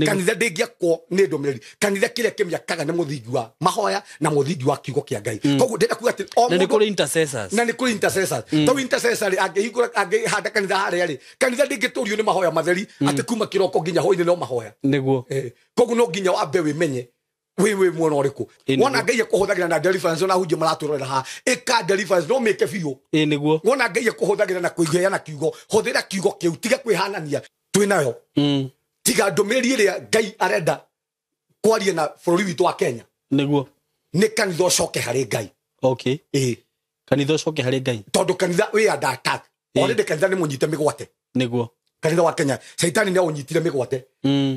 Kanitha ndĩngĩakwo nĩ ndũmĩrĩri. Kanitha kĩrĩa kĩmĩakaga nĩ mũthingi wa mahoya na mũthingi wa kiugo kĩa Ngai. Koguo ndĩrenda kuga atĩ o Na nĩ mũndũ kũrĩ intercessors. Na nĩ kũrĩ intercessors. Tondũ intercessor rĩ, angĩhingũra, angĩhanda kanitha harĩa rĩ, kanitha ndĩngĩtũrio nĩ mahoya matheri atĩ kuma kĩroko nginya hwainĩ no mahoya. Nĩguo. Koguo no nginya wambe wĩmenye wĩ mwena ũrĩkũ. Ĩ, nĩguo. Wona Ngai ekũhũthagĩra na deliverance, ona hunjia maratwĩrorera haha, ĩka deliverance no mĩke biũ. Ĩ, nĩguo. Wona Ngai ekũhũthagĩra na kũheana kiugo, hũthĩra kiugo kĩu, tiga kwĩhanania twĩnayo. Tiga ndũmĩrĩri ĩrĩa Ngai arenda kwaria na bũrũri witũ wa Kenya. Nĩguo. Nĩ kanitha ũcoke harĩ Ngai. Okay. Ĩ. Kanitha ũcoke harĩ Ngai. Tondũ kanitha wĩ under attack. Ĩ. Already kanitha nĩ mũnyite mĩgwate. Nĩguo. Kanitha wa Kenya, Caitani nĩ aũnyitire mĩgwate.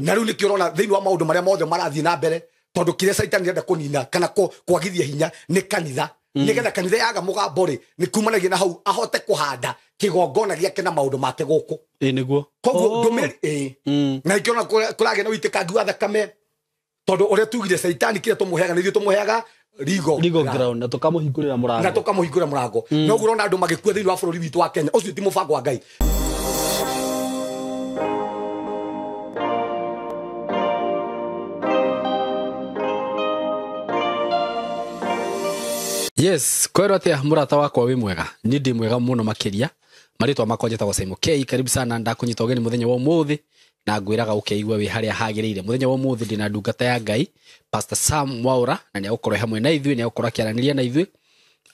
Na rĩu nĩkĩo ũrona thĩinĩ wa maũndũ marĩa mothe marathiĩ na mbere, tondũ kĩrĩa Caitani arenda kũnina kana kwagithia hinya nĩ kanitha. Nĩgetha kanitha yaga mũgambo rĩ, nĩ kumanagia na hau ahote kũhanda kĩgongona gĩake na maũndũ make gũkũ. Ĩ, nĩguo. Koguo Oh. ndũmĩrĩri, ĩ. Na nĩkĩo ũrona kũragĩa na ũitĩkangi wa thakame, tondũ ũrĩa tugire Caitani kĩrĩa tũmũheaga nĩ ithuĩ tũmũheaga legal Legal ground. ground, na tũkamũhingũrĩra mũrango. Na tũkamũhingũrĩra mũrango. Noguo ũrona andũ magĩkua thĩinĩ wa bũrũri witũ wa Kenya. Ũcio ti mũbango wa Ngai. Yes, kwero atia mũrata wakwa wĩ mwega? Niĩ ndĩ mwega mũno makĩria. Marĩtwa makwa njĩtagwo Simon K. Karibu sana, ndakũnyita ũgeni mũthenya wa ũmũthĩ na ngwĩraga ũkeigua wĩ harĩa hagĩrĩire. Mũthenya wa ũmũthĩ ndĩna ndungata ya Ngai, Pastor Sam Mwaura, na nĩegũkorwo hamwe na ithuĩ, nĩegũkorwo akĩaranĩria na ithuĩ,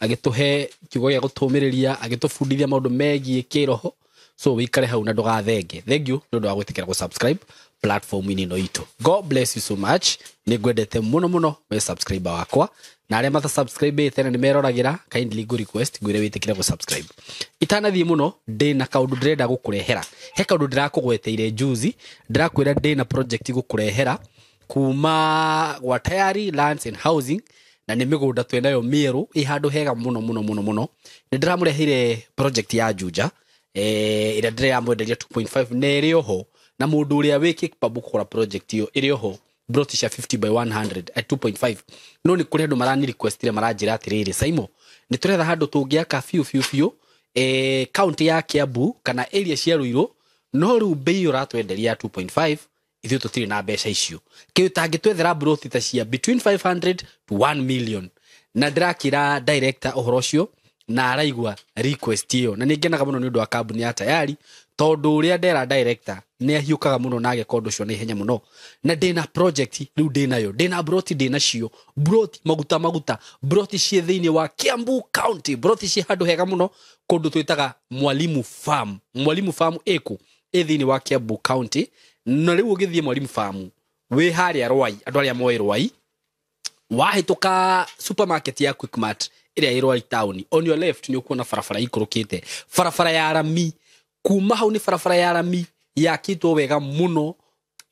agĩtũhe kiugo gĩa gũtũmĩrĩria, agĩtũbundithia maũndũ megiĩ kĩroho. So wĩikare hau na ndũgathenge. Thank you nĩ ũndũ wa gwĩtĩkĩra gũ-subscribe platform-inĩ ĩno itũ. God bless you so much. Nĩ ngwendete mũno mũno we subscriber wakwa. Na arĩa mata-subscribe-ĩte na nĩ meroragĩra, kindly go request ngwĩre wĩtĩkĩre gũ-subscribe. Itanathiĩ mũno, ndĩna kaũndũ ndĩrenda gũkũrehera. He kaũndũ ndĩrakũgweteire juzi, ndĩrakwĩra ndĩna project gũkũrehera kuma gwa Tayari Lands and Housing, na nĩ mĩgũnda twĩnayo mĩerũ ĩ handũ hega mũno mũno mũno mũno. Nĩ ndĩramũreheire project ya Juja, ĩrĩa ndĩramwenderia 2.5 na ĩrĩ oho, na mũndũ ũrĩa wĩ capable kũgũra project ĩyo ĩrĩ oho, broti cia 50 by 100 at 2.5. No nĩ kũrĩ andũ marani requestire, maranjĩra atĩrĩrĩ, Saimo, nĩ tũretha handũ tũngĩaka biũ biũ biũ, county ya Kiambu kana area cia Ruiru, no rĩu bei ũratwenderia ya 2.5, ithuĩ tũtirĩ na mbeca icio. Kĩu tangĩtwethera broti ta cia between 500 to 1 million. Na ndĩrakĩra director ũhoro ũcio na araigua request ĩyo, na nĩ ngenaga mũno nĩ ũndũ wa kambuni ya Tayari, tondũ ũrĩa ndera director nĩ ahiũkaga mũno na ageka ũndũ ũcio na ihenya mũno. Na ndĩna project rĩu ndĩnayo, ndĩna broti, ndĩnacio broti maguta maguta, broti ciĩ thĩinĩ wa Kiambu County, broti ciĩ handũ hega mũno kũndũ twĩtaga Mwalimu Farm. Mwalimu Farm ĩkũ? Ĩ thĩinĩ wa Kiambu County. Na rĩu ũgĩthiĩ Mwalimu Farm wĩ harĩa Rwai, andũ arĩa moĩ Rwai, wahĩtũka supermarket ya Quickmart ĩrĩa ĩ Rwai town, on your left nĩ ũkuona barabara ikũrũkĩte, barabara ya rami. Kuma hau nĩ barabara ya rami yakĩtwo wega mũno,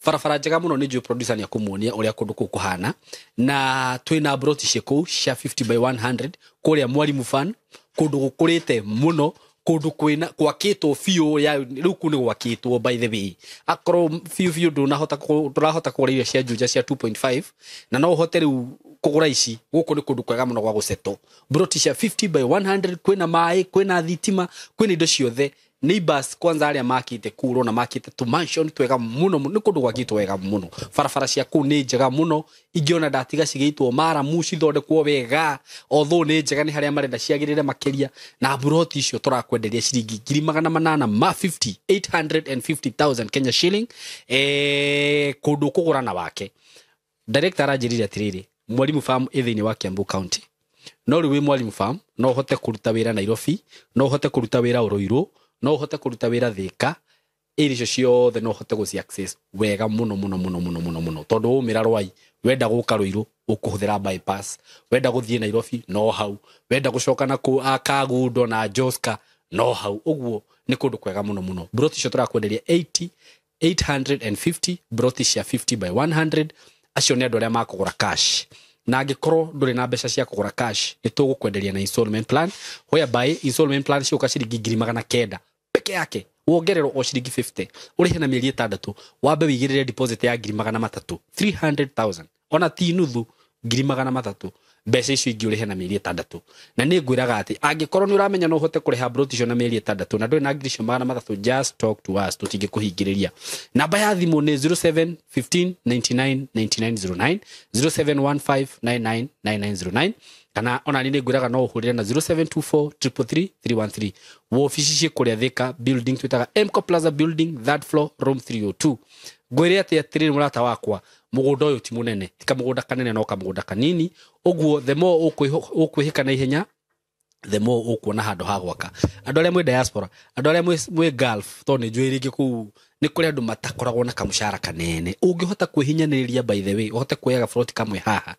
barabara njega mũno. Nĩ njũĩ producer nĩ akũmuonia ũrĩa kũndũ kũu kũhana. Na twĩna broti ciĩ kũu cia 50 by 100 kũrĩa Mwalimu Farm, kũndũ gũkũrĩte mũno, kũndũ kwĩna gwakĩtwo biũ ya rĩu kũu nĩ gwakĩtwo, by the way. Akorwo biũ biũ ndũrahota kũgũra irio cia Juja cia 2.5, na no ũhote rĩu kũgũra ici, gũkũ nĩ kũndũ kwega mũno gwa gũsettle. Broti cia 50 by 100, kwĩna maĩ, kwĩna thitima, kwĩna indo ciothe. Neighbors kwanza arĩa makĩte kũu ũrona makĩte tu mansion twega mũno mũno, nĩ kũndũ gwakĩtwo wega mũno. Barabara cia kũu nĩ njega mũno, ingĩona ndatiga cigĩitwo maramu cithondekwo wega, although nĩ njega, nĩ harĩa marenda ciagĩrĩre makĩria. Na broti icio tũrakwenderia ciringi ngiri magana manana ma fifty, eight hundred and fifty thousand Kenya shilling, kũndũ kũgũra na wake. Director aranjĩrire atĩrĩrĩ, Mwalimu Farm ĩ thĩinĩ wa Kiambu County. No rĩu wĩ Mwalimu Farm no ũhote kũruta wĩra Nairobi, no ũhote kũruta wĩra Ruiru, no ũhote kũruta wĩra Thika, area icio ciothe no ũhote gũci access wega mũno mũno mũno mũno mũno mũno, tondũ waumĩra Rwai wenda gũka Ruiru ũkũhũthĩra bypass, wenda gũthiĩ Nairobi no hau, wenda gũcoka na kũ Kagundo na Joska no hau. Ũguo nĩ kũndũ kwega mũno mũno. Broti icio tũrakwenderia eighty, eight hundred and fifty, broti cia 50 by 100. Acio nĩ andũ arĩa makũgũra cash. Na angĩkorwo ndũrĩ na mbeca cia kũgũra cash, nĩ tũgũkwenderia na installment plan, whereby installment plan ciũka ciringi ngiri magana kenda peke yake, wongererwo o ciringi 50, ũrĩhe na mĩeri ĩtandatũ, wambe wĩigĩrĩre deposit ya ngiri magana matatũ, 300,000, ona ti nuthu, ngiri magana matatũ. Mbeca icio ingĩ ũrĩhe na mĩeri 6. Na nĩ ngwĩraga atĩ angĩkorwo nĩ ũramenya no ũhote kũrĩha broti icio na mĩeri 6 na ndũrĩ na ngiri icio 300, just talk to us, tũtingĩkũhingĩrĩria. Namba ya thimũ nĩ 07 15 99 99 09, 0715 99 99 09, kana ona nĩ ngwĩraga no ũhũrĩre na 0724 333 313. Wobici ciĩ kũrĩa Thika building, twĩtaga Mco Plaza building, third floor, room 302. Ngwĩre atĩ atĩrĩrĩ mũrata wakwa, mũgũnda ũyũ ti mũnene, ti kamũgũnda kanene no kamũgũnda kanini. Ũguo the more ũkwĩhĩka na ihenya, the more ũkuona handũ ha gwaka. Andũ arĩa mwĩ diaspora, andũ arĩa mwĩ Gulf, tondũ nĩ njũĩ rĩngĩ kũu nĩ kũrĩ andũ matakoragwo na kamũcara kanene. Ũngĩhota kwĩhinyanĩrĩria, by the way, ũhote kuoya gaburoti kamwe haha,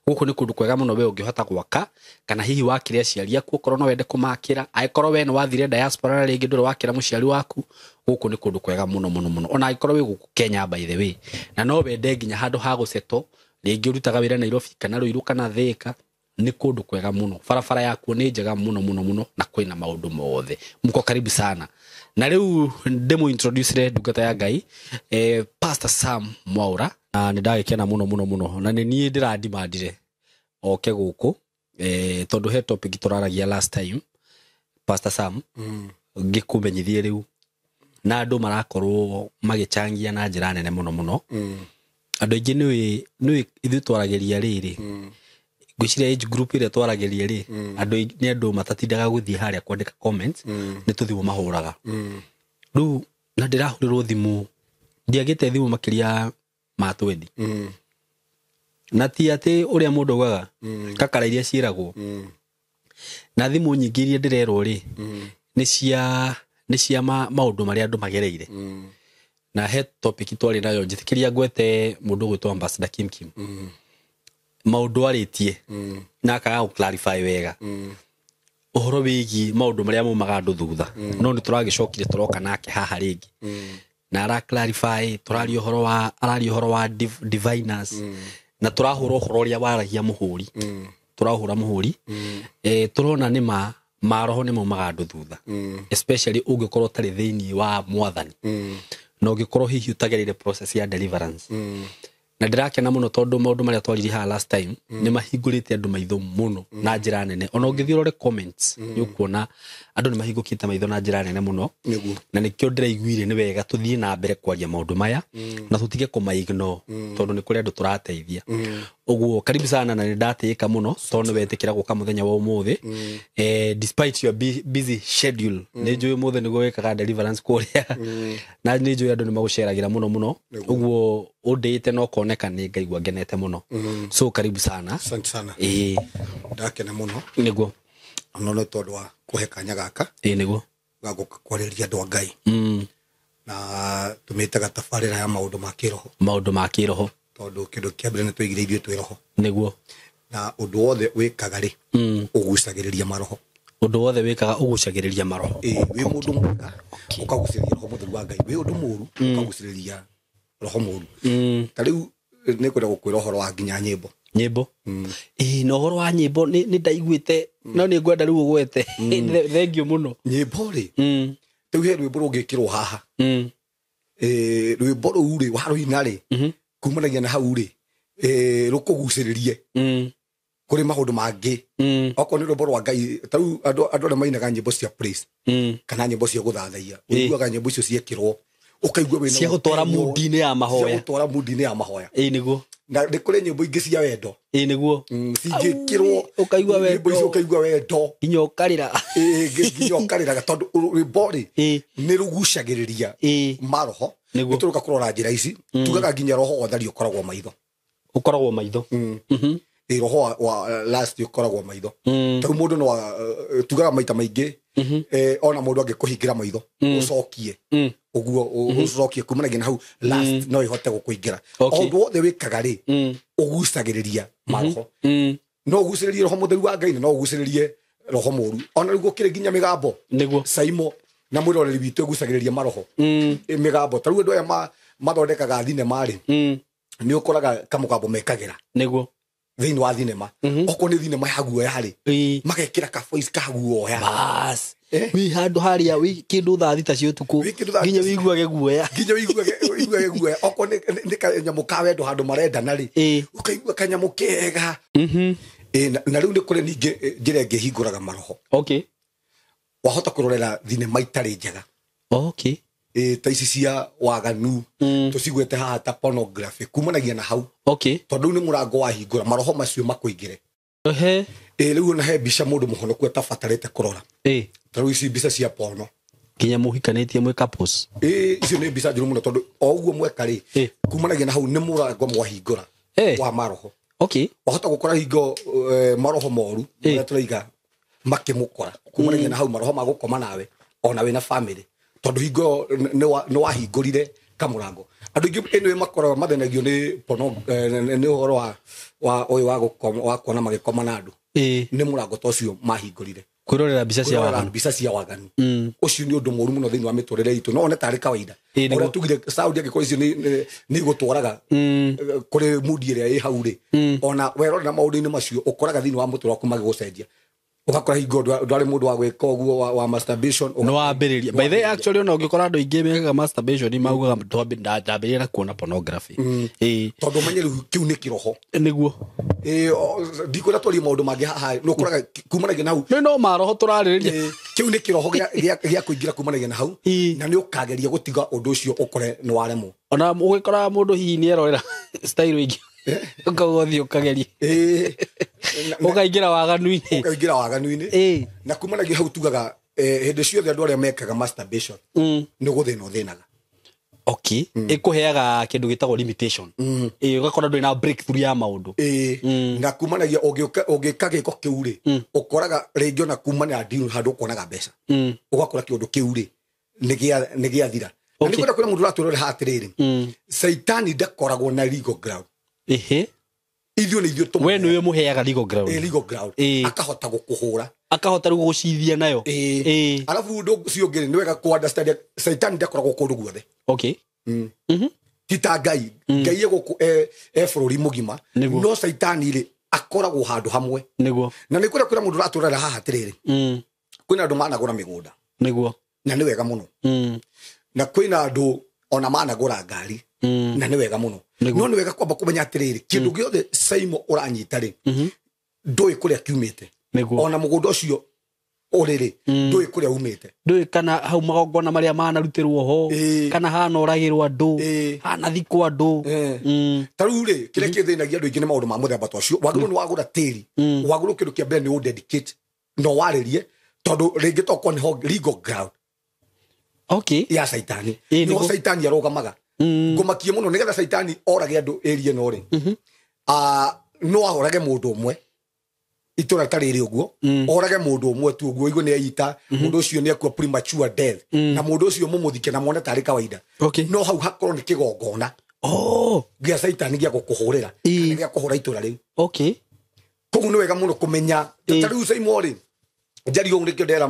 gũkũ nĩ kũndũ kwega mũno we ũngĩhota gwaka, kana hihi wakĩre aciari aku okorwo no wende kũmakĩra. Angĩkorwo we nĩ wathire diaspora na rĩngĩ ndũrĩ wakĩra mũciari waku, gũkũ nĩ kũndũ kwega mũno mũno mũno. Ona angĩkorwo wĩ gũkũ Kenya, by the way, na no wende nginya handũ ha gũcetwo, rĩngĩ ũrutaga wĩra Nairobi kana Ruiru kana Thika, nĩ kũndũ kwega mũno. Barabara yakuo nĩ njega mũno mũno mũno, na kwĩna maũndũ mothe. Mko karibu sana. Na rĩu ndĩmũ introduce ndungata ya Ngai, Pastor Sam Mwaura. Na nĩ ndagĩkena mũno mũno mũno, na nĩ niĩ ndĩrandimandire oke gũkũ, tondũ he topic tũraragia last time, Pastor Sam, ngĩkũmenyithie rĩu, na andũ marakorwo magĩchangia na njĩra nene mũno mũno. Andũ aingĩ nĩũĩ ithuĩ twaragĩria rĩrĩ, ngwĩciria age group ĩrĩa twaragĩria rĩ, andũ nĩ andũ matatindaga gũthiĩ harĩa kwandĩka comments, nĩ tũthimũ mahũraga. Rĩu na ndĩrahũrĩrwo thimũ, ndiagĩte thimũ makĩria ma 20. Na ti atĩ ũrĩa mũndũ augaga, kakara iria ciĩragwo. Na thimũ nyingĩ iria ndĩrerwo rĩ, nĩ cia maũndũ marĩa andũ magereire. Na he topic twarĩ nayo, njĩtĩkĩria ngwete mũndũ ũgwĩtwo Ambassador Kim Kim. Maũndũ arĩtie na akaga gũ clarify wega ũhoro wĩgiĩ maũndũ marĩa maumaga andũ thutha. No nĩ tũragĩcokire tũroka nake haha rĩngĩ, na ara clarify, tũraria ũhoro wa, araria ũhoro wa diviners, na tũrahũra ũhoro ũrĩa waragia mũhũri, tũrahũra mũhũri. Tũrona nĩ ma maroho nĩ maumaga andũ thutha, especially ũngĩkorwo ũtarĩ thĩinĩ wa mwathani, na ũngĩkorwo hihi ũtagereire process ya deliverance. Na ndĩrakena mũno tondũ maũndũ marĩa twaririe haha last time nĩ mahingũrĩte andũ maitho mũno na njĩra nene. Ona ũngĩthiĩ ũrore comments, nĩ ũkuona andũ nĩ mahingũkĩte maitho na njĩra nene mũno. Na nĩkĩo ndĩraiguire nĩ wega tũthiĩ na mbere kwaria maũndũ maya, na tũtige kũma-ignore, tondũ nĩ kũrĩ andũ tũrateithia. Ũguo karibu sana, na nĩ ndatĩĩka mũno tondũ nĩ wetĩkĩra gũka mũthenya wa ũmũthĩ, despite your busy schedule. Nĩ njũĩ ũmũthĩ nĩguo wĩkaga deliverance kũrĩa, na nĩ njũĩ andũ nĩ magũceragĩra mũno mũno. Ũguo ũndĩte na ũkoneka, nĩ ngaigua ngenete mũno. So karibu sana. Asante sana. Ĩĩ. Ndakena mũno. Nĩguo. Ono nĩ tondũ wa kũhe kanya gaka Ĩĩ nĩguo. ga gũka kwarĩria andũ a Ngai. Na tũmĩtaga tabarĩra ya maũndũ ma kĩroho. Maũndũ ma kĩroho. Tondũ kĩndũ kĩa mbere nĩ twaigire ithuĩ twĩ roho. Nĩguo. Na ũndũ wothe wĩkaga rĩ, ũgucagĩrĩria maroho. Ũndũ wothe wĩkaga ũgucagĩrĩria maroho. Ĩĩ, wĩ mũndũ mwega ũkagucĩrĩria roho mũtheru wa Ngai, wĩ ũndũ mũũru ũkagucĩrĩria roho mũũru. Ta rĩu nĩ kwenda gũkwĩra ũhoro wa nginya nyĩmbo. Nyĩmbo. Ĩĩ, na ũhoro wa nyĩmbo nĩ ndaiguĩte, no nĩ ngwenda rĩu ũgwete. Thank you mũno. Nyĩmbo rĩ, rĩu he rwĩmbo rũngĩkĩrwo haha. Rwĩmbo rũu rĩ, warũina rĩ, kumanagia na hau rĩ, rũkũgucĩrĩrie kũrĩ maũndũ mangĩ. Okorwo nĩ rwĩmbo rwa Ngai, ta rĩu andũ arĩa mainaga nyĩmbo cia praise, kana nyĩmbo cia gũthathaiya, ũiguaga nyĩmbo icio ciekĩrwo, ũkaigua wĩna Cia gũtwara ũkenyo, mood-inĩ ya mahoya. cia gũtwara mood-inĩ ya mahoya. Ĩĩ nĩguo. Na nĩ kũrĩ nyĩmbo ingĩ cia wendo. Ĩĩ nĩguo. Cingĩkĩrwo, Ũkaigua nyĩmbo wendo. icio ũkaigua wendo. Nginya ũkarĩra. Ĩĩ, nginya ũkarĩraga, tondũ rwĩmbo rĩ, Ĩĩ. nĩ rũgucagĩrĩria Ĩĩ. maroho. Nĩguo. Nĩ tũroka kũrora njĩra ici, tugaga nginya roho wa ũtheri ũkoragwo maitho. Ũkoragwo maitho. Ĩĩ, roho wa last ũkoragwo maitho. Tarĩu mũndũ no tugaga maita maingĩ, ona mũndũ angĩkũhingĩra maitho, ũcokie. Ũguo, ũcokie kumanagia na hau last no ĩhote gũkũingĩra. Okay. O ũndũ wothe wĩkaga rĩ, ũgucagĩrĩria maroho. No ũgucĩrĩrie roho mũtheru wa Ngai, na no ũgucĩrĩrie roho mũũru. Ona rĩu gũkĩrĩ nginya mĩgambo. Nĩguo. Saimo na mwĩroreri witũ ĩgucagĩrĩria maroho. Mĩgambo. Ta rĩu andũ aya mathondekaga thinema rĩ, nĩ ũkoraga kamũgambo mekagĩra. Nĩguo. Thĩinĩ wa thinema. Okorwo nĩ thinema ya guoya rĩ, Ĩĩ. magekĩra ka voice ka guoya. Bas. Wĩ handũ harĩa, wĩ kĩndũ thaa thita cia ũtukũ, Wĩ kĩndũ thaa nginya thita. wĩiguage guoya. Nginya wĩiguage guoya. Okorwo nĩ kanyamũ ka wendo handũ marendana rĩ, Ĩĩ. ũkaigua kanyamũ kega. Na rĩu nĩ kũrĩ ningĩ njĩra ĩngĩ hingũraga maroho. Okay. Wahota kũrorera thinema itarĩ njega. Okay. Ta ici cia waganu tũcigwete haha ta pornography kumanagia na hau. Okay. Tondũ nĩ mũrango wahingũra maroho macio makũingĩre. Ehe. Rĩu ona he mbica mũndũ mũhonoku atabatarĩte kũrora. Ta rĩu ici mbica cia porno. Nginya mũhikanĩtie mwĩ couples. Icio nĩ mbica njũru mũno tondũ o ũguo mweka rĩ kumanagia na hau nĩ mũrango mwahingũra wa maroho. Okay. Wahota gũkora hingo maroho moru marĩa tũraiga makĩmũkora kumanagia na hau maroho ma gũkoma nawe ona wĩna family tondũ hingo nĩ wahingũrire kamũrango. Andũ aingĩ ĩno makoragwo mathenagio nĩ porno nĩ ũhoro wa ũyũ wa gũkoma wa kuona magĩkoma na andũ. Nĩ mũrango ta ũcio mahingũrire. Kwĩrorera mbica cia waganu. Mbica cia waganu. Ũcio nĩ ũndũ mũũru mũno thĩinĩ wa mĩtũrĩre itũ no one tarĩ kawaida. Ũrĩa tugire Saudi angĩkorwo icio nĩ igũtwaraga kũrĩ mudi ĩrĩa ĩ hau rĩ ona werorera maũndũ-inĩ macio ũkoraga thĩinĩ wa mũtũrĩre waku magĩgũcenjia. Ũgakora hingo ndwarĩ mũndũ wa gwĩka ũguo wa masturbation. No wambĩrĩria. By the way actually ona ũngĩkora andũ aingĩ mekaga masturbation maugaga ndambĩrĩria na kuona pornography. Tondũ ũmenye rĩu kĩu nĩ kĩroho. Nĩguo. Ndikwenda twarie maũndũ mangĩ haha nĩ ũkoraga kumanagia na hau. No maroho tũrarĩrĩria. Kĩu nĩ kĩroho gĩa kũingĩra kumanagia na hau na nĩ ũkageria gũtiga ũndũ ũcio ũkore nĩ waremwo. Ona ũgĩkora mũndũ hihi nĩ erorera style ĩngĩ. Ũkauga ũthiĩ ũkageria. Ũkaingĩra waganu-inĩ. Ũkaingĩra waganu-inĩ. Na kumanagia hau tugaga hĩndĩ ciothe andũ arĩa mekaga masturbation nĩ gũthĩna ũthĩnaga. Okay. Ĩkũheaga kĩndũ gĩtagwo limitation. Ũgakora ndũrĩ na breakthrough ya maũndũ. Na kumanagia ũngĩka gĩko kĩu rĩ ũkoraga rĩngĩ ona kumana na deal handũ ũkonaga mbeca. Ũgakora kĩũndũ kĩu rĩ nĩ gĩathira. Na nĩ kwenda kwĩra mũndũ ũratwĩrorera haha atĩrĩrĩ, Caitani ndakoragwo na legal ground. Ehe. Ithuĩ nĩ ithuĩ we nĩwe mũheaga legal ground. Legal ground. Akahota gũkũhũra. Akahota rĩu gũgũcithia nayo. Alafu ũndũ ũcio ũngĩ nĩ wega kũ understand Caitani ndakoragwo kũndũ guothe. Okay. Ti ta Ngai. Ngai egũkũ e bũrũri mũgima. No Caitani rĩ akoragwo handũ hamwe. Nĩguo. Na nĩ kwenda kwĩra mũndũ ũratũrera haha atĩrĩrĩ. Kwĩna andũ managũra mĩgũnda. Nĩguo. Na nĩ wega mũno. Na kwĩna andũ ona managũra ngari. Na nĩ wega mũno. No nĩ wega kwamba kũmenya atĩrĩrĩ kĩndũ gĩothe Saimo ũranyita rĩ ndũĩ kũrĩa kiumĩte. Ona mũgũnda ũcio ũrĩ rĩ ndũĩ kũrĩa umĩte. Ndũĩ kana hau magongona marĩa manarutĩrwo ho kana hanoragĩrwo andũ hanathikwo andũ. Ta rĩu rĩ kĩrĩa kĩthĩnagia andũ aingĩ nĩ maũndũ ma mũthemba ta ũcio. Wagĩrĩirwo nĩ wagũra tĩri wagĩrĩirwo kĩndũ kĩa mbere nĩ ũdedicate na warĩrie tondũ rĩngĩ tokorwo nĩho legal ground. Okay. Ya Caitani. No Caitani arũgamaga. Ngũmakie mũno nĩgetha Caitani orage andũ area ĩno rĩ. No ahorage mũndũ ũmwe itũra ta rĩrĩ ũguo orage mũndũ ũmwe tu ũguo igue nĩ aita mũndũ ũcio nĩ akua premature death na mũndũ ũcio mũmũthike na mwone tarĩ kawaida. No hau hakorwo nĩ kĩgongona gĩa Caitani gĩa gũkũhũrĩra kana gĩa kũhũra itũra rĩu. Okay. Koguo nĩ wega mũno kũmenya ta rĩu Saimo rĩ njari ũguo nĩkĩo ndera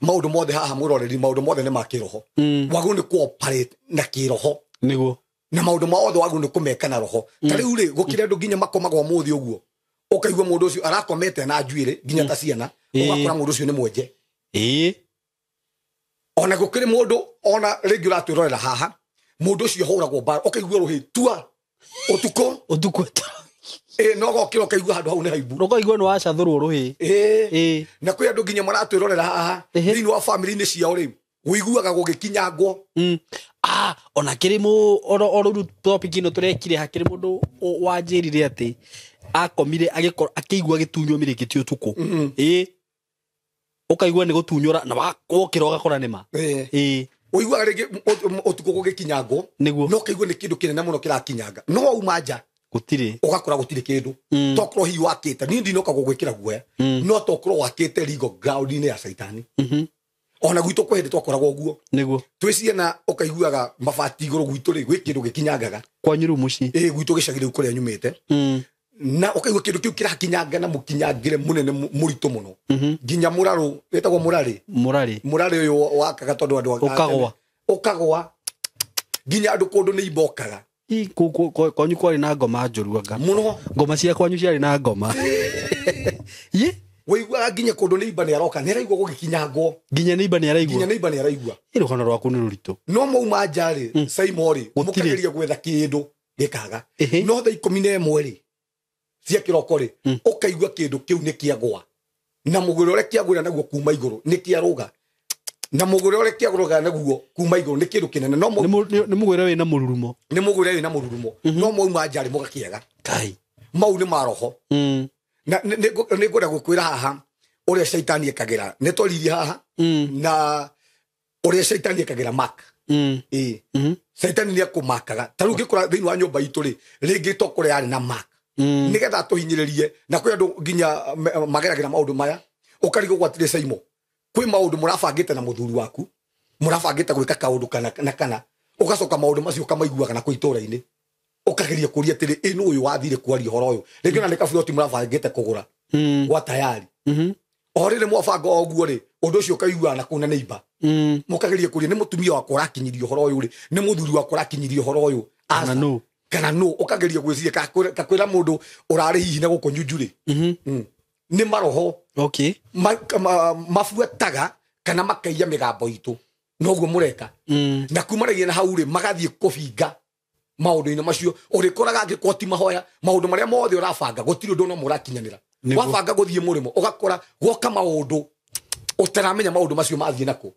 maũndũ mothe haha mwĩroreri maũndũ mothe nĩ ma kĩroho. Wagĩrĩirwo nĩ kũoperate na kĩroho. Nĩguo. Na maũndũ mothe wagĩrĩirwo nĩ kũmeka na roho. Ta rĩu rĩ gũkĩrĩ andũ nginya makomagwo ũmũthĩ ũguo ũkaigua mũndũ ũcio arakomete na njuĩrĩ nginya ta ciana ũgakora mũndũ ũcio nĩ mwenje. Ona gũkĩrĩ mũndũ ona rĩngĩ ũratwĩrorera haha mũndũ ũcio ahũragwo mbara ũkaigua rũhĩ tua ũtukũ ũtukũ no gokĩra ũkaigua handũ hau nĩ haimbu. Ũkaigua nĩ wacathũrwo rũhĩ. Na kwĩ andũ nginya maratwĩrorera haha thĩinĩ wa family-inĩ ciao rĩ ũiguaga gũgĩkinyangwo. Ona kĩrĩ oro rĩu topic ĩno tũrekire hakĩrĩ mũndũ wanjĩrire atĩ akomire akĩigua gĩtunywo mĩrĩngĩti ũtukũ. Ũkaigua nĩ gũtunyũra na wokĩra ũgakora nĩ ma. Ũiguaga rĩngĩ ũtukũ gũgĩkinyangwo no ũkaigua nĩ kĩndũ kĩnene mũno kĩrakinyanga no wauma nja gũtirĩ ũgakora gũtirĩ kĩndũ tokorwo hihi wakĩte niĩ ndinoka gũgwĩkĩra guoya no tokorwo wakĩte legal ground-inĩ ya Caitani. Ona gwitũ kwĩ hĩndĩ twakoragwo ũguo. Nĩguo. Twĩ ciana ũkaiguaga mabati igũrũ gwitũ rĩ gwĩ kĩndũ gĩkinyangaga. Kwanyu rĩu mũciĩ? Gwitũ gĩcagi rĩu kũrĩa nyumĩte. Na ũkaigua kĩndũ kĩu kĩrakinyanga na mũkinyangĩre mũnene mũritũ mũno. Nginya mũrarũ wĩtagwo mũrarĩ. Mũrarĩ. Mũrarĩ ũyũ wakaga tondũ andũ ũkagwa. Ũkagwa. Nginya andũ kũndũ nĩ imbokaga. Kwanyu kwarĩ na ngoma njũru anga. Mũno. Ngoma cia kwanyu ciarĩ na ngoma. Ũiguaga nginya kũndũ nĩ imba nĩ aroka nĩ araigua gũgĩkinyangwo. Nginya nĩ imba nĩ araigua. Nginya nĩ imba nĩ araigua. Rũgano rwaku nĩ rũritũ. No mauma nja rĩ Saimo rĩ mũkageria gwetha kĩndũ gĩkaga. No thaa 11 rĩ cia kĩroko rĩ, ũkaigua kĩndũ kĩu nĩ kĩagwa, na mũgũrũ ũrĩa kĩagwĩra naguo kuma igũrũ nĩ kĩarũga, na mũgũrũ ũrĩa kĩagũrũga naguo kuma igũrũ nĩ kĩndũ kĩnene. No nĩ mũgwĩre wĩna mũrurumo, nĩ mũgwĩre wĩna mũrurumo, no mwauma nja rĩ mũgakĩaga. Kai mau nĩ maroho. Na nĩ ngwenda gũkwĩra haha ũrĩa caitani ekagĩra, nĩ twaririe haha na ũrĩa caitani ekagĩra mark. Caitani nĩ akũmakaga. Ta rĩu ngĩkora thĩinĩ wa nyũmba itũ rĩ, rĩngĩ to kũrĩa yarĩ na mark nĩgetha tũhinyĩrĩrie, na kwĩ andũ nginya mageragĩra maũndũ maya, ũkarigwo gwatirĩ caimo. Kwĩ maũndũ mũrabangĩte na mũthuri waku, mũrabangĩte gwĩka kaũndũ kana na kana, ũgacoka maũndũ macio ũkamaiguaga na kũu itũũra-inĩ, ũkageria kũria atĩrĩ, ĩ nũ ũyũ wathire kwaria ũhoro ũyũ? Rĩngĩ ona nĩ kaburoti mũrabangĩte kũgũra gwa tayari, o rĩrĩ mwabanga o ũguo rĩ, ũndũ ũcio ũkaiguaga na kũu na neighbor. Mũkageria kũria, nĩ mũtumia wakwa ũrakinyirie ũhoro ũyũ rĩ, nĩ mũthuri wakwa ũrakinyirie ũhoro ũyũ, kana nũ, kana nũ. Ũkageria gwĩciria kakwĩra mũndũ ũrarĩ hihi na gũkũ Nyunju rĩ. Nĩ maroho. Okay. Mabuataga kana makaiya mĩgambo itũ, noguo mũreka. Na kumanagia na hau rĩ, magathiĩ kũbinga maũndũ-inĩ macio. Ũrĩkoraga angĩkorwo ti mahoya, maũndũ marĩa mothe ũrabanga gũtirĩ ũndũ ona ũmwe ũrakinyanĩra. Wabanga gũthiĩ mũrĩmo, ũgakora gwoka maũndũ ũtaramenya maũndũ macio mathiĩ nako.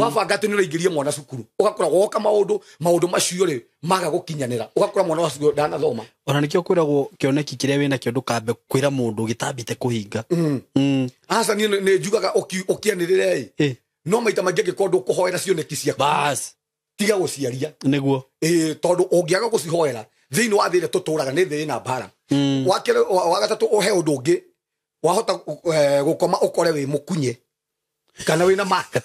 Wabanga atĩ nĩ ũraingĩria mwana cukuru, ũgakora gwoka maũndũ macio rĩ maga gũkinyanĩra, ũgakora mwana wacio ndanathoma. Ona nĩkĩo kwĩragwo kĩoneki kĩrĩa wĩnakĩo ndũkambe kwĩra mũndũ gĩtambĩte kũhinga. Aca niĩ nĩ njugaga ũkĩanĩrĩre ĩ, no maita maingĩ angĩkorwo ndũkũhoera cioneki ciaku, bas tiga gũciaria. Nĩguo. Tondũ ũngĩaga gũcihoera thĩinĩ wa thĩ ĩrĩa tũtũraga nĩ thĩ ĩna mbara. Wa kerĩ, wa gatatũ, ũhe ũndũ ũngĩ wahota gũkoma ũkore wĩ mũkunye kana wĩna mark.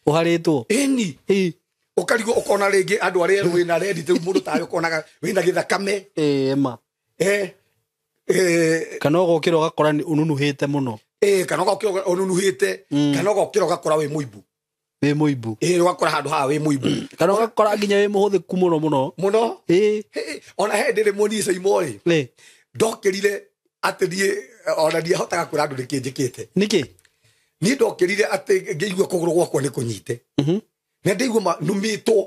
Ũharĩtwo. Ĩni. Ũkarigwo ũkona rĩngĩ andũ arĩa erũ wĩna rendi, rĩu mũndũ tawe ũkonaga wĩna gĩthakame. Ma. Kana ũgokĩra ũgakora nĩ ũnunuhĩte mũno. Kana ũgokĩra ũnunuhĩte, kana ũgokĩra ũgakora wĩ mũimbu. Wĩ mũimbu. Ũgakora handũ haha wĩ mũimbu. Kana ũgakora nginya wĩ mũhũthĩku mũno mũno. Mũno? Ona he ndĩrĩ mũnini Saimo rĩ. Ndokĩrire atĩ niĩ ona ndiahotaga kwĩra andũ nĩkĩ njĩkĩte. Nĩkĩ? Niĩ ndokĩrire atĩ ngĩigua kũgũrũ gwakwa nĩ kũnyite. Nĩ ndaigua numĩtwo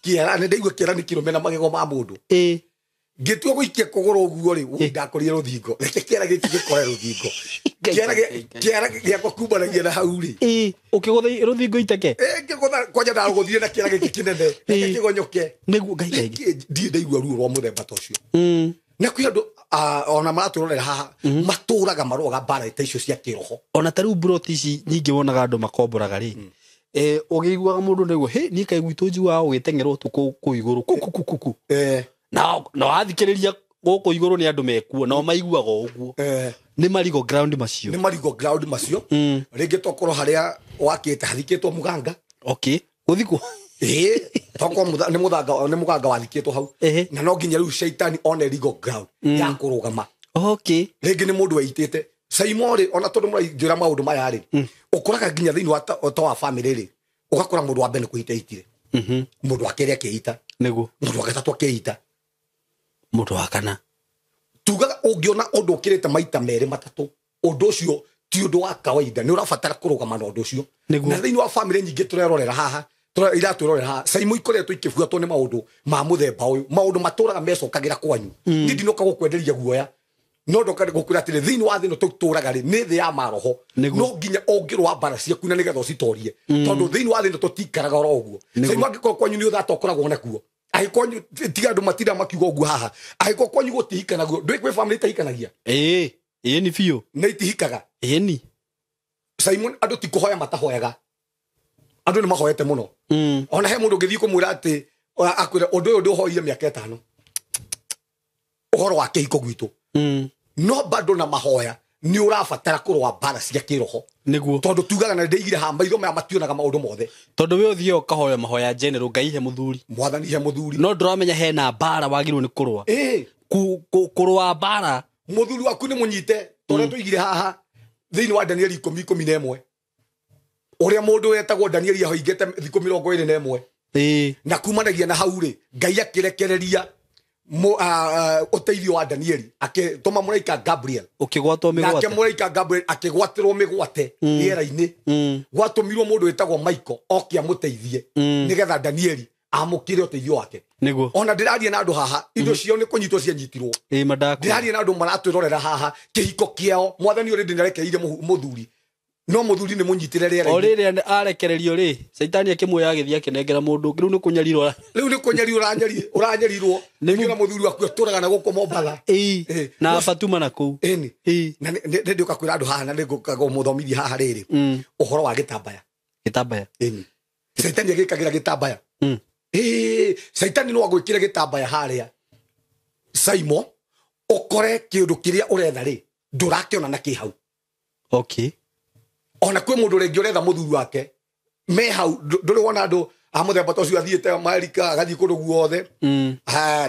kĩara, nĩ ndaigua kĩara nĩ kĩrũme na magego ma mũndũ. Ngĩtua gũikia kũgũrũ ũguo rĩ, ndakorire rũthingo. Reke kĩara gĩkĩ gĩkore rũthingo. Kĩara gĩakwa kumanagia na hau rĩ. Ũkĩgũtha rũthingo iteke? Ngĩgũtha kwanja ndarũgũthire na kĩara gĩkĩ kĩnene. Reke kĩgonyoke. Nĩguo, Ngai, Ngai. Ndirĩ ndaigua ruo rwa mũthemba ta ũcio. Na kwĩ andũ ona maratũrorera haha, matũraga marũaga mbara ta icio cia kĩroho. Ona ta rĩu mburoti ici nyingĩ wonaga andũ makomboraga rĩ, ũgĩiguaga mũndũ nĩguo, hĩ, niĩ kaĩ gwitũ njugaga ũgĩteng'era ũtukũ kũu igũrũ, ku, ku, ku, ku, ku. Na wathikĩrĩria gũkũ igũrũ nĩ andũ mekuo, nao maiguaga o ũguo. Nĩ marigo ground macio. Nĩ marigo ground macio. Rĩngĩ tokorwo harĩa wakĩte hathikĩtwo mũganga. Okay. Gũthikwo. Tokorwo nĩ mũthanga, nĩ mũganga wathikĩtwo hau. Na no nginya rĩu caitani one legal ground ya kũrũgama. Okay. Rĩngĩ nĩ mũndũ weitĩte. Saimo rĩ, ona tondũ mũranjĩra maũndũ maya rĩ, ũkoraga nginya thĩinĩ wa ta wa family rĩ, ũgakora mũndũ wa mbere nĩ kwĩita eitire. Mũndũ wa kerĩ akĩita. Nĩguo. Mũndũ wa gatatũ akĩita. Mũndũ wa kana. Tugaga ũngĩona ũndũ ũkĩrĩte maita merĩ matatũ, ũndũ ũcio ti ũndũ wa kawaida, nĩ ũrabatara kũrũgama na ũndũ ũcio. Nĩguo. Na thĩinĩ wa family nyingĩ tũrerorera haha, iratwĩrorera haha, Saimo ikoretwo ikĩbuatwo nĩ maũndũ ma mũthemba ũyũ, maũndũ matũraga mecokagĩra kwanyu. Niĩ ndinoka gũkwenderia guoya, no ndoka gũkwĩra atĩrĩ, thĩinĩ wa thĩ ĩno tũtũraga rĩ, nĩ thĩ ya maroho. Nĩguo. No nginya ũngĩrũa mbara ciaku na nĩgetha ũcitorie. Tondũ thĩinĩ wa thĩ ĩno tũtikaraga oro ũguo. Nĩguo. Saimo angĩkorwo kwanyu nĩ ũthata ũkoragwo nakuo, angĩkorwo kwanyu, tiga andũ matinda makiuga ũguo haha, angĩkorwo kwanyu gũtihikanagio, ndũĩ kwĩ family itahikanagia? Ĩĩ nĩ biũ. Nĩ itihikaga. Ĩĩ ni. Simon, andũ ti kũhoya matahoyaga. Andũ nĩ mahoete mũno. Ona he mũndũ ũngĩthiĩ kũmwĩra atĩ, akwĩra ũndũ ũyũ ndũhoire mĩaka ĩtano. Ũhoro wa kĩhiko gwitũ. No bado na mahoya nĩ ũrabatara kũrũa mbara cia kĩroho. Nĩguo. Tondũ tugaga na ndĩigire haha, maitho maya mationaga maũndũ mothe. Tondũ we ũthiĩ ũkahoya mahoya general, Ngai he mũthuri. Mwathani he mũthuri. No ndũramenya hena mbara wagĩrĩirwo nĩ kũrũa. Kũrũa mbara. Mũthuri waku nĩ mũnyite, tondũ tũigire haha thĩinĩ wa Danieli ikũmi ikũmi na ĩmwe. Ũrĩa mũndũ wetagwo Danieli ahoingĩte thikũ mĩrongo ĩrĩ na ĩmwe. Na kumanagia na hau rĩ, Ngai akĩrekereria ũteithio wa Danieli, akĩtũma mũraika Gabriel. Ũkĩgwatwo mĩgwate. Nake mũraika Gabriel akĩgwatĩrwo mĩgwate rĩera-inĩ. Gwatũmirwo mũndũ wĩtagwo Michael oke amũteithie, nĩgetha Danieli amũkĩre ũteithio wake. Niguo. Ona ndĩraria na andũ haha indo ciao nĩ kũnyitwo cianyitirwo. Ĩĩ madakwa. Ndĩraria na andũ maratwĩrorera haha kĩhiko kĩao mwathani ũrĩ ndĩnarekeire mũthuri no mũthuri nĩ mũnyitĩre rĩera. O rĩrĩa arekererio rĩ caitani akĩmuoya agĩthiĩ akĩnengera mũndũ ũngĩ rĩu nĩ kũnyarirwo. Rĩu nĩ kũnyarirwo ũranyarirwo nĩkĩo na mũthuri waku atũraga na gũkũ Mombatha. Ĩĩ na Fatuma na kũu. Ĩni. Na nĩ ndĩũka kwĩra andũ haha na nĩngũka kũmũthomithia haha rĩrĩ ũhoro wa gĩtambaya. Gĩtambaya. Ĩni. Caitani agĩkagĩra gĩtambaya. Ĩĩ caitani no agwĩkĩre gĩtambaya harĩa Saimo ũkore kĩũndũ kĩrĩa ũretha rĩ ndũrakĩona na kĩ hau. Okay. Ona kwĩ mũndũ rĩngĩ ũretha mũthuri wake me hau ndũrĩ wona andũ a mũthemba ta ũcio athiĩte Amerika agathiĩ kũndũ guothe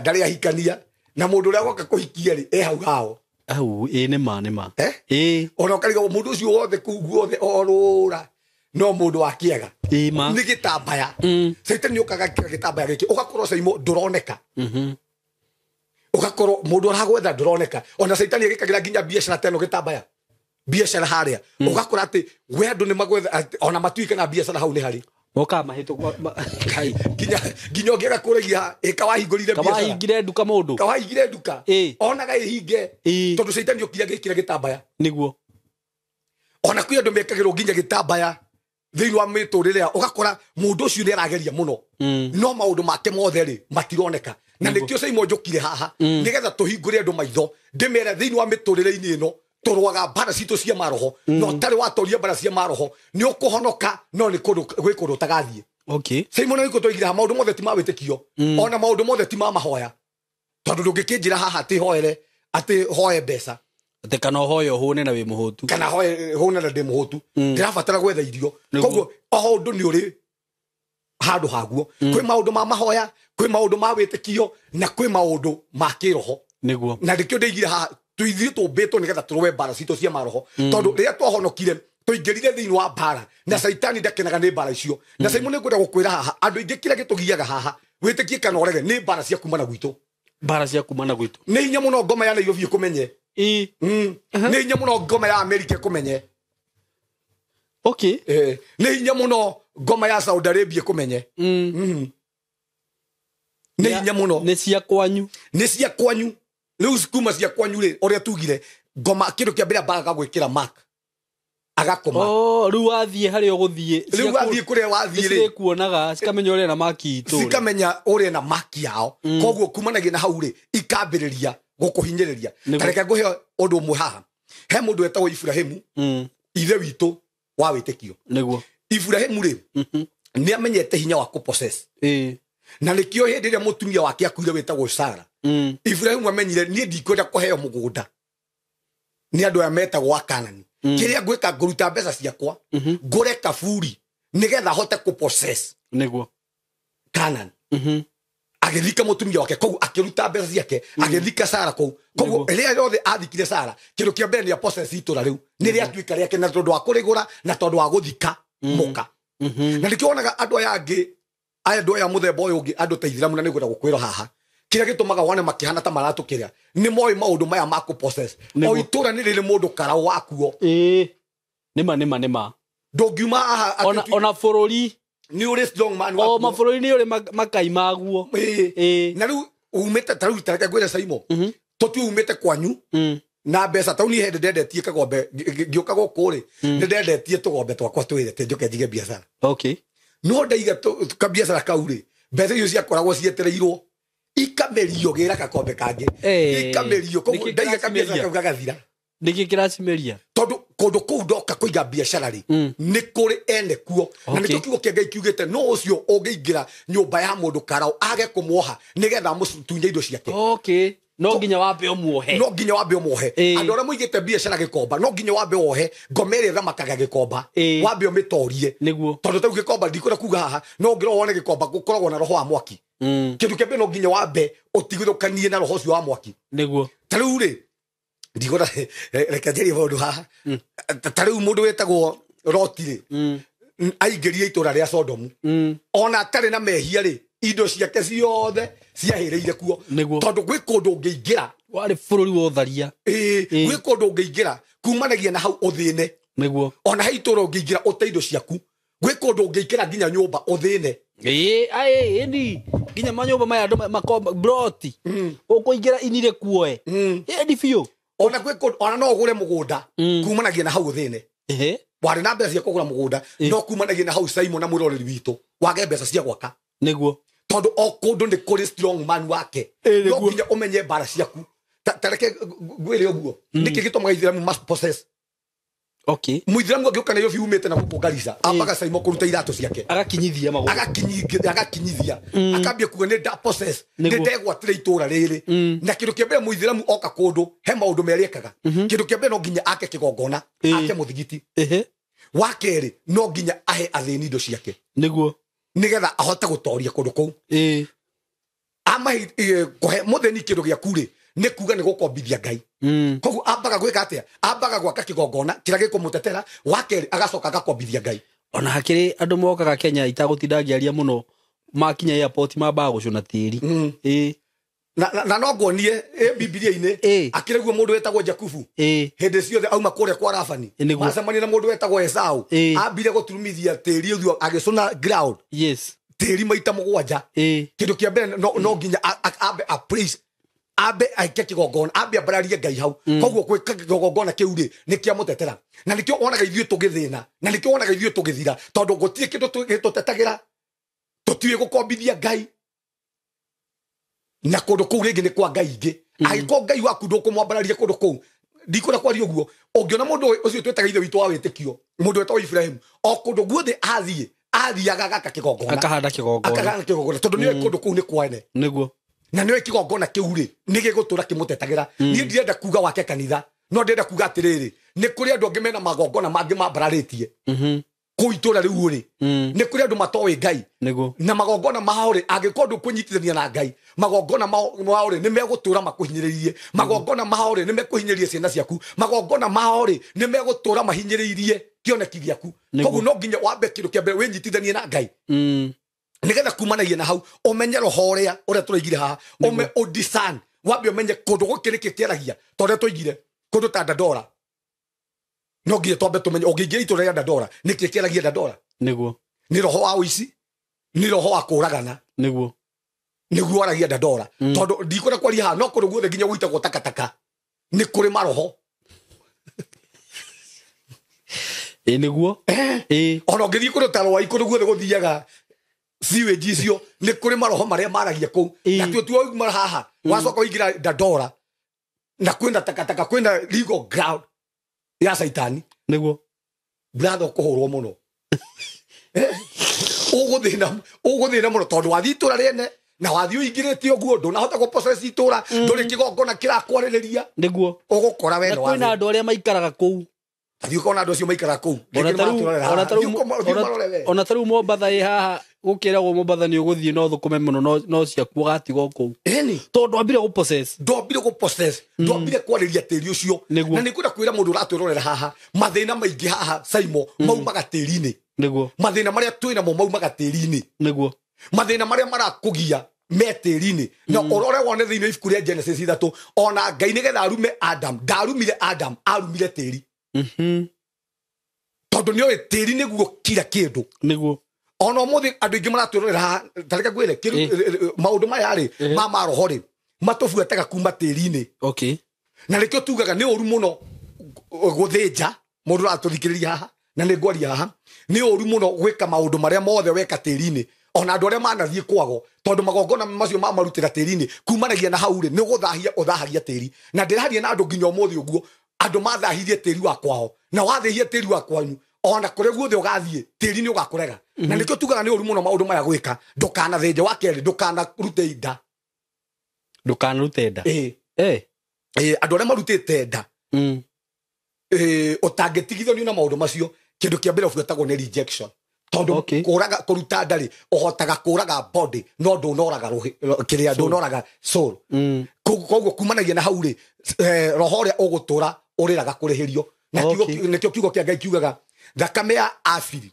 ndarĩ ahikania na mũndũ ũrĩa agoka kũhikia rĩ e hau hao. Au ĩĩ nĩ ma nĩ ma. Ĩĩ ona ũkarigwo mũndũ ũcio wothe kũu guothe orũra no mũndũ wa kĩega. Ĩĩ ma. Nĩ gĩtambaya. Caitani ũkaga gĩtambaya gĩkĩ ũgakorwo Saimo ndũroneka. Ũgakorwo mũndũ ũragwetha ndũroneka. Ona caitani agĩkagĩra nginya biacara ta ĩno gĩtambaya. Biacara haria ugakora ati we andu ni magwetha ona matuike na biacara hau ni hari moka mahitũ kai nginya ũngĩaga kũrĩgia ĩka wahingũrire biacara kawahingire nduka mũndũ kawahingire nduka onaga ĩhinge tondũ caitani okire agĩkĩra gĩtambaya nĩguo. Ona kwĩ andũ mekagĩrwo nginya gĩtambaya thĩinĩ wa mĩtũrĩre ũgakora mũndũ ũcio nĩ arageria mũno no maũndũ make mothe rĩ matironeka na nĩkĩo Saimo njũkire haha nĩgetha tũhingũre andũ maitho ndĩmere thĩinĩ wa mĩtũrĩre-inĩ ĩno tũrũaga mbara citũ cia maroho no ũtarĩ watoria mbara cia maroho nĩ ũkũhonoka no nĩ kũndũ gwĩ kũndũ ũtagathiĩ. Okay. Saimo nĩ tũigire haha maũndũ mothe ti ma wĩtĩkio ona maũndũ mothe ti ma mahoya tondũ ndũngĩkĩnjĩra haha atĩ hoere atĩ hoe mbeca atĩ kana ũhoe ũhũne na wĩ mũhũtu kana hoe hũne na ndĩ mũhũtu ndĩrabatara gwetha irio koguo o ũndũ nĩ ũrĩ handũ haguo. Kwĩ maũndũ ma mahoya kwĩ maũndũ ma wĩtĩkio na kwĩ maũndũ ma kĩroho nĩguo. Na nĩkĩo ndĩigire haha tuithuĩ tũmbĩtwo nĩgetha tũrũe mbara citũ cia maroho tondũ rĩrĩa twahonokire tũingĩrire thĩinĩ wa mbara na caitani ndakenaga nĩ mbara icio. Na Saimo nĩ ngwenda gũkwĩra haha andũ aingĩ kĩrĩa gĩtũgiaga haha wĩtĩkie kana ũrege nĩ mbara cia kumana gwitũ. Mbara cia kumana gwitũ nĩ hinya mũno ngoma ya Nairobi ĩkũmenye. Nĩ hinya mũno ngoma ya Amerika ĩkũmenye. Okay. Nĩ hinya mũno ngoma ya Saudi Arabia ĩkũmenye. Nĩ hinya mũno. Nĩ cia kwanyu. Nĩ cia kwanyu. Rĩu kuma cia kwanyu rĩ ũrĩa tugire ngoma kĩndũ kĩa mbere ambaga agagwĩkĩra mark agakũma. Oh rĩu wathiĩ harĩa ũgũthiĩ rĩu wathiĩ kũrĩa wathiĩ rĩ nĩcikuonaga cikamenya ũrĩa na maki itũ cikamenya ũrĩa na maki yao koguo kumanagia na hau rĩ ikambĩrĩria gũkũhinyĩrĩria. Ta reke ngũhe ũndũ ũmwe haha he mũndũ wetagwo Ibrahimu ithe witũ wa wĩtĩkio nĩguo. Ibrahimu rĩ nĩ amenyete hinya wa kũpossess na nĩkĩo hĩndĩ ĩrĩa mũtumia wake akuire wĩtagwo Sara Ibrahimu amenyire niĩ ndikwenda kũheo mũgũnda nĩ andũ aya metagwo a Kanani kĩrĩa ngwĩka ngũruta mbeca ciakwa ngũre kaburi nĩgetha hote kũpossess nĩguo Kanani. Agĩthika mũtumia wake koguo akĩruta mbeca ciake agĩthika Sara kũu koguo rĩrĩa rĩothe athikire Sara kĩndũ kĩa mbere nĩ apossess itũra rĩu nĩ rĩatuĩka rĩake na tondũ wa kũrĩgũra na tondũ wa gũthika mũka. Na nĩkĩo wonaga andũ aya angĩ andũ aya mũthemba ũyũ ũngĩ andũ ta Ithiramu na nĩngwenda gũkwĩra haha kĩrĩa gĩtũmaga wone makĩhana ta maratũkĩra nĩ moĩ maũndũ maya ma kũpossess. O itũra nĩ rĩrĩ mũndũ karau wakuo. Ĩĩ nĩma nĩma nĩma ndũngiuma haha ona bũrũri nĩ ũrĩ strong man wakuo o mabũrũri nĩ ũrĩ makai maguo. Ĩĩ na rĩu umĩte ta rĩu ta reke ngwĩre Saimo tũtue umĩte kwanyu na mbeca ta niĩ hĩndĩ ndendetie kagombe ngĩũka gũkũ rĩ nĩ ndendetie tũgombe twakwa twĩrĩ atĩ njũke njige biacara. Okay. No ndaiga kabiacara kau rĩ mbeca icio ciakoragwo cietereirwo ikamerio gĩra kakombe kangĩ ikamerio koguo ndaiga kabiacara kau gagathira. Nĩkĩ kĩracimeria tondũ kũndũ kũu ndoka kũiga biacara rĩ nĩ kũrĩ ene kuo na nĩkĩo kiugo kĩa Ngai kiugĩte no ũcio ũngĩingĩra nyũmba ya mũndũ karau age kũmuoha nĩgetha amũtunye indo ciake. Okay. No nginya wambe ũmuohe. No nginya wambe ũmuohe. Andũ arĩa mũigĩte biacara gĩkomba no nginya wambe wohe ngoma ĩrĩa ĩthamakaga gĩkomba wambe ũmĩtorie nĩguo tondũ ta rĩu gĩkomba ndikwenda kuga haha no ũngĩrora wone gĩkomba gũkoragwo na roho wa mwaki. Kĩndũ kĩa mbere no nginya wambe ũtigithũkanie na roho ũcio wa mwaki nĩguo. Ta rĩu rĩ ndikwenda reke njarie maũndũ haha ta rĩu mũndũ wĩtagwo Loti rĩ aingĩrire itũra rĩa Sodomu ona atarĩ na mehia rĩ indo ciake ciothe ciahĩrĩire kuo tondũ gwĩ kũndũ ũngĩingĩra warĩ bũrũri wa ũtharia. Ĩĩ gwĩ kũndũ ũngĩingĩra kumanagia na hau ũthĩne nĩguo ona he itũra ũngĩingĩra ũte indo ciaku gwĩ kũndũ ũngĩingĩra nginya nyũmba ũthĩne. Ĩĩ ĩni Nginya manyũmba maya andũ makomba broti. Ũkũingĩra inire kuoe. Ĩndi biũ. Ona gwĩ kũndũ ona no ũgũre mũgũnda kumanagia na hau ũthĩne. Warĩ na mbeca cia kũgũra mũgũnda no kumanagia na hau Simon na mwĩroreri witũ wage mbeca cia gwaka. Nĩguo. Tondũ o kũndũ nĩ kũrĩ strong man wake. No nginya ũmenye mbara ciaku. Ta reke ngwĩre ũguo. Nĩkĩ gĩtũmaga Ithiramu must possess? Okay. Muithiramu angĩũka Nairobi umĩte na gũkũ Garissa, ambaga Simon kũruta iratũ ciake. Agakinyithia magũrũ. Agakinyithia. Akambia kuga nĩ nda possess, nĩ ndegwatĩra itũra rĩrĩ. Na kĩndũ kĩa mbere Muithiramu oka kũndũ, he maũndũ merĩ ekaga. Kĩndũ kĩa mbere no nginya ake kĩgongona, ake mũthigiti. Wa kerĩ no nginya ahe athĩni indo ciake. Nĩguo. Nĩgetha ahote gũtoria kũndũ kũu. Amahe kũhe mũthĩni kĩndũ gĩaku rĩ, nĩ kuga nĩ gũkombithia Ngai. Koguo ambaga gwĩka atĩa? Ambaga gwaka kĩgongona kĩrĩa gĩkũmũtetera, wa kerĩ agacoka agakombithia Ngai. Ona hakĩrĩ andũ mokaga Kenya itagũtinda ngĩaria mũno, makinya airport mambaga gũcũna tĩri. Na no nguonie Bibilia-inĩ akĩrĩ guo mũndũ wetagwo Jakubu. Hĩndĩ ciothe auma kũrĩa kwa Labani, macemania na mũndũ wetagwo Esau, ambire gũturumithia tĩri ũthiũ agĩcũna ground. Yes. Tĩri maita mũgwanja. Kĩndũ kĩa mbere no nginya ambe a praise, ambe aike kĩgongona, ambe ambararie Ngai hau. Koguo gwĩka kĩgongona kĩu rĩ nĩ kĩamũtetera. Na nĩkĩo wonaga ithuĩ tũgĩthĩna, na nĩkĩo wonaga ithuĩ tũgĩthira, tondũ gũtirĩ kĩndũ gĩtũtetagĩra, tũtiũĩ gũkombithia Ngai. Na kũndũ kũu rĩngĩ nĩ kwa Ngai ingĩ. Angĩkorwo Ngai waku ndũkũmwambararia kũndũ kũu, ndikwenda kwaria ũguo, ũngĩona mũndũ ũcio twĩtaga ithe witũ wa wĩtĩkio, mũndũ wetagwo Ibrahim, o kũndũ guothe athiĩ, athiaga agaka kĩgongona. Akahanda kĩgongona. Akahanda kĩgongona, tondũ nĩoĩ kũndũ kũu nĩ kwene. Nĩguo. Na nĩoĩ kĩgongona kĩu rĩ, nĩ gĩgũtũra kĩmũtetagĩra. Niĩ ndirenda kuga wake kanitha, no ndĩrenda kuga atĩrĩrĩ, nĩ kũrĩ andũ angĩ mena magongona mangĩ mambararĩtie. Kũu itũra rĩu rĩ, nĩ kũrĩ andũ matoĩ Ngai. Na magongona mao rĩ, angĩkorwo ndũkũnyitithania na Ngai, magongona mao rĩ, nĩ megũtũra makũhinyĩrĩirie. Magongona mao rĩ, nĩ mekũhinyĩrĩria ciana ciaku. Magongona mao rĩ, nĩ megũtũra mahinyĩrĩirie kĩoneki gĩaku. Koguo no nginya wambe kĩndũ kĩa mbere wĩnyitithanie na Ngai. Nĩgetha kumanagia na hau ũmenye roho ũrĩa tũraigire haha, ũme ũdiscern, wambe ũmenye kũndũ gũkĩ nĩkĩ kĩaragia, ta ũrĩa tũigire kũndũ ta Dandora. No nginya twambe tũmenye ũngĩingĩra itũra rĩa Dandora nĩkĩ kĩaragia Dandora. Nĩguo. Nĩ roho wa ũici, nĩ roho wa kũragana. Nĩguo. Nĩguo waragia Dandora. Tondũ ndikwenda kwaria haha, no kũndũ guothe nginya gũitagwo takataka nĩ kũrĩ maroho. Nĩguo. Ona ũngĩthiĩ kũndũ ta Rwai, kũndũ guothe gũthiaga sewage icio, nĩ kũrĩ maroho marĩa maragia kũu. Na tuo tuo haha, wacoka ũingĩra Dandora, na kwĩna takataka, kwĩna legal ground ya Saitani. Nĩguo. Brother, ũkũhũrwo mũno. Ũgũthĩna mũno tondũ wathiĩ itũra rĩene na wathiĩ ũingĩrĩte ũguo, ndũnahota gũ-possess itũra, ndũrĩ kĩgongona kĩrakwarĩrĩria. Nĩguo. Ũgũkora we Na nĩ kwĩna wathiĩ. andũ arĩa maikaraga kũu. Thiĩ ũkona andũ acio maikaraga kũu. Ona ta rĩu Mombatha ĩ haha, gũkĩragwo Mombatha nĩ ũgũthiĩ no thũkũme mũno, no ciaku ũgatigwo kũu. Tondũ ndwambire gũ-possess. Ndwambire gũ-possess, ndwambire kwarĩria tĩri ũcio. Na nĩngwenda kwĩra mũndũ ũratwĩrorera haha, mathĩna maingĩ haha Simon maumaga tĩri-inĩ. Nĩguo. Mathĩna marĩa twĩnamo maumaga tĩri-inĩ. Nĩguo. Mathĩna marĩa marakũgia me tĩri-inĩ. Na ũrore wone thĩinĩ wa ibuku rĩa Genesis 3, ona Ngai nĩgetha arume Adam, ndarumire Adam, arumire tĩri. Tondũ nĩoĩ tĩri nĩguo kira kĩndũ. Nĩguo. Ona ũmũthĩ andũ aingĩ maratwĩrorera haha, ta reke ngwĩre, maũndũ maya rĩ, ma maroho rĩ, matũbuataga kuma tĩri-inĩ. Okay. Na nĩkĩo tugaga nĩ ũru mũno gũthĩnja mũndũ ũratũthikĩrĩria haha, na nĩ ngwaria haha, nĩ ũru mũno gwĩka maũndũ marĩa mothe weka tĩri-inĩ, ona andũ arĩa manathiĩ kwago, tondũ magongona macio mamarutĩra tĩri-inĩ, kumanagia na hau rĩ, nĩ gũthahia ũthahagia tĩri. Na ndĩraria na andũ nginya ũmũthĩ ũguo, andũ mathahirie tĩri wa kwao, na wathĩhia tĩri wa kwanyu, ona kũrĩa guothe ũgathiĩ, tĩri nĩ ũgakũrega. Na nĩkĩo tugaga nĩ ũru mũno maũndũ maya gwĩka, ndũkanathĩnje. Wa kerĩ, ndũkanarute nda. Ndũkanarute nda. Andũ arĩa marutĩte nda, ũtangĩtigithanio na maũndũ macio, kĩndũ kĩa mbere ũbuatagwo nĩ rejection. Tondũ kũraga, kũruta nda rĩ, ũhotaga kũraga body, no ndũnoraga kĩrĩa, ndũnoraga soul. Koguo kumanagia na hau rĩ, roho ũrĩa ũgũtũra ũrĩraga kũrĩhĩrio. Na nĩkĩo kiugo kĩa Ngai kiugaga, thakame ya Abili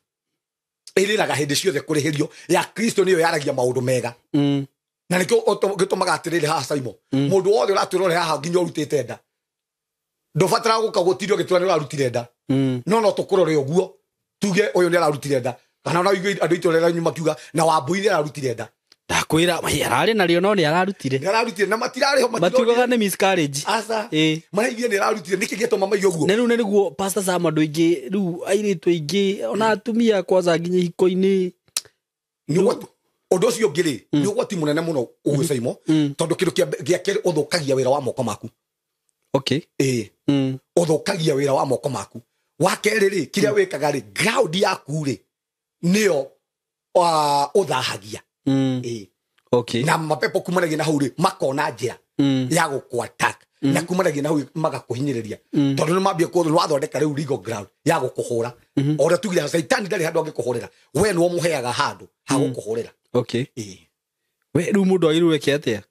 ĩrĩraga hĩndĩ ciothe kũrĩhĩrio, ya Kristo nĩyo yaragia maũndũ mega. Na nĩkĩo gĩtũmaga atĩrĩrĩ haha Simon, mũndũ wothe ũratwĩrorera haha nginya ũrutĩte nda, ndũbataraga gũka gũtirio gĩtura nĩ ũrarutire nda. No tũkũrore ũguo tuge ũyũ nĩ ararutire nda, kana ona ũigue andũ itũra rĩanyu makiuga na Wambui nĩ ararutire nda. Ndakwĩra ararĩ narĩo no nĩ ararutire. Nĩ ararutire na matirarĩ ho matiugaga nĩ miscarriage. Aca. Maraigire nĩ ararutire nĩkĩ gĩatũma maigue ũguo? Na rĩu nĩ nĩguo Pastor Sam andũ aingĩ rĩu airĩtu aingĩ ona atumia kwanza nginya ihiko-inĩ. Nĩ ũndũ ũcio ũngĩ rĩ nĩ ũgwati mũnene mũno ũguo Saimo tondũ kĩndũ gĩa kerĩ ũthũkagia wĩra wa moko maku. Okay. Ũthũkagia wĩra wa moko maku. Wa kerĩ rĩ kĩrĩa wĩkaga rĩ ground yaku rĩ nĩyo ũthahagia. Okay. Na mapepo kumanagia na hau rĩ makona njĩra ya gũkũ attack na kumanagia na hau magakũhinyĩrĩria tondũ nĩ mambia kũthũ wathondeka rĩu legal ground ya gũkũhũra. O ũrĩa tugire Caitani ndarĩ handũ angĩkũhũrĩra, we nĩwe ũmũheaga handũ ha gũkũhũrĩra. Okay. We rĩu mũndũ agĩrĩirwo eke atĩa?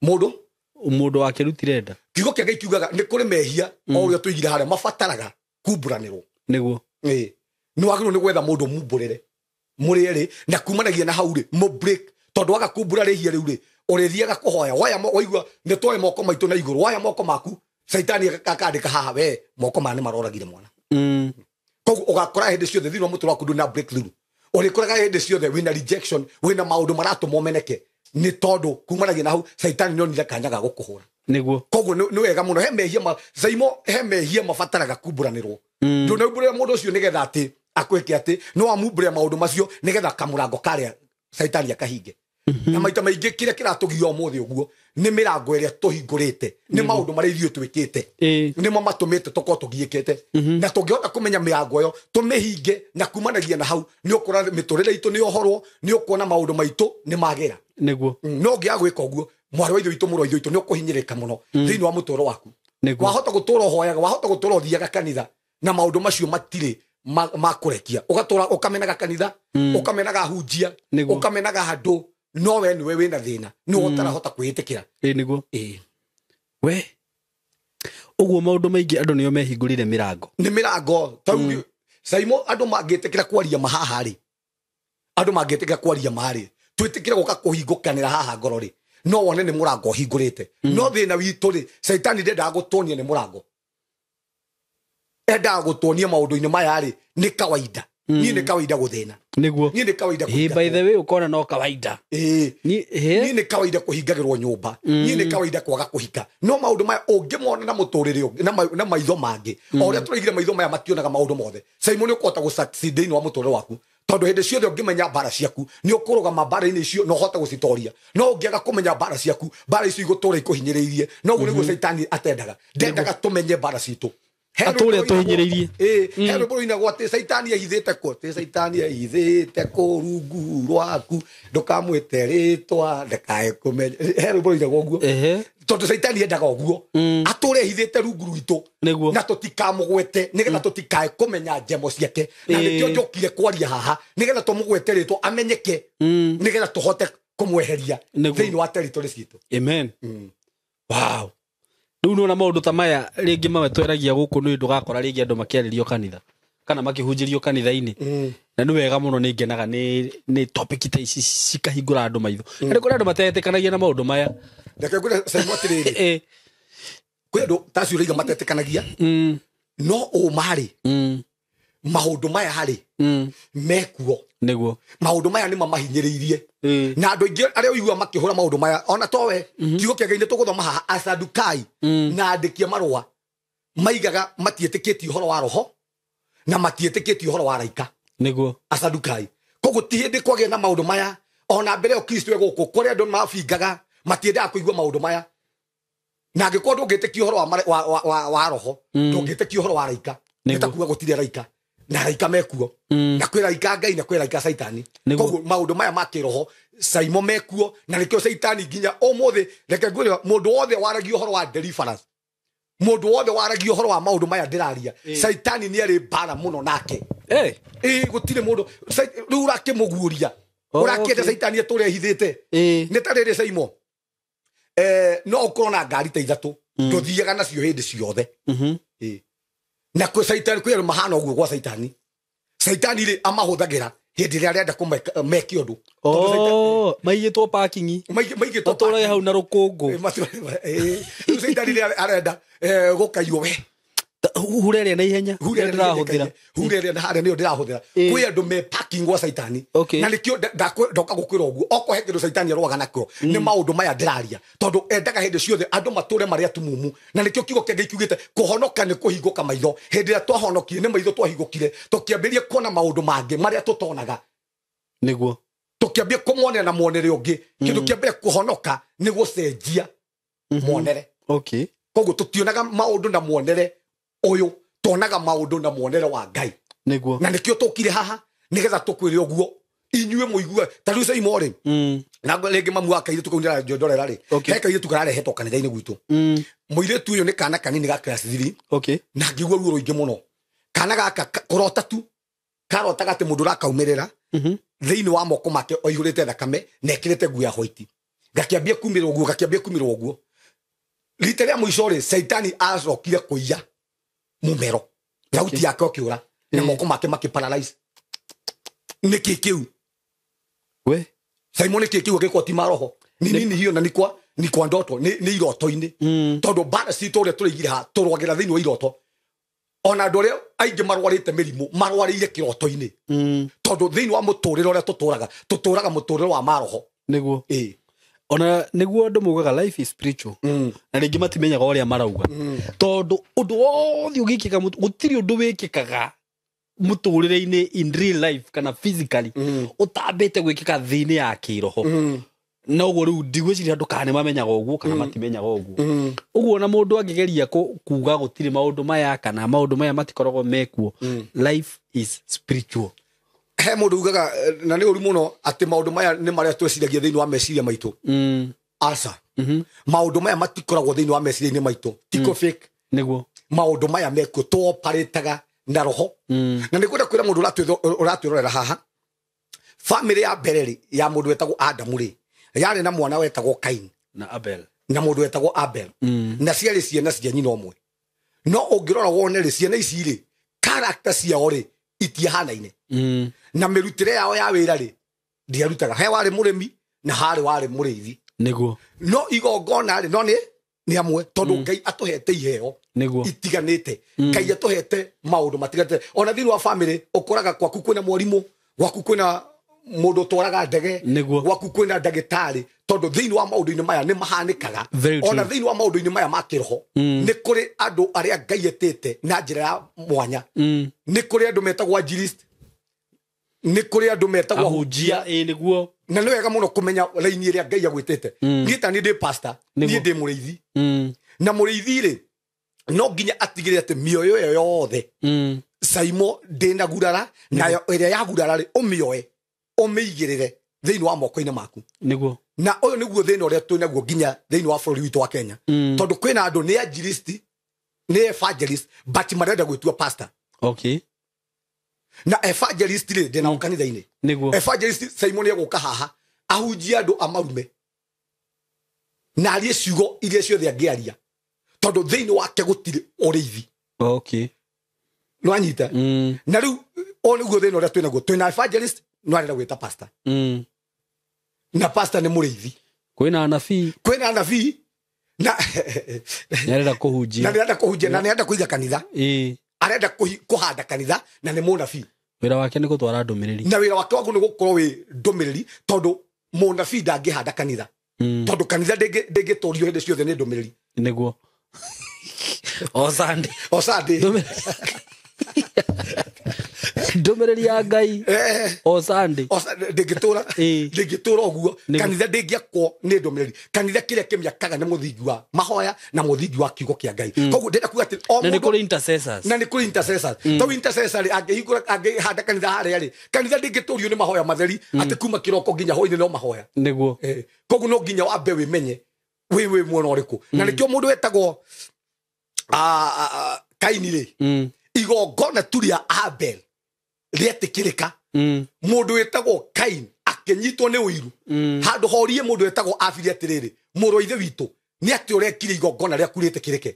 Mũndũ wakĩrutire nda. Kiugo kĩa Ngai kiugaga nĩ kũrĩ mehia o ũrĩa tũigire harĩa mabataraga kumbũranĩrwo. Nĩguo. Nĩ wagĩrĩirwo nĩ gwetha mũndũ mumbũrĩre mũrĩ erĩ na kumanagia na hau rĩ mũ break tondũ waga kumbũra rĩhia rĩu rĩ ũrĩthiaga kũhoya waya waigua nĩ twoe moko maitũ na igũrũ waya moko maku Caitani akandĩka haha we moko maya nĩ maroragire mwana. Koguo ũgakora hĩndĩ ciothe thĩinĩ wa mũtũrĩre waku ndũrĩ na breakthrough. Ũrĩkoraga hĩndĩ ciothe wĩna rejection wĩna maũndũ maratũma ũmeneke nĩ tondũ kumanagia na hau Caitani nĩ onire kanya ga gũkũhũra. Nĩguo. Koguo nĩ wega mũno he mehia Saimo he mehia mabataraga kumbũranĩrwo. Ndũnaumbũrĩra mũndũ ũcio nĩgetha atĩ akwĩke atĩ no amumbũre maũndũ macio nĩgetha kamũrango karĩa Caitani akahinge. Na maita maingĩ kĩrĩa kĩratũgia ũmũthĩ ũguo nĩ mĩrango ĩrĩa tũhingũrĩte nĩ maũndũ marĩa ithuĩ twĩkĩte nĩmo matũmĩte tũkorwo tũgiĩkĩte na tũngĩhota kũmenya mĩrango ĩyo tũmĩhinge na kumanagia na hau nĩ ũkũra mĩtũrĩre itũ nĩ yohorwo nĩ ũkuona maũndũ maitũ nĩ magĩra. Nĩguo. No ũngĩaga gwĩka ũguo mwarĩ wa ithe witũ mũrũ wa ithe witũ nĩ ũkũhinyĩrĩka mũno thĩinĩ wa mũtũũro waku. Wahota gũtũũra ũhoyaga wahota gũtũũra ũthiaga kanitha na maũndũ macio matirĩ makũrekia ũgatũra ũkamenaga kanitha ũkamenaga hunjia ũkamenaga handũ no we nĩwe wĩna thĩna nĩwe ũtarahota kwĩĩtĩkĩra. Nĩguo. We ũguo maũndũ maingĩ andũ nĩo mehingũrire mĩrango. Nĩ mĩrango tau Saimo andũ mangĩtĩkĩra kwaria mahaha rĩ andũ mangĩtĩkĩra kwaria marĩ twĩtĩkĩre gũka kũhingũkanĩra haha ngoro rĩ no wone nĩ mũrango ũhingũrĩte. No thĩna witũ rĩ Caitani ndendaga gũtuonia nĩ mũrango endaga gũtuonia maũndũ-inĩ maya rĩ nĩ kawaida. Niĩ nĩ kawaida gũthĩna. Nĩguo. Niĩ nĩ kawaida kũhinga. By the way ũkona no kawaida. Niĩ nĩ kawaida kũhingagĩrwo nyũmba. Niĩ nĩ kawaida kwaga kũhika. No maũndũ maya ũngĩmona na mũtũrĩre na maitho mangĩ o ũrĩa tũraigire maitho maya mationaga maũndũ mothe Simon nĩ ũkũhota gũ-succeed thĩinĩ wa mũtũrĩre waku tondũ hĩndĩ ciothe ũngĩmenya mbara ciaku nĩ ũkũrũgama mbara-inĩ icio na ũhote gũcitoria. No ũngĩaga kũmenya mbara ciaku mbara icio igũtũra ikũhinyĩrĩirie. No ũguo nĩguo Caitani atendaga ndendaga tũmenye mbara citũ. Atũrĩa tũhinyĩrĩirie. He rwĩmbo rũinagwo atĩ Caitani ehithĩte kũ atĩ Caitani ehithĩte kũ rungu rwaku ndũkamwĩte rĩtwa ndakae kũmenya. He rwĩmbo rũinagwo ũguo tondũ Caitani endaga ũguo atũre ehithĩte rungu rwitũ na tũtikamũgwete nĩgetha tũtikae kũmenya njemo ciake na nĩkĩo njokire kwaria haha nĩgetha tũmũgwete rĩtwa amenyeke nĩgetha tũhote kũmweheria thĩinĩ wa territory citũ. Amen. Wow. Rĩu nĩwona maũndũ ta maya rĩngĩ mawe tweragia gũkũ nĩ ndũgakora rĩngĩ andũ makĩarĩrio kanitha kana makĩhunjĩrio kanitha-inĩ. Na nĩ wega mũno nĩ ngenaga nĩ topic ta ici cikahingũra andũ maitho. Na nĩ kũrĩ andũ matetĩkanagia na maũndũ maya. Reke ngwĩre Simon atĩrĩrĩ kwĩ andũ ta acio ũraiga matetĩkanagia no ũma rĩ maũndũ maya rĩ mekuo. Nĩguo. Maũndũ maya nĩ mamahinyĩrĩirie na andũ aingĩ arĩa ũiguaga makĩhũra maũndũ maya ona towe kiugo kĩa Ngai nĩ tũgũthoma haha Asadukai na andĩki a marũa maigaga matiĩtĩkĩtie ũhoro wa roho na matiĩtĩkĩtie ũhoro wa araika. Nĩguo. Asadukai. Koguo ti hĩndĩ kwagĩa na maũndũ maya ona mbere ĩyo Kristo e gũkũ kũrĩ andũ mabingaga matiendaga kũigua maũndũ maya na angĩkorwo ndũngĩtĩkia ũhoro wa roho ndũngĩtĩkia ũhoro wa araika nĩ ta kuga gũtirĩ araika na araika mekuo na kwĩ araika Ngai na kwĩ araika Caitani. Koguo maũndũ maya ma kĩroho Saimo mekuo na nĩkĩo Caitani nginya ũmũthĩ reke ngwĩre mũndũ wothe waragia ũhoro wa deliverance mũndũ wothe waragia ũhoro wa maũndũ maya ndĩraria Caitani nĩ arĩ mbara mũno nake. Gũtirĩ mũndũ rĩu ũrakĩmũguũria ũrakĩenda Caitani atũre ehithĩte nĩ ta rĩrĩ Saimo no ũkorwo na ngari ta ithatũ ndũthiaga nacio hĩndĩ ciothe. Na kwĩ Caitani kwĩ andũ mahana ũguo gwa Caitani. Caitani rĩ amahũthagĩra hĩndĩ ĩrĩa arenda kũmeke ũndũ. Maigĩtwo parking maigĩtwo matũraga hau na rũkũngũ. Rĩu Caitani rĩ arenda gũkaiywo we Hure ĩrĩa na ihenya. Hure ĩrĩa ndĩrahũthĩra. Hure ĩrĩa harĩa nĩyo ndĩrahũthĩra. Ĩĩ. Kwĩ andũ me parking gwa caitani. Okay. Na nĩkĩo ndoka gũkwĩra ũguo, okorwo he kĩndũ caitani arũaga nakĩo nĩ maũndũ maya ndĩraria, tondũ endaga hĩndĩ ciothe andũ matũre marĩ atumumu. Na nĩkĩo kiugo kĩa Ngai kiugĩte kũhonoka nĩ kũhingũka maitho. Hĩndĩ ĩrĩa twahonokire nĩ maitho twahingũkire, tũkĩambĩrĩria kuona maũndũ mangĩ marĩa tũtonaga. Nĩguo. Tũkĩambia kũmonera na muonere ũngĩ. Kĩndũ kĩa mbere kũhonoka nĩ gũcenjia muonere. Okay. Koguo tũtionaga maũndũ na muonere ũyũ, tuonaga maũndũ na muonere wa Ngai. Nĩguo. Na nĩkĩo tũkire haha nĩgetha tũkwĩre ũguo inyuĩ mũigue. Ta rĩu Saimo rĩ, na rĩngĩ mamu wa kairĩtu kau nĩarandorera rĩ, Okay. he kairĩtu kararehetwo kanitha-inĩ gwitũ. Mũirĩtu ũyũ nĩ kana kanini ga class 3. Okay. Na ngĩigua ruo rũingĩ mũno. Kana gaka kũrota tu karotaga atĩ mũndũ ũrakaumĩrĩra thĩinĩ wa moko make oihũrĩte thakame na ekĩrĩte nguo ya white. Gakĩambia kumĩrwo ũguo, gakĩambia kumĩrwo ũguo. Rita rĩa mũico rĩ, Caitani acokire kũiya mumero, thauti yake ũkĩũra na moko make makĩparalyze. Nĩkĩ kĩu? We. Simon, nĩkĩ kĩu agĩkwo ti maroho? Ni nini hiyo? Na ni kwa ndoto, ni iroto-inĩ. Tondũ mbara citũ ũrĩa tũrĩigire haha tũrwagĩra thĩinĩ wa iroto. Ona andũ arĩa aingĩ marwarĩte mĩrimũ marwarĩire kĩroto-inĩ. Tondũ thĩinĩ wa mũtũrĩre ũrĩa tũtũraga, tũtũraga mũtũrĩre wa maroho. Nĩguo. Ĩĩ. Ona nĩguo andũ maugaga life is spiritual. Na rĩngĩ matimenyaga ũrĩa marauga. Tondũ ũndũ wothe ũgĩkĩka, gũtirĩ ũndũ wĩkĩkaga mũtũrĩre-inĩ in real life kana physically ũtambĩte gwĩkĩka thĩ-inĩ ya kĩroho. Na ũguo rĩu ndigwĩciria andũ kana nĩmamenyaga ũguo kana matimenyaga ũguo. Ũguo ona mũndũ angĩgeria kuga gũtirĩ maũndũ maya kana maũndũ maya matikoragwo mekuo, life is spiritual. He mũndũ ugaga, na nĩ ũru mũno, atĩ maũndũ maya nĩ marĩa twĩciragia thĩinĩ wa meciria maitũ. Aca. Maũndũ maya matikoragwo thĩinĩ wa meciria-inĩ maitũ. Tiko fake. Nĩguo. Maũndũ maya mekuo tũoparĩtaga na roho. Na nĩ ngwenda kwĩra mũndũ ũratwĩrorera haha, famĩlĩ ya mbere rĩ, ya mũndũ wetagwo Adamu rĩ, yarĩ na mwana wetagwo Kain na Abel. Na mũndũ wetagwo Abel. Na ciarĩ ciana cia nyina ũmwe. No ũngĩrora wone rĩ, ciana ici rĩ, character ciao rĩ itiahanaine. Na mĩrutĩre yao ya wĩra rĩ ndiarutaga. He warĩ mũrĩmi na harĩ warĩ mũrĩithi. Nĩguo. No igongona rĩ, no nĩ amwe, tondũ Ngai atũhete iheo Nĩguo. itiganĩte. Ngai atũhete maũndũ matiganĩte. Ona thĩinĩ wa famĩlĩ ũkoraga gwaku kwĩna mwarimũ, gwaku kwĩna mũndũ ũtwaraga ndege, Nĩguo. gwaku kwĩna ndagĩtarĩ, tondũ thĩinĩ wa maũndũ-inĩ maya nĩ mahanĩkaga. Very true. Ona thĩinĩ wa maũndũ-inĩ maya ma kĩroho nĩ kũrĩ andũ arĩa Ngai etĩte na njĩra ya mwanya. Nĩ kũrĩ andũ metagwo anjirist, nĩ kũrĩ andũ metagwo ahunjia. Ĩĩ, nĩguo. Na nĩ wega mũno kũmenya raini ĩrĩa Ngai agwĩtĩte. Niĩ ta niĩ ndĩ pastor, Nĩguo. niĩ ndĩ mũrĩithi. Na mũrĩithi rĩ, no nginya atigĩrĩre atĩ mĩoyo ĩyo yothe Saimo ndĩna gurara, nayo ĩrĩa ya gurara rĩ, ũmĩoe ũmĩigĩrĩre thĩinĩ wa moko-inĩ maku. Nĩguo. Na ũyũ nĩguo thĩna ũrĩa twĩ naguo nginya thĩinĩ wa bũrũri witũ wa Kenya. Tondũ kwĩna andũ nĩ anjiristi, nĩ evangelist, but marenda gwĩtua pastor. Okay. Na evangelist rĩ, ndĩnao kanitha-inĩ. Nĩguo. Evangelist Simon egũka haha ahunjie andũ amarume na arie ciugo iria ciothe angĩaria, tondũ thĩinĩ wake gũtirĩ ũrĩithi. Okay. Nĩwanyita? Na rĩu ũyũ nĩguo thĩna ũrĩa twĩ naguo. Twĩna evangelist no arenda gwĩta pastor. Na pastor nĩ mũrĩithi. Kwĩna anabii. Kwĩna anabii na nĩarenda kũhunjia. Na nĩarenda kũhunjia na nĩarenda kũiga kanitha. Ĩĩ. Arenda kũhanda kanitha na nĩ mũnabii. Wĩra wake nĩ gũtwara ndũmĩrĩri. Na wĩra wake wagu nĩ gũkorwo wĩ ndũmĩrĩri, tondũ mũnabii ndangĩhanda kanitha. Tondũ kanitha ndĩngĩtũrio hĩndĩ ciothe nĩ ndũmĩrĩri. Nĩguo. O Sunday. O Sunday. Ndũmĩrĩri ya Ngai. O Sunday. O Sunday, ndĩngĩtũra. Ĩĩ. Ndĩngĩtũra ũguo. Nĩguo. Kanitha ndĩngĩakwo nĩ ndũmĩrĩri. Kanitha kĩrĩa kĩmĩakaga nĩ mũthingi wa mahoya na mũthingi wa kiugo kĩa Ngai. Koguo ndĩrenda kuga atĩ o Na nĩ mũndũ kũrĩ intercessors. Na nĩ kũrĩ intercessors. Tondũ intercessor rĩ, angĩhingũra, angĩhanda kanitha harĩa rĩ, kanitha ndĩngĩtũrio nĩ mahoya matheri, atĩ kuma kĩroko nginya hwaĩ-inĩ no mahoya. Nĩguo. Koguo no nginya wambe wĩmenye wĩ mwena ũrĩkũ. Na nĩkĩo mũndũ wetagwo, Kaini rĩ, igongona tu rĩa Abel rĩetĩkĩrĩka. Mũndũ wĩtagwo Kain akĩnyitwo nĩ ũiru. Handũ horie mũndũ wĩtagwo Abeli atĩrĩrĩ, mũrũ wa ithe witũ, nĩ atĩ ũrekire igongona rĩaku rĩtĩkĩrĩke?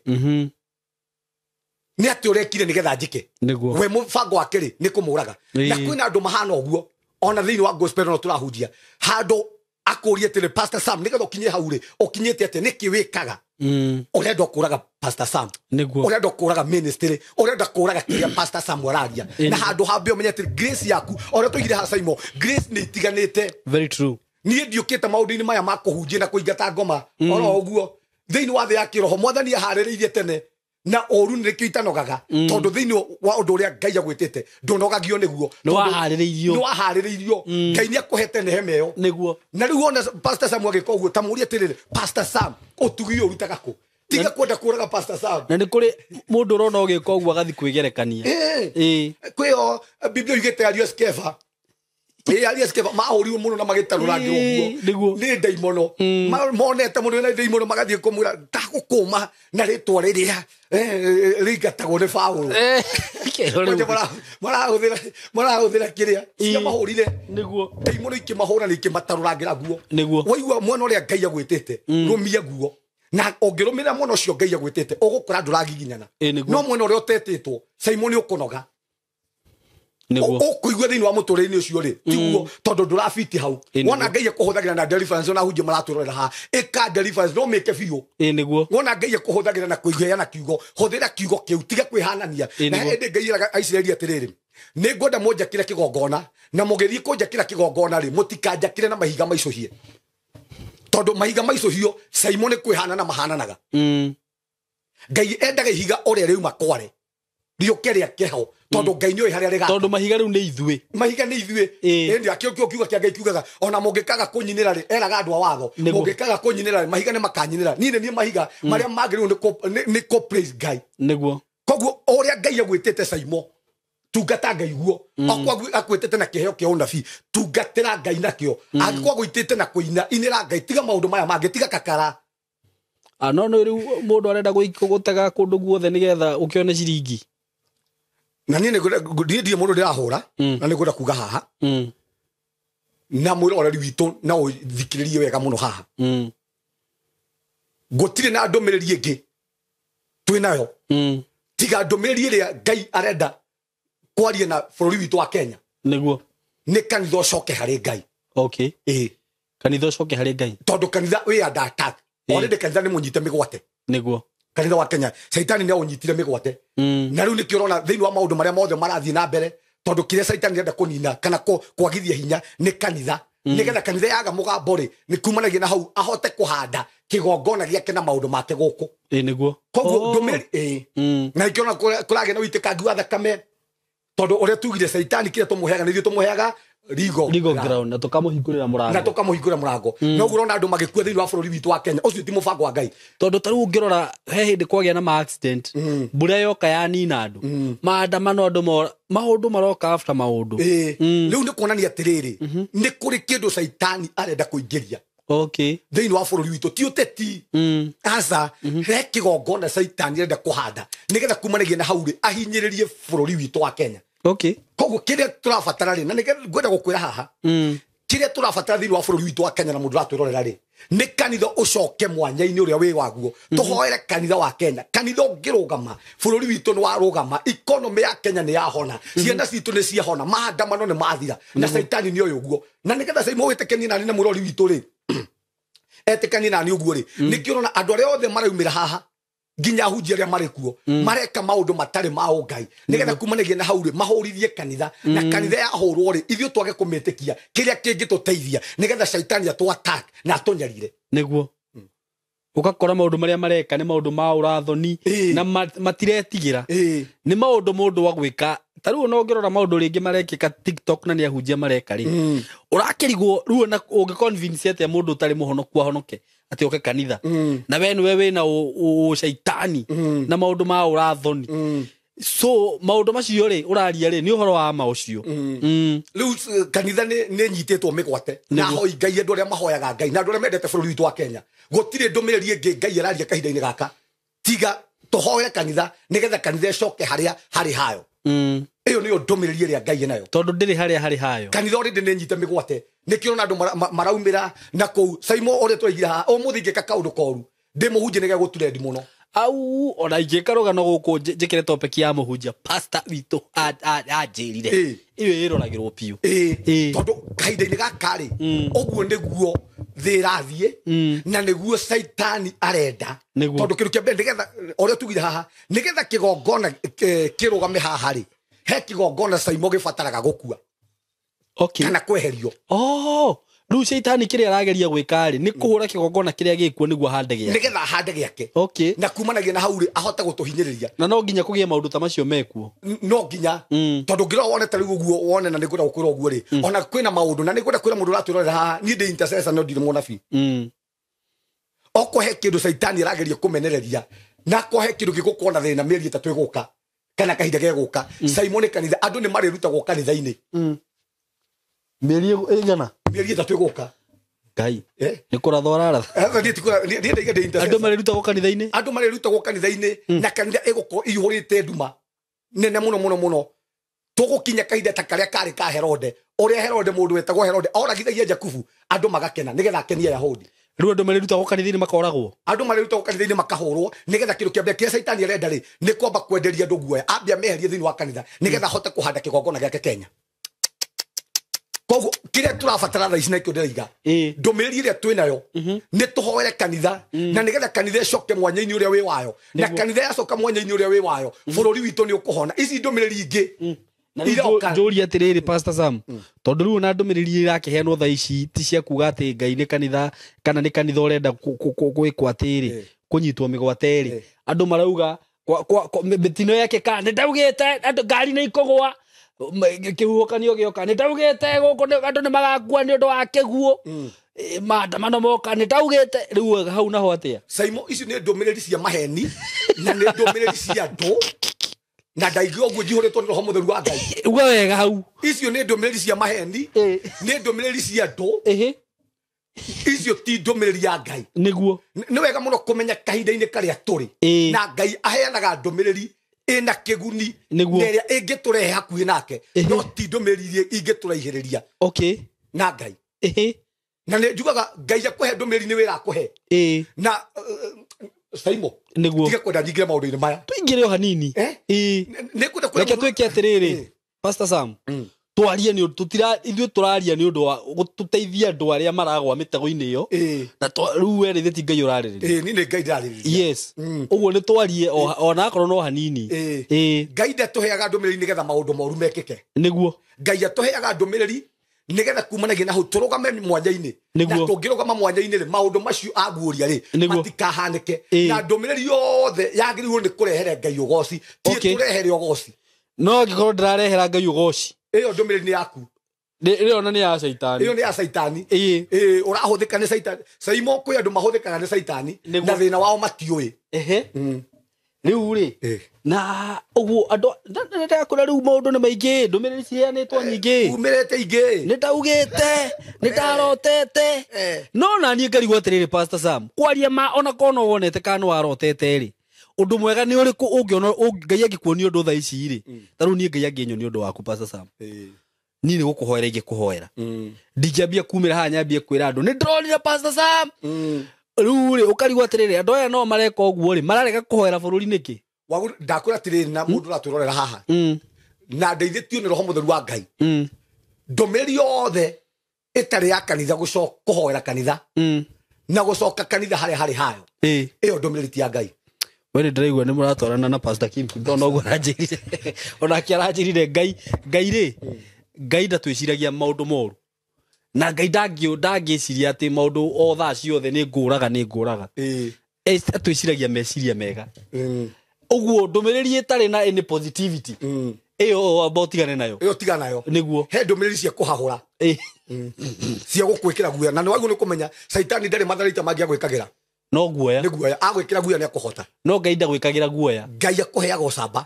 Nĩ atĩ ũrekire nĩgetha njĩke? Nĩguo. We mũbango wake rĩ, nĩ kũmũraga. Na kwĩna andũ mahana ũguo, ona thĩinĩ wa gospel no tũrahunjia. Handũ akũrie atĩrĩ, Pastor Sam, nĩgetha ũkinye hau rĩ, ũkinyĩte atĩa? Nĩkĩ wĩkaga? Urenda kuraga Pastor Sam, urenda kuraga ministry, urenda kuraga kiria Pastor Sam araria. Na handu hambe umenye ati grace yaku uria tuigire ha Saimo, grace ni itiganite. Very true. Niĩ ndiũkĩte maũndũ-inĩ maya ma kũhunjia na kũingata ngoma oro ũguo. Thĩinĩ wa thĩ ya kĩroho mwathani aharĩrĩirie tene na ũru nĩkĩo itanogaga, tondũ thĩinĩ wa ũndũ ũrĩa Ngai agwĩtĩte ndũnogagio nĩguo. Nĩ waharĩrĩirio, Ngai nĩ akũhete nehema ĩyo nĩguo. Na rĩu wona Pastor Sam agĩka ũguo, ta mũũrie atĩrĩrĩ, Pastor Sam ũtugi ũyũ ũrutaga kũ? Tiga kwenda kũraga Pastor Sam. Na nĩ kũrĩ mũndũ ũrona ũgĩka ũguo agathiĩ kwĩgerekania. Kwĩyo Biblia yugĩte ariũ a Skeva, ariũ a Skeva mahũrirwo mũno na magĩtarũrangĩrwo ũguo nĩ ndaimono. Monete mũndũ wĩna ndaimono magathiĩ kũmwĩra ndagũkũma na rĩtwa rĩrĩa rĩingatagwo nĩ Paũlũ. Marahũthĩra kĩrĩa ciamahũrire nĩguo, ndaimono ikĩmahũra na ikĩmatarũrangĩra guo nĩguo. Waigua mwena ũrĩa Ngai agwĩtĩte, rũmia guo. Na ũngĩrũmĩrĩra mwena ũcio Ngai agwĩtĩte, ũgũkora ndũragiginyana. No mwena ũrĩa ũtetĩtwo, Simon ũkũnoga. Ũkũigua thĩinĩ wa mũtũrĩre-inĩ ũcio rĩ, tiguo, tondũ ndũrabiti hau. Wona Ngai ekũhũthagĩra na deliverance, ona hunjia maratwĩrorera haha, ĩka deliverance no mĩke biũ. Nĩguo. Wona Ngai ekũhũthagĩra na kũheana kiugo, hũthĩra kiugo kĩu, tiga kwĩhanania. Na hĩndĩ Ngai ĩraga Aisiraeli atĩrĩrĩ, nĩ ngwenda mũnjakĩre kĩgongona, na mũgĩthiĩ kũnjakĩra kĩgongona rĩ, mũtikanjakĩre na mahiga maicũhie. Tondũ mahiga maicũhio, Simon nĩ kwĩhanana mahananaga. Ngai endaga ihiga ũrĩa rĩuma kware rĩũke rĩake ho, tondũ Ngai nĩoĩ harĩa rĩgaka. Tondũ mahiga rĩu nĩ ithuĩ. Mahiga nĩ ithuĩ. Ĩndĩ akĩo kĩo kiugo kĩa Ngai kiugaga ona mũngĩkaga kũnyinĩra rĩ, eraga andũ a watho, mũngĩkaga kũnyinĩra rĩ, mahiga nĩ makanyinĩra. Niĩ nĩ niĩ mahiga marĩa magĩrĩirwo nĩ kũ praise Ngai. Nĩguo. Koguo ũrĩa Ngai agwĩtĩte Saimo, tungata Ngai guo. Okorwo akwĩtĩte na kĩheo kĩa ũnabii, tungatĩra Ngai nakĩo. Angĩkorwo agwĩtĩte na kũina, inĩra Ngai, tiga maũndũ maya mangĩ, tiga kakara. No no rĩu mũndũ arenda gũtega kũndũ guothe nĩgetha ũkĩone ciringi. Na niĩ ndirĩ mũndũ ndĩrahũra, na nĩ ngwenda kuga haha na mwĩroreri witũ na ũthikĩrĩrie wega mũno haha. Gũtirĩ na ndũmĩrĩri ĩngĩ twĩ nayo tiga ndũmĩrĩri ĩrĩa Ngai arenda kwaria na bũrũri witũ wa Kenya. Nĩguo. Nĩ kanitha ũcoke harĩ Ngai. Okay. Kanitha ũcoke harĩ Ngai. Tondũ kanitha wĩ under attack. Already kanitha nĩ mũnyite mĩgwate. Nĩguo. Kanitha wa Kenya Caitani nĩ aũnyitire mĩgwate. Na rĩu nĩkĩo ũrona thĩinĩ wa maũndũ marĩa mothe marathiĩ na mbere, tondũ kĩrĩa Caitani arenda kũnina kana kwagithia hinya nĩ kanitha. Nĩgetha kanitha yaga mũgambo rĩ, nĩ kumanagia na hau ahote kũhanda kĩgongona gĩake na maũndũ make gũkũ. Nĩguo. Koguo ndũmĩrĩri na nĩkĩo ũrona kũragĩa na ũitĩkangi wa thakame, tondũ ũrĩa tugire Caitani kĩrĩa tũmũheaga nĩ ithuĩ tũmũheaga legal ground, na tũkamũhingũrĩra mũrango. Na tũkamũhingũrĩra mũrango. No ũguo ũrona andũ magĩkua thĩinĩ wa bũrũri witũ wa Kenya, ũcio ti mũbango wa Ngai. Tondũ ta rĩu ũngĩrora he hĩndĩ kwagĩa na ma accident, mbura yoka yanina andũ, maandamano andũ maũndũ maroka after maũndũ. Rĩu nĩ kuonania atĩrĩrĩ, nĩ kũrĩ kĩndũ Caitani arenda kũingĩria Okay. thĩinĩ wa bũrũri witũ, ti ũteti. Aca, he kĩgongona Caitani arenda kũhanda nĩgetha kumanagia na hau rĩ, ahinyĩrĩrie bũrũri witũ wa Kenya. Okay. Koguo kĩrĩa tũrabatara rĩ, na nĩgetha ngwenda gũkwĩra haha, kĩrĩa tũrabatara thĩinĩ wa bũrũri witũ wa Kenya na mũndũ ũratwĩrorera rĩ, nĩ kanitha ũcoke mwanya-inĩ ũrĩa wĩ waguo. Tũhoere kanitha wa Kenya. Kanitha ũngĩrũgama, bũrũri witũ nĩ warũgama, economy ya Kenya nĩ yahona, ciana citũ nĩ ciahona, maandamano nĩ mathira, na Caitani nĩ oĩ ũguo. Na nĩgetha Caimo wĩtĩkanie nani na mũrori witũ rĩ, etĩkanie nani ũguo rĩ, nĩkĩo ũrona andũ arĩa othe maraumĩra haha, nginya ahunjia arĩa marĩ kuo, mareka maũndũ matarĩ ma ũngai, nĩgetha kumanagia na hau rĩ, mahũrithie kanitha, na kanitha yahũrwo rĩ, ithuĩ twage kũmĩtĩkia kĩrĩa kĩngĩtũteithia, nĩgetha Caitani atũ attack na atũnyarire. Nĩguo. Ũgakora maũndũ marĩa mareka nĩ maũndũ ma ũrathoni na matiretigĩra. Nĩ maũndũ mũndũ wa gwĩka. Ta rĩu ona ũngĩrora maũndũ rĩngĩ marekĩka TikTok na nĩ ahunjia mareka rĩ, ũrakĩrigwo rĩu ona ũngĩ-convince atĩa mũndũ ũtarĩ mũhonoku ahonoke atĩ oke kanitha, na we nĩwe wĩna ũcaitani na maũndũ ma ũrathoni. So maũndũ macio rĩ ũraria rĩ nĩ ũhoro wa ma ũcio. Rĩu kanitha nĩ nyitĩtwo mĩgwate na hoi Ngai, andũ arĩa mahoyaga Ngai na andũ arĩa mendete bũrũri witũ wa Kenya, gũtirĩ ndũmĩrĩri ĩngĩ Ngai araria kahinda-inĩ gaka tiga tũhoe kanitha nĩgetha kanitha ĩcoke harĩa harĩ hayo. Ĩyo nĩyo ndũmĩrĩri ĩrĩa Ngai enayo, tondũ ndĩrĩ harĩa harĩ hayo. Kanitha already nĩ nyite mĩgwate, nĩkĩo ũrona andũ maraumĩra na kũu. Saimo ũrĩa twaigire haha ũmũthĩ ingĩka kaũndũ koru ndĩmũhunjie nĩgetha gũturendi mũno. Au ona ingĩka rũgano gũkũ njĩkĩre topic ya mũhunjia pastor witũ anjĩrire ĩyo ĩroragĩrwo biũ. Tondũ kahinda-inĩ gaka rĩ, ũguo nĩguo Thĩ ĩrathiĩ na nĩguo Caitani arenda. Nĩguo. Tondũ kĩndũ kĩa mbere, nĩgetha ũrĩa tugire haha, nĩgetha kĩgongona kĩrũgame haha rĩ, he kĩgongona Saimo gĩbataraga gũkua kana kweherio. Oh, rĩu Caitani kĩrĩa arageria gwĩka rĩ nĩ kũhũra kĩgongona kĩrĩa gĩkuo nĩguo ahande gĩake. Nĩgetha ahande gĩake. Na kumanagia na hau rĩ ahote gũtũhinyĩrĩria. Na no nginya kũgĩe maũndũ ta macio mekuo. No nginya. Tondũ ngĩrora wone ta rĩu ũguo wone na nĩngwenda gũkwĩra ũguo rĩ, ona kwĩna maũndũ na nĩngwenda kwĩra mũndũ ũratwĩrorera haha, niĩ ndĩ intercessor no ndirĩ mũnabii. Okorwo he kĩndũ Caitani arageria kũmenereria, na akorwo he kĩndũ gĩgũkorwo na thĩna mĩeri 3 ĩgũka kana kahinda gegũka, Saimo nĩ kanitha, andũ nĩ marĩrutagwo kanitha-inĩ. Mĩeri ĩigana? Mĩeri 3 ĩgũka. Ngai. Nĩ kũratha ũraratha. Niĩ ti kũratha, niĩ ndaiga ndĩ intercessor. Andũ marĩrutagwo kanitha-inĩ? Andũ marĩrutagwo kanitha-inĩ, na kanitha ĩgũkorwo ĩihũrĩte nduma nene mũno mũno mũno. Tũgũkinya kahinda ta karĩa karĩ ka Herode, ũrĩa Herode, mũndũ wetagwo Herode, oragithagia Jakubu, andũ magakena nĩgetha akenie Ayahudi. Rĩu andũ marĩrutagwo kanitha-inĩ makoragwo? Andũ marĩrutagwo kanitha-inĩ makahũrwo, nĩgetha kĩndũ kĩa mbere kĩrĩa Caitani arenda rĩ, nĩ kwamba kwenderia andũ guoya, ambie ameherie thĩinĩ wa kanitha, nĩgetha ahote kũhanda kĩgongona gĩake Kenya. Koguo kĩrĩa tũrabatara thaa ici na nĩkĩo ndĩraiga, ndũmĩrĩri ĩrĩa twĩ nayo, nĩ tũhoere kanitha, na nĩgetha kanitha ĩcoke mwanya-inĩ ũrĩa wĩ wayo. Na kanitha yacoka mwanya-inĩ ũrĩa wĩ wayo, bũrũri witũ nĩ ũkũhona. Ici ndũmĩrĩri ingĩ Na rĩu iroka. njũrie atĩrĩrĩ, Pastor Sam, tondũ rĩu ona ndũmĩrĩri irakĩheanwo thaa ici ti cia kuga atĩ Ngai nĩ kanitha, kana nĩ kanitha ũrenda gwĩkwo atĩrĩ, kũnyitwo mĩgwate rĩ. Andũ marauga, mĩtino yekĩka, nĩ ndaugĩte, andũ ngari nĩ ikũgũa, kĩhuhũkanio gĩoka, nĩ ndaugĩte gũkũ andũ nĩ magakua nĩ ũndũ wa kĩguũ. Maandamano moka, nĩ ndaugĩte. Rĩu hau naho atĩa? Saimo, icio nĩ ndũmĩrĩri cia maheni, na nĩ ndũmĩrĩri cia andũ, na ndaigua ũguo njihũrĩtwo nĩ Roho Mũtheru wa Ngai. Uga wega hau. Icio nĩ ndũmĩrĩri cia maheni, nĩ ndũmĩrĩri cia andũ. Icio ti ndũmĩrĩri ya Ngai. Nĩguo. Nĩ wega mũno kũmenya kahinda-inĩ karĩa tũrĩ. Na Ngai aheanaga ndũmĩrĩri ĩna kĩguni, na ĩrĩa ĩngĩtũrehe hakuhĩ nake, no ti ndũmĩrĩri iria ingĩtũraihĩrĩria na Ngai. Na nĩ njugaga Ngai akũhe ndũmĩrĩri nĩ wĩra akũhe. Na Saimo, tiga kwenda nyingĩre maũndũ-inĩ maya. Tũingĩre o hanini. Nĩ ngwenda kwĩra Reke mũndũ- twĩke atĩrĩrĩ, Pastor Sam, twarie nĩ ũndũ, tũtira, ithuĩ tũraria nĩ ũndũ wa gũtũteithia andũ arĩa maragwa mĩtego-inĩ ĩyo. Na rĩu we rĩthĩ ti Ngai ũrarĩrĩria. Niĩ nĩ Ngai ndĩrarĩrĩria. Yes. Ũguo nĩ twarie ona akorwo no hanini. Ngai ndatũheaga ndũmĩrĩri nĩgetha maũndũ moru mekĩke. Nĩguo. Ngai atũheaga ndũmĩrĩri nĩgetha kumanagia na hau tũrũgame mwanya-inĩ. Na tũngĩrũgama mwanya-inĩ rĩ, maũndũ macio aguũria rĩ, matikahanĩke. Na ndũmĩrĩri yothe yagĩrĩirwo nĩ kũrehere Ngai ũgoci, ti ĩtũrehere ũgoci. No angĩkorwo ndĩrarehera Ngai ũgoci. Ĩyo ndũmĩrĩri nĩ yaku. Ĩyo ona nĩ ya Caitani. Ĩyo nĩ ya Caitani. Ũrahũthĩka nĩ Caitani. Saimo, kwĩ andũ mahũthĩkaga nĩ Caitani, na thĩna wao matiũĩ. Rĩu rĩ, na ũguo andũ, ndakũra rĩu maũndũ nĩ maingĩ, ndũmĩrĩri ciheanĩtwo nyingĩ. Umĩrĩte ingĩ. Nĩ ndaugĩte, nĩ ndarotete. No na niĩ ngarigwo atĩrĩrĩ, Pastor Sam, kwaria ma ona korwo no wonete kana nĩ warotete rĩ, ũndũ mwega nĩ ũrĩkũ ũngĩona, Ngai angĩkuonia ũndũ thaa ici rĩ? Ta rĩu niĩ Ngai angĩnyonia ũndũ waku, Pastor Sam. Niĩ nĩ gũkũhoera ingĩkũhoera. Ndingĩambia kumĩra haha nyambie kwĩra andũ, nĩ ndĩronire Pastor Sam. Rĩu rĩ, ũkarigwo atĩrĩrĩ, andũ aya no mareka ũguo rĩ, mararega kũhoera bũrũri nĩkĩ? Wagu, ndakwĩra atĩrĩrĩ, na mũndũ ũratwĩrorera haha. Na ndeithĩtio nĩ Roho Mũtheru wa Ngai. Ndũmĩrĩri yothe ĩtarĩ ya kanitha kũhoera kanitha. Na gũcoka kanitha harĩa harĩ hayo. Ĩyo ndũmĩrĩri ti ya Ngai. We nĩ ndĩraigua nĩ mũratwarana na Pastor Kim, ndona ũguo aranjĩrire. Onake aranjĩrire Ngai rĩ, Ngai ndatwĩciragia maũndũ moru. Na Ngai ndangĩciria atĩ maũndũ o thaa ciothe nĩ ngũraga, nĩ ngũraga. Atwĩciragia meciria mega. Ũguo ndũmĩrĩri ĩtarĩ na any positivity. Ĩyo amba ũtigane nayo. Ĩyo tigana nayo. Nĩguo. He ndũmĩrĩri cia kũhahũra. Cia gũkwĩkĩra guoya. Na nĩ wagĩrĩirwo nĩ kũmenya Caitani ndarĩ matharaita mangĩ agwĩkagĩra. No guoya. Nĩ guoya. Agwĩkĩra guoya nĩ akũhota. No Ngai ndagwĩkagĩra guoya. Ngai akũheaga ũcamba.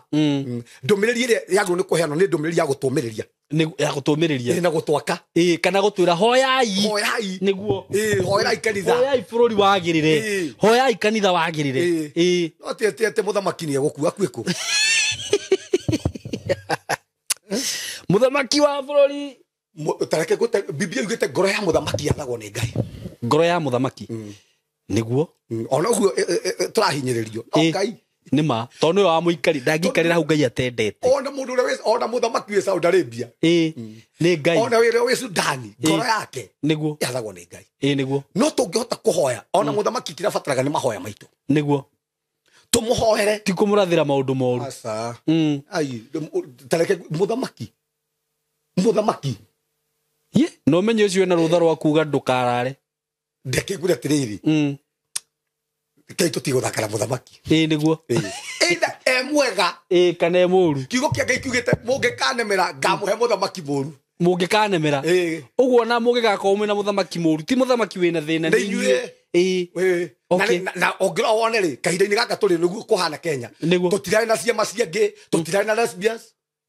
Ndũmĩrĩri ĩrĩa yagĩrĩirwo nĩ kũheanwo nĩ ndũmĩrĩri ya gũtũmĩrĩria. Nĩ ya gũtũmĩrĩria. Ĩ, na gũtwaka. Ĩ, kana gũtwĩra hoyai. Hoyai. Nĩguo. Ĩ, hoyai kanitha. Hoyai bũrũri wagĩrĩre. Ĩ. Hoyai kanitha wagĩrĩre. Ĩ. Ĩ. No ti atĩ mũthamaki nĩ egũkua akuĩ kũ? Mũthamaki wa bũrũri. Tareke ngũte, Biblia yugĩte ngoro ya mũthamaki yathagwo nĩ Ngai. Ngoro ya mũthamaki. Nĩguo. Ona ũguo, tũrahinyĩrĩrio. No Ngai. Nĩ ma tondũ nĩwe wa mũikari ndangĩikarĩra hau Ngai atendete. Ona mũndũ ũrĩa ona mũthamaki wĩ Saudi Arabia. Nĩ Ngai. Ona wĩrĩa wĩ Sudani ngoro yake nĩguo yathagwo nĩ Ngai. Nĩguo. No tũngĩhota kũhoya ona mũthamaki kĩrĩa abataraga nĩ mahoya maitũ. Nĩguo. Tũmũhoere. Ti kũmũrathĩra maũndũ moru. Aca. Ai tareke mũthamaki. Mũthamaki. Ye, no menye ũcio wĩna rũtha rwa kuga ndũkarare. Ndeke ngwĩre atĩrĩrĩ. Ngai tũtigũthaka na mũthamaki. Nĩguo. Either e mwega. Kana e mũru. Kiugo kĩa Ngai kiugĩte mũngĩkanemera ngamũhe mũthamaki mũru. Mũngĩkanemera. Ũguo na mũngĩgakorwo mwĩna mũthamaki mũru ti mũthamaki wĩna thĩna nĩ inyuĩ. Okay. Na ũngĩrora wone rĩ kahinda-inĩ gaka tũrĩ nĩguo kũhana Kenya. Tũtirarĩ na ciama cia gay, tũtirarĩ na lesbians.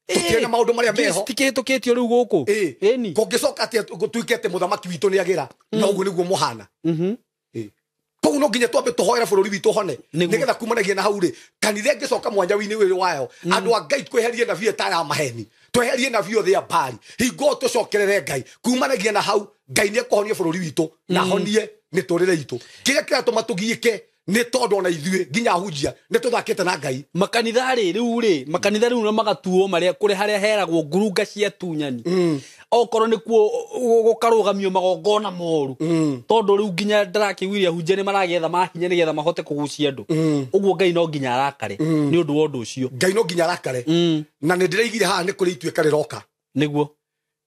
Tũtirarĩ na maũndũ marĩa meho. Tikĩhĩtũkĩtio rĩu gũkũ. Ĩni. Kũngĩcoka atĩa gũtuĩke atĩ mũthamaki witũ nĩagĩra. Na ũguo nĩguo mũhana. Koguo no nginya twambe tũhoere bũrũri witũ hone. Nĩgetha kumanagia na hau rĩ kanitha ĩngĩcoka mwanya-inĩ wĩrĩ wayo. Andũ a Ngai tweherie na biũ ta ya maheni. Tweherie na biũ thĩa mbari. Hingo tũcokerere Ngai. Kumanagia na hau Ngai nĩekũhonia bũrũri witũ na honie mĩtũrĩre itũ. Kĩrĩa kĩratũma tũgiĩke nĩ tondũ ona ithuĩ nginya ahunjia nĩ tũthakĩte na Ngai. Makanitha rĩ rĩu rĩ makanitha rĩu no magatuo marĩa kũrĩ harĩa heragwo ngurunga cia tunyani. Okorwo nĩkuo gũkarũgamio magongona moru. Tondũ rĩu nginya ndĩrakĩiguire ahunjia nĩ maragetha mahinya nĩgetha mahote kũgucia andũ. Ũguo Ngai no nginya arakare nĩ ũndũ wa ũndũ ũcio. Ngai no nginya arakare. Na nĩ ndĩraigire haha nĩ kũrĩ ituĩka rĩroka. Nĩguo.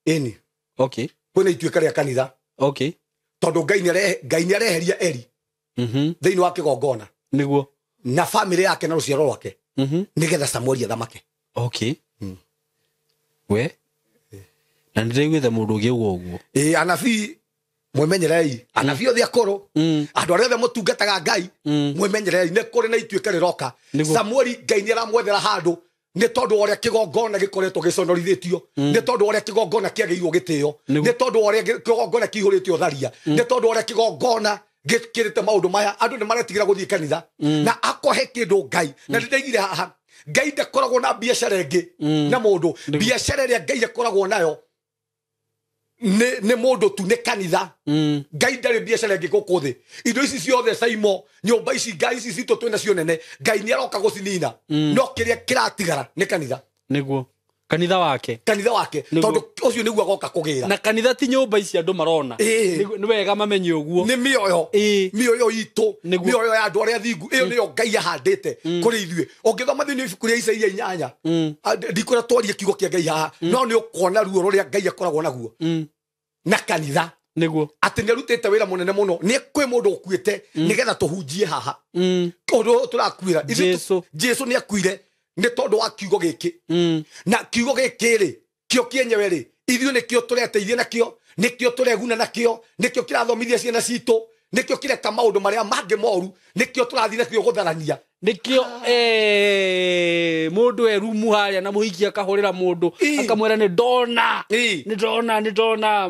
Ĩni. Okay. Kwĩna ituĩka rĩa kanitha. Okay. Tondũ Ngai nĩ areheria Eli. Thĩinĩ wa kĩgongona. Nĩguo. Na famĩlĩ yake na rũciaro rwake. Nĩgetha Samueli athamake. Okay. We. Na nĩndĩraiguĩte mũndũ ũngĩ ũguo ũguo. Anabii mwĩmenyerei. Anabii othe akũrũ. Andũ arĩa othe mũtungataga Ngai mwĩmenyerei nĩ kũrĩ na ituĩka rĩroka. Samueli Ngai nĩ aramwethera handũ nĩ tondũ wa ũrĩa kĩgongona gĩkoretwo gĩconorithĩtio. Nĩ tondũ wa ũrĩa kĩgongona kĩagĩirwo gĩtĩo. Nĩ tondũ wa ũrĩa kĩgongona kĩihũrĩte ũtharia. Nĩ tondũ wa ũrĩa kĩgongona gĩkĩrĩte maũndũ maya andũ nĩ maretigĩra gũthiĩ kanitha. Na akohe kĩndũ Ngai. Na nĩndaigire haha Ngai ndakoragwo na biacara ĩngĩ na mũndũ. Biacara ĩrĩa Ngai akoragwo nayo nĩ mũndũ tu nĩ kanitha. Ngai ndarĩ biacara ĩngĩ gũkũ thĩ. Indo ici ciothe Saimo nyũmba ici ngai ici citũ twĩna cio nene Ngai nĩ aroka gũcinina. No kĩrĩa kĩratigara nĩ kanitha. Nĩguo. Kanitha wake. Kanitha wake. Tondũ ũcio nĩguo agoka kũgĩra. Na kanitha ti nyũmba ici andũ marona. Nĩ wega mamenye ũguo. Nĩ mĩoyo. Mĩoyo itũ. Mĩoyo ya andũ arĩa thingu. Ĩyo nĩyo Ngai ahandĩte kũrĩ ithuĩ. Ũngĩthoma thĩinĩ wa ibuku rĩa Isaia 8. Ndikwĩra twarie kiugo kĩa Ngai haha. No nĩ ũkuona ruo rũrĩa Ngai akoragwo naguo. Na kanitha. Nĩguo. Atĩ nĩ arutĩte wĩra mũnene mũno. Nĩ kwĩ mũndũ ũkuĩte nĩgetha tũhunjie haha. Ũndũ ũyũ tũrakuĩra. Jesu nĩ akuire nĩ tondũ wa kiugo gĩkĩ. Na kiugo gĩkĩ rĩ kĩo kĩenyewe rĩ ithuĩ nĩkĩo tũreteithia nakĩo, nĩkĩo tũreguna nakĩo, nĩkĩo kĩrathomithia ciana citũ, nĩkĩo kĩreka maũndũ marĩa mangĩ moru, nĩkĩo tũrathiĩ nakĩo gũtharania. Nĩkĩo mũndũ e rumu harĩa na mũhiki akahũrĩra mũndũ akamwĩra nĩ ndona nĩ ndona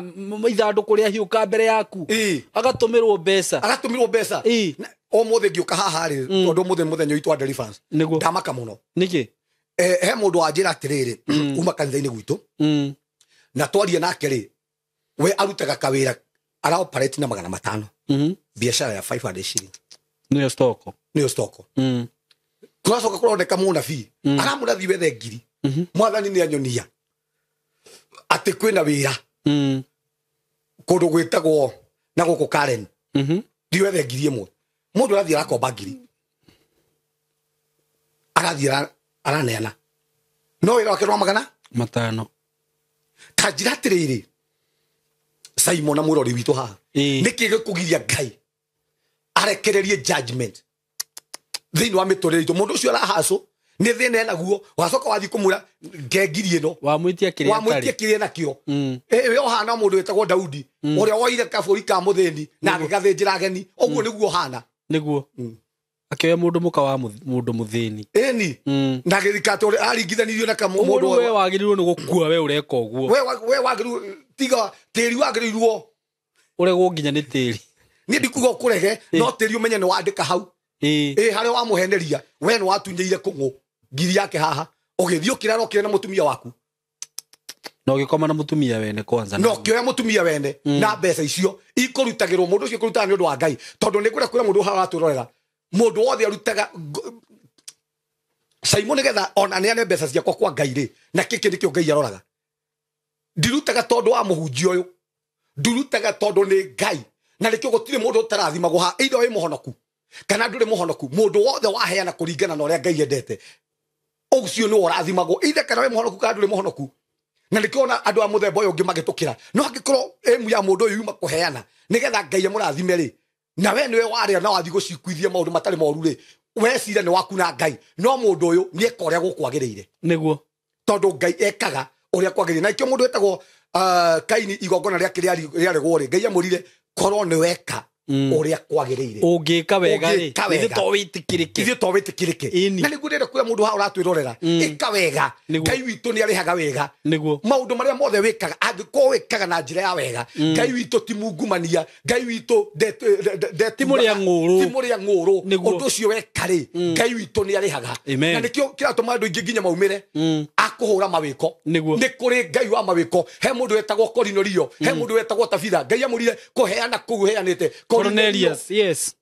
ithandũkũ rĩa hiũka mbere yaku. Agatũmĩrwo mbeca. Agatũmĩrwo mbeca. Ũmũthĩ ngĩũka haha rĩ tondũ ũmũthĩ nĩ mũthenya witũ wa deliverance. Ndamaka mũno. Nĩkĩ? He mũndũ wanjĩra atĩrĩrĩ uma kanitha-inĩ gwitũ. Na twaria nake rĩ we arutaga kawĩra ara operate na 500. Biacara ya 500 shilling. Nĩyo stoko. Nĩyo stoko. Kũracoka kũroneka mũnabii. Aramũrathi wethe ngiri. Mwathani nĩ anyonia atĩ kwĩna wĩra. Kũndũ gwĩtagwo na gũkũ Karen. Thiĩ wethe ngiri ĩmwe. Mũndũ arathiĩ arakomba ngiri. Arathiĩ araneana. No wĩra wake nĩ wa 500. Ta njĩra atĩrĩrĩ Simon na mũrori witũ haha. Nĩkĩ gĩkũgiria Ngai arekererie judgment thĩinĩ wa mĩtũrĩre itũ? Mũndũ ũcio arahacũ nĩ thĩna enaguo wacoka wathiĩ kũmwĩra nge ngiri ĩno wamwĩtia kĩrĩa nakĩo. We ũhana mũndũ wĩtagwo Daudi ũrĩa woire kabũri ka mũthĩni na agĩgathĩnjĩra ageni. Ũguo nĩguo ũhana. Nĩguo. Akĩoya mũndũ mũka wa mũndũ mũthĩni. Ĩni. Na agĩthika atĩ aringithanirio na mũndũ we wagĩrĩirwo nĩ gũkua we ũreka ũguo. We wagĩrĩirwo tiga tĩri wagĩrĩirwo ũregwo nginya nĩ tĩri. Niĩ ndikuga ũkũrege no tĩri ũmenye nĩ wandĩka hau. Harĩa wamũheneria we nĩ watunyĩire kũng'ũ ngiri yake haha ũgĩthiĩ ũkĩrara ũkĩrĩ na mũtumia waku. Na ũgĩkoma na mũtumia wene kwanza. No ũkĩoya mũtumia wene na mbeca icio ikũrutagĩrwo mũndũ ũcio kũrutaga nĩ ũndũ wa Ngai. Tondũ nĩ ngwenda kwĩra mũndũ haha watwĩrorera mũndũ wothe arutaga Simon nĩgetha ona neane mbeca ciakwa kwa Ngai rĩ, na kĩkĩ nĩkĩo Ngai aroraga. Ndirutaga tondũ wa mũhunjia ũyũ, ndirutaga tondũ nĩ Ngai, na nĩkĩo gũtirĩ mũndũ ũtarathimagwo haha, either wĩ mũhonoku kana ndũrĩ mũhonoku. Mũndũ wothe waheana kũringana na ũrĩa Ngai endete, ũcio nĩwe ũrathimagwo, either kana wĩ mũhonoku kana ndũrĩ mũhonoku. Na nĩkĩo ona andũ a mũthemba ũyũ ũngĩ magĩtũkĩra. No angĩkorwo ĩmu ya mũndũ ũyũ yuma kũheana nĩgetha Ngai amũrathime rĩ, na we nĩwe warĩa na wathiĩ gũcikuithia maũndũ matarĩ moru rĩ, wecira nĩ waku na Ngai. No mũndũ ũyũ nĩ eka ũrĩa gũkwagĩrĩire, nĩguo, tondũ Ngai ekaga ũrĩa kwagĩrĩire. Na ikĩo mũndũ wetagwo Kaini igongona rĩake rĩaregwo rĩ, Ngai amwĩrire korwo nĩ weka ũrĩa kwagĩrĩire, ũngĩka wega rĩ, ithuĩ to wĩtĩkĩrĩke, ithuĩ to wĩtĩkĩrĩke. Na nĩguo ndĩrenda kwĩra mũndũ haha ũratwĩrorera, ĩka wega, Ngai witũ nĩ arĩhaga wega. Nĩguo, maũndũ marĩa mothe wĩkaga, angĩkorwo wĩkaga na njĩra ya wega, Ngai witũ ti mungumania, Ngai witũ ti mũrĩa ng'ũrũ, ti mũrĩa ng'ũrũ. Ũndũ ũcio weka rĩ, Ngai witũ nĩ arĩhaga. Na nĩkĩo kĩratũma andũ aingĩ nginya maumĩre akũhũra mawĩko. Nĩ kũrĩ Ngai wa mawĩko. He mũndũ wetagwo Korinorio, he mũndũ wetagwo Tabitha. Ngai amũrire kũheana kũu heanĩte Cornelius, yes.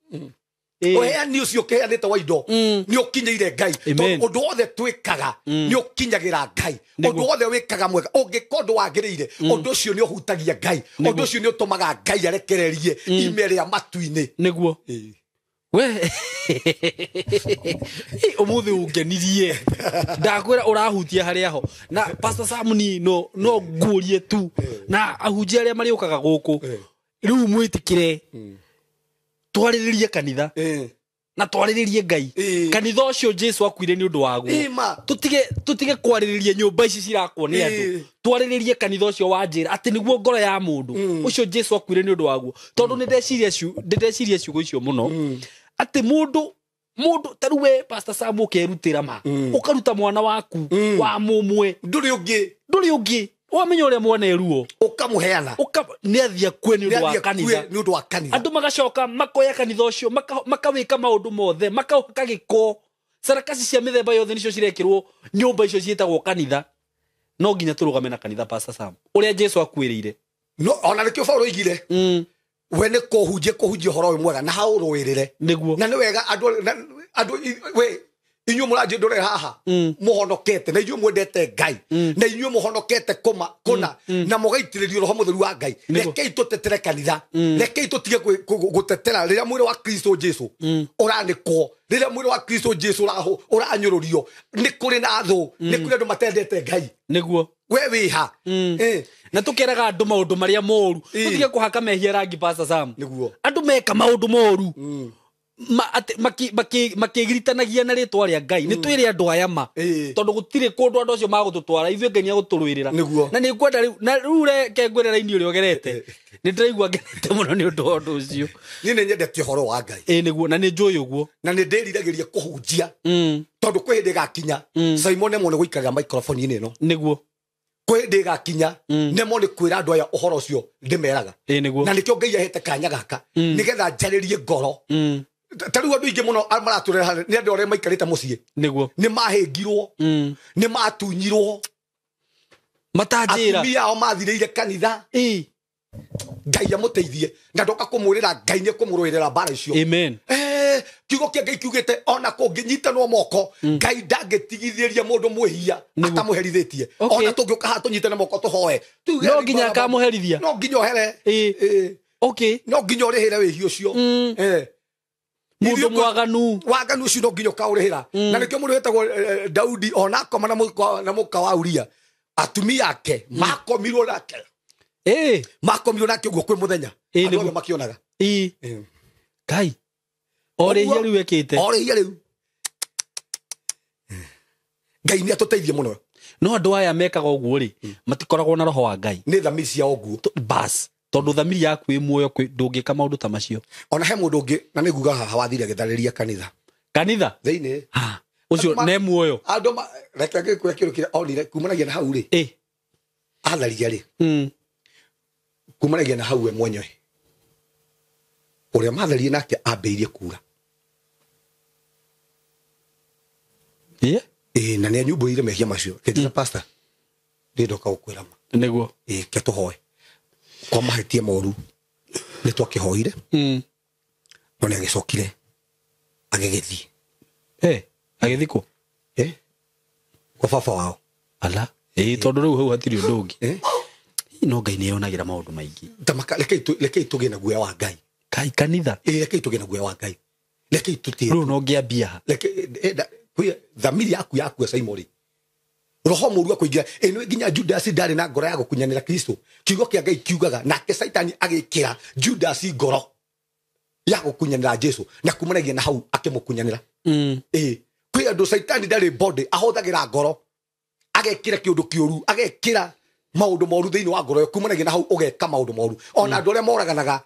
Ũheani ũcio ũkĩheanĩte wa indo nĩ ũkinyĩire Ngai. Tondũ ũndũ wothe twĩkaga nĩ ũkinyagĩra Ngai. Ũndũ wothe wĩkaga mwega, ũngĩka ũndũ wagĩrĩire, ũndũ ũcio nĩ ũhutagia Ngai. Ũndũ ũcio nĩ ũtũmaga Ngai arekererie ime rĩa matu-inĩ. Nĩguo. We ũmũthĩ ũngenirie, ndakwĩra ũrahutia harĩa ho. Na Pastor Sam ni no nguũrie tu na ahunjia arĩa marĩũkaga gũkũ rĩu mwĩtĩkĩre twarĩrĩrie kanitha na twarĩrĩrie Ngai. Kanitha ũcio Jesu akuire nĩ ũndũ waguo. Tũtige kwarĩrĩria nyũmba ici cirakwo nĩ andũ, twarĩrĩrie kanitha ũcio wa njĩra atĩ nĩguo ngoro ya mũndũ ũcio Jesu akuire nĩ ũndũ waguo. Tondũ nĩ ndeciria ciugo icio mũno, atĩ mũndũ ta rĩu we Pastor Sam ũkerutĩra ma, ũkaruta mwana waku wa mũmwe, ndũrĩ ũngĩ wamenya ũrĩa mwana eruo, ũkamũheana, nĩ athiĩ akue nĩ ũndũ wa kanitha, nĩ ũndũ wa kanitha. Andũ magacoka makoya kanitha ũcio, makawĩka maũndũ mothe, makawĩka gĩko, sarakasi cia mĩthemba yothe nĩcio cirekĩrwo nyũmba icio ciĩtagwo kanitha. No nginya tũrũgame na kanitha, Pastor Sam, ũrĩa Jesu akuĩrĩire. No ona nĩkĩo Paulo oigire, we nĩ kũhunjia ũhoro ũyũ mwega na haũrũĩrĩre. Nĩguo. Na nĩ wega andũ we inyuĩ mũranjĩndũrĩra haha mũhonokete, na inyuĩ mwendete Ngai, na inyuĩ mũhonokete kũna na mũgaitĩrĩrio Roho Mũtheru wa Ngai. Rekei tũtetere kanitha, rekei tũtige gũtetera rĩrĩa mwĩrĩ wa Kristo Jesu ũranĩkwo, rĩrĩa mwĩrĩ wa Kristo Jesu ũranyũrũrio. Nĩ kũrĩ na thũ, nĩ kũrĩ andũ matendete Ngai. Nĩguo. We wĩha. Na tũkeraga andũ maũndũ marĩa moru, tũtige kũhaka mehia rangi, Pastor Sam. Nĩguo. Andũ meka maũndũ moru makĩgiritanagia na rĩtwa rĩa Ngai. Nĩ twĩre andũ aya ma, tondũ gũtirĩ kũndũ andũ acio magũtũtwara, ithuĩ Ngai nĩegũtũrũĩrĩra. Na nĩ ngwenda rĩu, na rĩu reke ngwĩre raini ũrĩa ũgerete, nĩ ndĩraigua ngenete mũno nĩ ũndũ wa ũndũ ũcio. Niĩ nĩ nyendete ũhoro wa Ngai. Nĩguo, na nĩ njũĩ ũguo. Na nĩ ndĩriragĩria kũhunjia, tondũ kwĩ hĩndĩ ĩgakinya Simon nemwo nĩ gũikarĩra microphone-inĩ ĩno. Nĩguo. Kwĩ hĩndĩ ĩgakinya nemwo nĩ kwĩra andũ aya ũhoro ũcio ndĩmeraga. Nĩguo. Na nĩkĩo Ngai ahete kanya gaka nĩgetha njarĩrie ngoro. Ta rĩu andũ aingĩ mũno maratũrera nĩ andũ arĩa maikarĩte mũciĩ. Nĩguo. Nĩ mahĩngirwo, nĩ matunyirwo, matanjĩra, atumia ao mathirĩire kanitha. Ngai amũteithie, na ndoka kũmwĩrĩra Ngai nĩ ekũmũrũĩrĩra mbara icio. Amen. Kiugo kĩa Ngai kiugĩte ona kũngĩnyitanwo moko, Ngai ndangĩtigithĩria mũndũ mwĩhia atamũherithĩtie. Ona tũngĩũka haha tũnyitane moko tũhoe, no nginya akamũherithia, no nginya ũhere. No nginya ũrĩhĩre wĩhia ũcio. Mũndũ mwaganu, waganu ũcio no nginya ũkaũrĩhĩra. Na nĩkĩo mũndũ wetagwo Daudi ona akoma na mũka wa Uria, atumia ake makomirwo nake. Makomirwo nake ũguo kwĩ mũthenya, andũ othe makĩonaga. Ngai o rĩhia rĩu ekĩte, o rĩhia rĩu. Ngai nĩ atũteithie mũno. No andũ aya mekaga ũguo rĩ, matikoragwo na roho wa Ngai. Nĩ thamiri ciao ũguo. Bas, tondũ thamiri yaku ĩ muoyo ndũngĩka maũndũ ta macio. Ona he mũndũ ũngĩ, na nĩ nguga haha wathire agĩtharĩria kanitha. Kanitha? Thĩinĩ. Ũcio nĩ muoyo. Andũ reke ngĩkwĩre kĩndũ kĩrĩa onire kumanagia na hau rĩ. Atharirie rĩ. Kumanagia na hau we mwenyewe. Ũrĩa matharirie nake ambĩrĩirie kura. Na nĩ anyumbũrĩire mehia macio. Kĩnjĩra pastor, ndĩ ndoka gũkwĩra ma. Nĩguo. Ke tũhoe. Kwa mahĩtia moru nĩ twakĩhoire. No nĩ agĩcokire agĩgĩthiĩ. Agĩthiĩ kũ? Kwa baba wao. Ala ĩ tondũ rĩu hau hatirĩ ũndũ ũngĩ. No Ngai nĩ yonagĩra maũndũ maingĩ. Tamaka rekei tũgĩe na guoya wa Ngai. Kai kanitha. Ĩ rekei tũgĩe na guoya wa Ngai. Rekei tũtĩe. Rĩu no ngĩambia ha. Rekei thamiri yaku yakua Simon. Roho mũru akũingĩra ĩno nginya Judas ndarĩ na ngoro ya gũkunyanĩra Kristo. Kiugo kĩa Ngai kiugaga nake Saitani agĩkĩra Judas ngoro ya gũkunyanĩra Jesu na kumanagia na hau akĩmũkunyanĩra. Ĩ kwĩ andũ Saitani ndarĩ body ahũthagĩra ngoro agekĩra kĩũndũ kĩũru agekĩra maũndũ moru thĩinĩ wa ngoro kumanagia na hau ũgeka maũndũ moru ona andũ arĩa moraganaga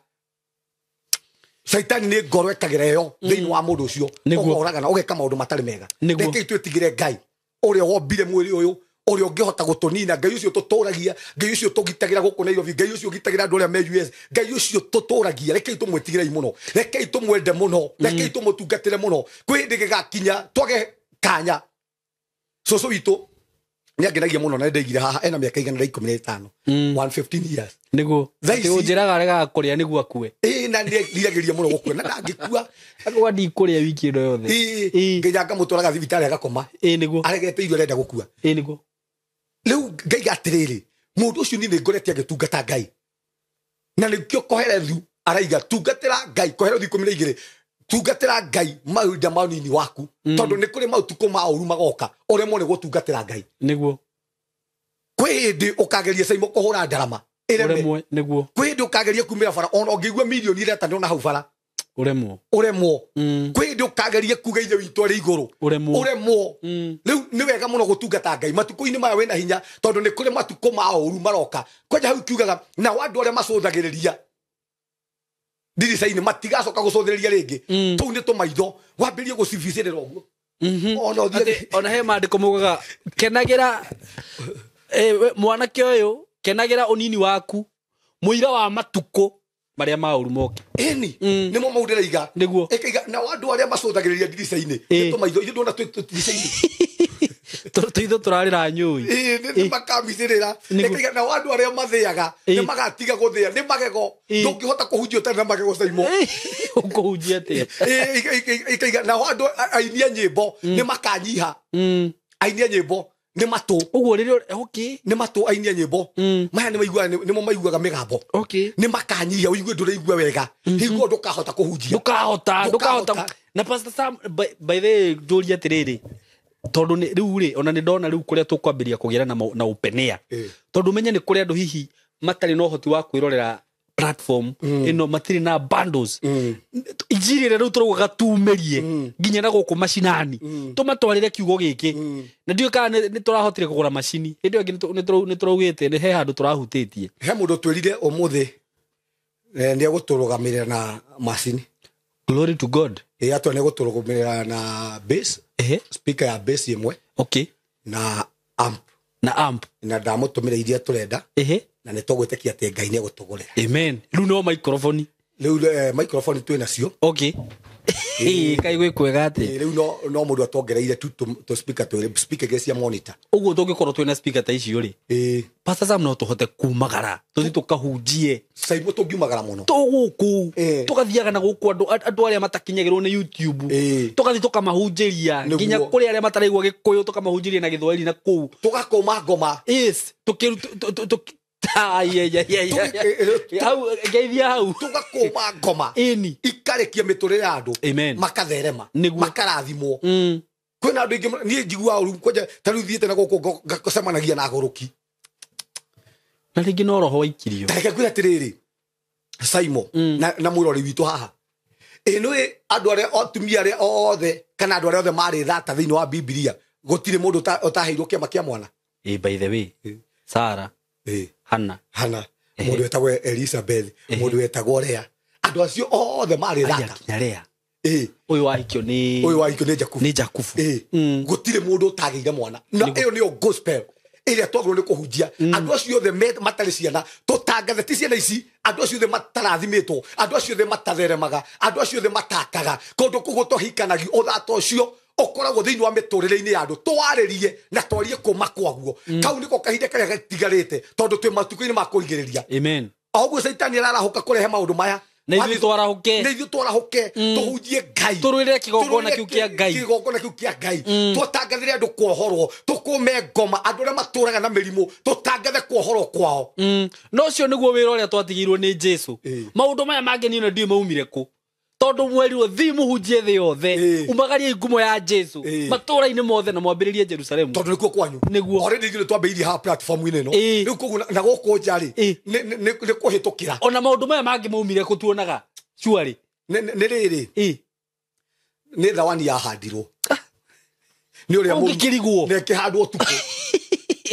Saitani nĩ ngoro ĩkagĩra ĩyo thĩinĩ wa mũndũ ũcio ũkoragana ũgeka maũndũ matarĩ mega. Rekei twĩtigĩre Ngai ũrĩa wombire mwĩrĩ ũyũ ũrĩa ũngĩhota gũtũnina. Ngai ũcio tũtũragia, Ngai ũcio tũgitagĩra gũkũ Nairobi, Ngai ũcio ũgitagĩra andũ arĩa me US, Ngai ũcio tũtũragia. Rekei tũmwĩtigĩrei mũno, rekei tũmwende mũno, rekei tũmũtungatĩre mũno. Kwĩ hĩndĩ gĩgakinya twage kanya. Cũcũ witũ nĩangenagia mũno na nĩndaigire haha ena mĩaka 115, 115 years. Nĩguo atĩ ũnjĩraga aregaga kũrĩa nĩguo akue. Ĩ na nĩeriragĩria mũno gũkua na ndangĩkua. Akauga ndikũrĩa wiki ĩno yothe. Ĩ nginya ngamũtwaraga thibitarĩ agakoma. Ĩ nĩguo aregete irio arenda gũkua. Ĩ nĩguo rĩu ngaiga atĩrĩrĩ mũndũ ũcio niĩ nĩngorete agĩtungata Ngai na nĩkĩo Kohelethu araiga tungatĩra Ngai. Kohelethu 12 tungatĩra Ngai mahinda ma ũnini waku tondũ nĩ kũrĩ maũtukũ ma ũru magoka ũremwo nĩ gũtungatĩra Ngai. Nĩguo kwĩ hĩndĩ ũkageria Saimo kũhũra ndarama ĩremwe. Nĩguo kwĩ hĩndĩ ũkageria kumĩra bara ona ũngĩigua mirioni iretanĩrwo na hau bara ũremwo. Ũremwo. Kwĩ hĩndĩ ũkageria kuga ithe witũ arĩ igũrũ ũremwo. Rĩu nĩ wega mũno gũtungata Ngai matukũ-inĩ maya wĩna hinya tondũ nĩ kũrĩ matukũ ma ũru maroka. Kwanja hau kiugaga nao andũ arĩa macũthagĩrĩria ndirica-inĩ matigacoka gũcũthĩrĩria rĩngĩ. Tũu nĩ tũmaitho wambĩrĩrie gũcibicĩrĩra ũguo. Ona he maandĩko maugaga kenagĩra mwanake ũyũ kenagĩra ũnini waku mũira wa matukũ marĩa ma ũru moke. Ĩni nĩmo mau ndĩraiga. Nĩguo ĩkaiga nao andũ arĩa macũthagĩrĩria ndirica-inĩ nĩ tũmaitho. Ithuĩ ndona twĩ ndirica-inĩ tũitho tũrarĩra nyũi. Ĩ nĩmakamicĩrĩra. Ĩkaiga nao andũ arĩa mathĩaga nĩmagatiga gũthĩa nĩ magego. Ndũngĩhota kũhunjia ũtarĩ na magego Saimo. Ũkũhunjia atĩa? Ĩkaiga nao andũ aini a nyĩmbo nĩmakanyiha. Aini a nyĩmbo nĩ matũ. Ũguo rĩrĩa okay nĩ matũ aini a nyĩmbo maya nĩ maiguaga nĩmo maiguaga mĩgambo. Okay nĩ makanyihia ũigue ndũraigua wega hingo ndũkahota kũhunjia. Ndũkahota. Na Pastor Sam by the way njũrie atĩrĩrĩ tondũ rĩu rĩ ona nĩ ndona rĩu kũrĩa tũkwambĩrĩria kũgĩra na open air tondũ menye nĩ kũrĩ andũ hihi matarĩ na ũhoti wa kwĩrorera platform ĩno matirĩ na bundles injiri ĩrĩa rĩu tũraugaga tumĩrie nginya na gũkũ macinani tũmatwarĩre kiugo gĩkĩ na ndiũĩ kana nĩ tũrahotire kũgũra macini hĩndĩ ĩyo ĩngĩ nĩ tũraugĩte nĩ he handũ tũrahutĩtie. He mũndũ twĩrire ũmũthĩ nĩ egũtũrũgamĩrĩra na macini. Glory to God. Ĩ atwa nĩ egũtũrũgamĩrĩra na bass, speaker ya bass ĩmwe. Okay. Na amp. Na amp. Na ndamũtũmĩra iria tũrenda. Na nĩ tũgwĩtĩkia atĩ Ngai nĩ egũtũgũrĩra. Amen. Rĩu no microphone. Rĩu microphone twĩ nacio. Okay. Kai gwĩ kwega atĩ. Rĩu no mũndũ atuongereire tu tũ speaker twĩrĩ, speaker igĩrĩ cia monitor. Ũguo tũngĩkorwo twĩna speaker ta icio rĩ. Pastor Sam no tũhote kumagara tũthiĩ tũkahunjie. Saimo tũngiumagara mũno. Tũgũkũ. Tũgathiaga na gũkũ andũ arĩa matakinyagĩrwo nĩ YouTube. Tũgathiĩ tũkamahunjĩria nginya kũrĩ arĩa mataraigua Gĩkũyũ tũkamahunjĩria na Gĩthwaĩri na kũu. Tũgakũma ngoma. Yes. Hau ngeithia hau. Tũgakũma ngoma. Ĩni. Ikarĩkia mĩtũrĩre ya andũ. Amen. Makatherema. Nĩguo. Makarathimwo. Kwĩna andũ aingĩ niĩ njiguaga ũru kwanja ta rĩu thiĩte na gũkũ ngacemanagia na agũrũki. Na rĩngĩ no roho waikirio. Ta reke ngwĩre atĩrĩrĩ Saimo na mwĩrori witũ haha. Ĩ nĩũĩ andũ arĩa atumia arĩa othe kana andũ arĩa othe marĩ thata thĩinĩ wa Bibilia gũtirĩ mũndũ ũtaheirwo kĩama kĩa mwana. Ĩ by the way Sara Hana mũndũ wetagwo Elizabeth mũndũ wetagwo Lea andũ acio othe marĩ thata. Nginya Lea. Ũyũ wahikio nĩ Jakubu. Nĩ Jakubu. Gũtirĩ mũndũ ũtagĩire mwana. Na ĩyo nĩyo gospel ĩrĩa twagĩrĩirwo nĩ kũhunjia. Andũ acio othe matarĩ ciana tũtangathe ti ciana ici andũ acio othe matarathimĩtwo andũ acio othe matatheremaga andũ acio othe matakaga kũndũ kũu gũtohikanagio ũthata ũcio ũkoragwo thĩinĩ wa mĩtũrĩre-inĩ ya andũ twarĩrie na twarie kũma kwaguo. Kau nĩko kahinda karĩa gatigarĩte tondũ twĩ matukũ-inĩ ma kũrigĩrĩria. Amen. O ũguo Caitani ararahũka kũrehe maũndũ maya Na ithuĩ twarahũke. Na ithuĩ twarahũke, tũhunjie Ngai, Tũrũĩrĩre kĩgongona kĩu kĩa Ngai. Kĩgongona kĩu kĩa Ngai, tũtangathĩre andũ kuohorwo, tũkũme ngoma andũ arĩa matũraga na mĩrimũ, tũtangathe kuohorwo kwao. No ũcio nĩguo wĩra ũrĩa twatigĩirwo nĩ Jesu. Maũndũ maya mangĩ niĩ ona ndiũĩ maumire kũ, tondũ mwerirwo thiĩ mũhunjie thĩ yothe, umagarie ngumo ya Jesu matũũra-inĩ mothe na mwambĩrĩrie Jerusalemu, tondũ nĩkuo kwanyu. Nĩguo. Already ithuĩ nĩtwambĩrĩirie haha platform-inĩ ĩno. Rĩu koguo na gũkũ nja rĩ, nĩ kũhĩtũkĩra. Ona maũndũ maya mangĩ maumire kũ tuonaga cuarĩ? Nĩ rĩrĩ, nĩ thawani yahandirwo nĩ ũrĩa mũru. Ũngĩkĩrigwo. Na ĩkĩhandwo ũtukũ.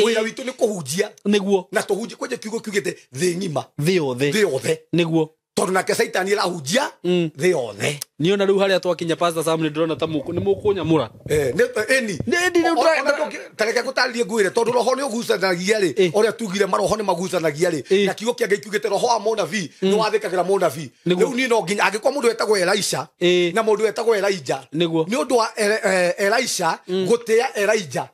Wĩra witũ nĩ kũhunjia. Nĩguo. Na tũhunjie kwanja kiugo kiugĩte thĩ ng'ima, thĩ yothe. Thĩ yothe. Nĩguo. Tondũ nake Caitani arahunjia thĩ yothe. Niĩ ona rĩu harĩa twakinya, Pastor Sam, nĩ ndĩrona ta nĩ mũkũnyamũra. Ĩni. Nĩ Ona ta reke ngũtarĩrie ngwĩre, tondũ roho nĩ ũgucanagia rĩ, ũrĩa tugire maroho nĩ magucanagia rĩ, na kiugo kĩa Ngai kiugĩte roho wa mũnabii nĩ wathĩkagĩra mũnabii. Rĩu niĩ no nginya angĩkorwo mũndũ wetagwo Elisha na mũndũ wetagwo Elijah, nĩ ũndũ wa Elisha gũtĩĩa Elijah,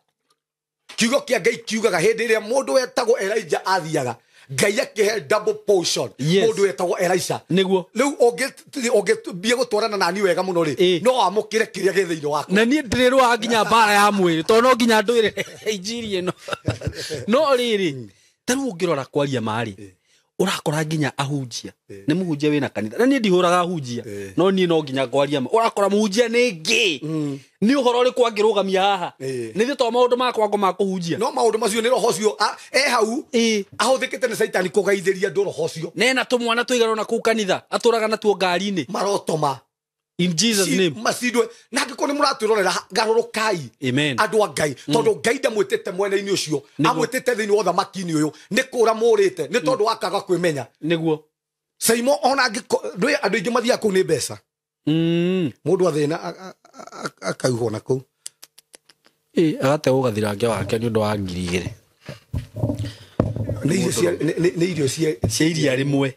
kiugo kĩa Ngai kiugaga hĩndĩ ĩrĩa mũndũ wetagwo Elijah athiaga, Ngai akĩhe double portion mũndũ wetagwo Elisha. Rĩu ũngĩthiĩ gũtwarana nani wega mũno rĩ, no wamũkĩre kĩrĩa gĩ thĩinĩ waku. Na niĩ ndĩrĩrũaga nginya mbara ya mwĩrĩ, tondũ no nginya ndwĩre injiri ĩno. No rĩrĩ, ta rĩu ũngĩrora kwaria ma-rĩ, ũrakora nginya ahunjia nĩ mũhunjia wĩna kanitha, na niĩ ndihũraga ahunjia, no niĩ no nginya ngwaria ma. Ũrakora mũhunjia nĩ ngĩ, nĩ ũhoro ũrĩkũ angĩrũgamia haha? Nĩ ithuĩ to maũndũ makwa ngo ma kũhunjia. No maũndũ macio nĩ roho ũcio, e hau ahũthĩkĩte nĩ Caitani kũgaithĩria andũ roho ũcio. Nena tũmwana tũigana ona kũu kanitha atũraga natuo ngari-inĩ. Marotoma. In Jesus name. Macindwe. Na angĩkorwo nĩ mũratwĩrorera, garũrũkai. Amen. Andũ a Ngai, tondũ Ngai ndamwĩtĩte mwena-inĩ ũcio, amwĩtĩte thĩinĩ wa ũthamaki-inĩ ũyũ, nĩ kũra mũrĩte nĩ tondũ wa kaga kwĩmenya. Saimo, ona angĩko-, ndũĩ andũ aingĩ mathiaga kũu nĩ mbeca. Mũndũ athĩna, akaihwo na kũu. Agate ũgathirange wake nĩ ũndũ wa ngiri igĩrĩ. Nĩ irio cia, nĩ, nĩ, nĩ irio cia, cia iria rĩmwe.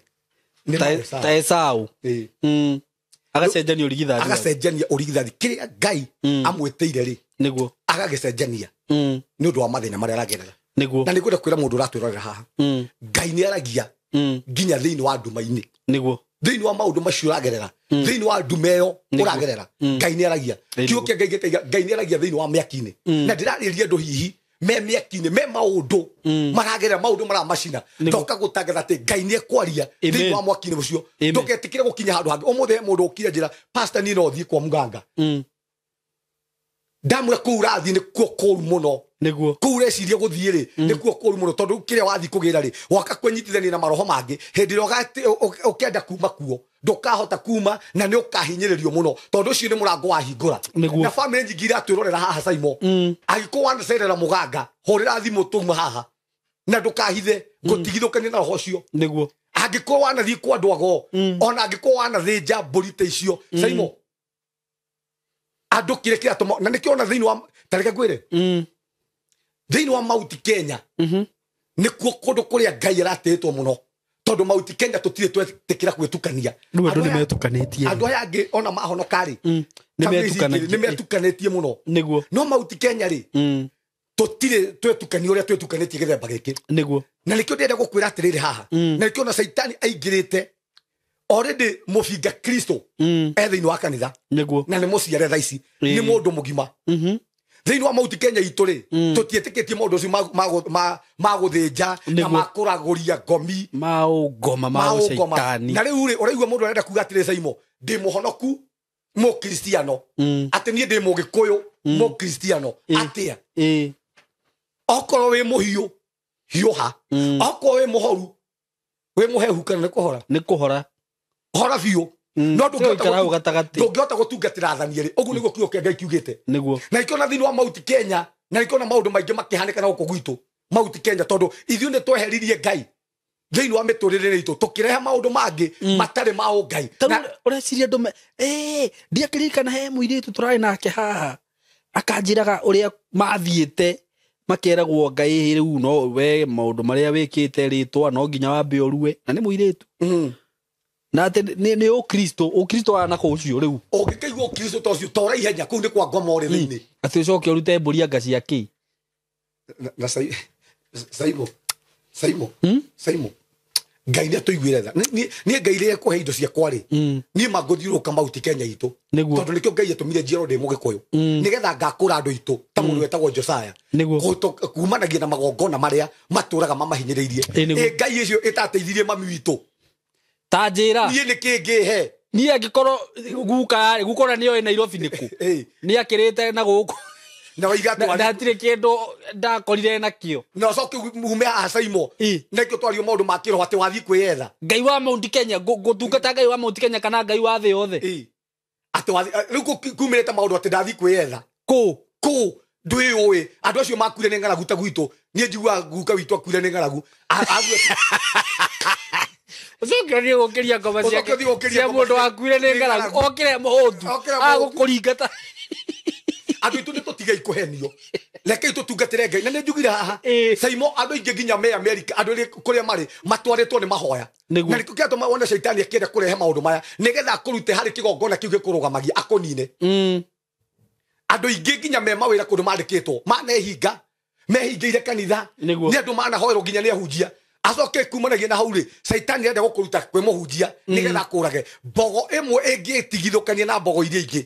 Nĩ mbeca. Ta Esau. Agacenjania ũrigithathi wake. Agacenjania ũrigithathi. Kĩrĩa Ngai amwĩtĩire rĩ, agagĩcenjania nĩ ũndũ wa mathĩna marĩa aragerera. Na nĩngwenda kwĩra mũndũ ũratwĩrorera haha, Ngai nĩ aragia nginya thĩinĩ wa nduma-inĩ. Thĩinĩ wa maũndũ macio ũragerera, thĩinĩ wa nduma ĩyo ũragerera, Ngai nĩ aragia. Kiugo kĩa Ngai gĩkaiga, Ngai nĩ aragia thĩinĩ wa mĩaki-inĩ. Na ndĩrarĩria andũ hihi me mĩaki-inĩ, me maũndũ maragerera, maũndũ maramacina. Ndoka gũtangatha atĩ Ngai nĩ ekwaria thĩinĩ wa mwaki-inĩ ũcio. Ndũgetĩkĩre gũkinya handũ hangĩ. Ũmũthĩ he mũndũ ũkire njĩra, Pastor, niĩ no thiĩ kwa mũganga. Ndamwĩra kũu ũrathiĩ nĩkuo kũũru mũno. Kũu ũreciria gũthiĩ rĩ, nĩkuo kũũru mũno, tondũ kĩrĩa wathiĩ kũgĩra rĩ, waka kwĩnyitithania na maroho mangĩ, hĩndĩ ĩrĩa ũkenda kuma kuo, ndũkahota kuma na nĩ ũkahinyĩrĩrio mũno, tondũ ũcio nĩ mũrango wahingũra. Na bamĩrĩ nyingĩ iratwĩrorera haha, Saimo. Angĩkorwo wanacerera mũganga, hũrĩra thimũ tũma haha na ndũkahithe, ngũtigithũkanie na roho ũcio. Angĩkorwo wanathiĩ kwa andũ ago, ona angĩkorwo wanathĩnja mbũri ta icio, Saimo, andũ kĩrĩa kĩratũma, na nĩkĩo ona thĩinĩ wa, ta reke ngwĩre, thĩinĩ wa Mount Kenya, nĩkuo kũndũ kũrĩa Ngai aratĩĩtwo mũno, tondũ Mount Kenya tũtirĩ twetĩkĩra gwĩtukania. Rĩu andũ nĩmetukanĩtie. Andũ aya angĩ ona mahonoka rĩ, Nĩ kabira ici ingĩ metukanĩtie. nĩ metukanĩtie mũno. No Mount Kenya rĩ, tũtirĩ twetukania ũrĩa twetukanĩtie gĩthemba gĩkĩ. Na nĩkĩo ndĩrenda gũkwĩra atĩrĩrĩ haha. Na nĩkĩo ona Caitani aingĩrĩte already mũbinga Kristo e thĩinĩ wa kanitha. Na nĩ mũciare thaa ici. Nĩ mũndũ mũgima. Thĩinĩ wa Mount Kenya itũ rĩ, tũtiĩtĩkĩtie maũndũ ũcio ma gũthĩnja na ma kũragũria ngomi. Ma ũngoma, ma Ma ũngoma. ũcaitani. Na rĩu rĩ, ũraigua mũndũ arenda kuga atĩrĩ, Saimo, ndĩ mũhonoku mũkristiano. Atĩ niĩ ndĩ mũgĩkũyũ mũkristiano. Atĩa? Okorwo wĩ mũhiũ, hiũha. Okorwo wĩ mũhoru, wĩ mũhehu kana nĩ kũhora? Nĩ kũhora. Hora biũ. No Ũikara hau gatagatĩ. ndũngĩhota gũtungatĩra athani erĩ. Ũguo nĩguo kiugo kĩa Ngai kiugĩte. Na ikĩona thĩinĩ wa Mount Kenya, na ikĩona maũndũ maingĩ makĩhanĩka na gũkũ gwitũ Mount Kenya, tondũ ithuĩ nĩ tweheririe Ngai thĩinĩ wa mĩtũrĩre itũ, tũkĩrehe maũndũ mangĩ matarĩ ma ũngai. Ta Na rĩu ũreciria andũ ndiakĩririkana he mũirĩtu tũrarĩ nake haha, akanjĩraga ũrĩa mathiĩte makeragwo Ngai rĩu no we maũndũ marĩa wĩkĩte rĩtwa no nginya wambe ũrue, na nĩ mũirĩtu. Na atĩ nĩ ũkristo, ũkristo wa na kũu ũcio rĩu. Ũngĩkaigua ũkristo ta ũcio, tora ihenya kũu nĩ kwa ngoma ũrĩ thĩinĩ. Atĩ ũcoke ũrute mbũri anga cia kĩ? Na Saimo, Saimo, Saimo. Ngai nĩ atũiguĩre tha. Niĩ Ngai rĩrĩa ekũhe indo ciakwa rĩ, niĩ mangũthiũrũrũka Mount Kenya itũ. Nĩguo. Tondũ nĩkĩo Ngai atũmire njiarwo ndĩ Mũgĩkũyũ. Nĩgetha ngakũra andũ aitũ ta mũndũ wetagwo Josiah. Nĩguo. Kumanagia na magongona marĩa matũraga mamahinyĩrĩirie. Ĩ, nĩguo. Ĩ, Ngai icio ĩtateithirie mami witũ. Ta njĩra. Niĩ nĩkĩ ngĩhe? Niĩ angĩkorwo guka guka ũrĩa nĩoĩ Nairobi nĩkũ. Ĩ. Nĩ akĩrĩte na gũkũ. Na waiga Na atwari. na hatirĩ kĩndũ ndakorire nakĩo. Na ũcoke ume haha Saimo. Ĩ. Na ikĩo twario maũndũ ma kĩroho atĩ wathiĩ kwĩyetha. Ngai wa Mount Kenya, ngũtungata Ngai wa Mount Kenya kana Ngai wa thĩ yothe. Ĩ. Atĩ wathiĩ, rĩu kumĩrĩte maũndũ atĩ ndathiĩ kwĩyetha. Kũ? Kũ? Ndwĩyũĩ. Andũ acio makuire nĩ ng'aragu ta gwitũ. Niĩ njiguaga guka witũ akuire nĩ ng'aragu. Ũcoke ũthiĩ gũkĩria ngoma Ũcoke ciake ũthiĩ gũkĩria cia ngoma mũndũ ciake. wakuire nĩ Nĩ ng'aragu. ng'aragu. Okĩre mũhũtu. Okĩre mũhũtu. Agũkũringa ta. Andũ aitũ nĩ tũtigei kũhenio. Rekei tũtungatĩre Ngai. Na nĩ njugire haha. Ĩ. Saimo andũ aingĩ nginya me America, andũ arĩa kũrĩa marĩ matwarĩtwo nĩ mahoya. Nĩguo. Na nĩkĩo kĩratũma wone caitani akĩenda kũrehe maũndũ maya nĩgetha akũrute harĩ kĩgongona kĩu gĩkũrũgamagia akũnine. Andũ aingĩ nginya me mawĩra kũndũ mandĩkĩtwo manehinga, mehingĩire kanitha. Nĩguo. Nĩ andũ manahoerwo nginya nĩ ahunjia. Acoke kumanagia na hau rĩ, caitani arenda gũkũruta kwĩ mũhunjia nĩgetha akũrage. Mbogo ĩmwe ĩngĩtigithũkania na mbogo iria ingĩ.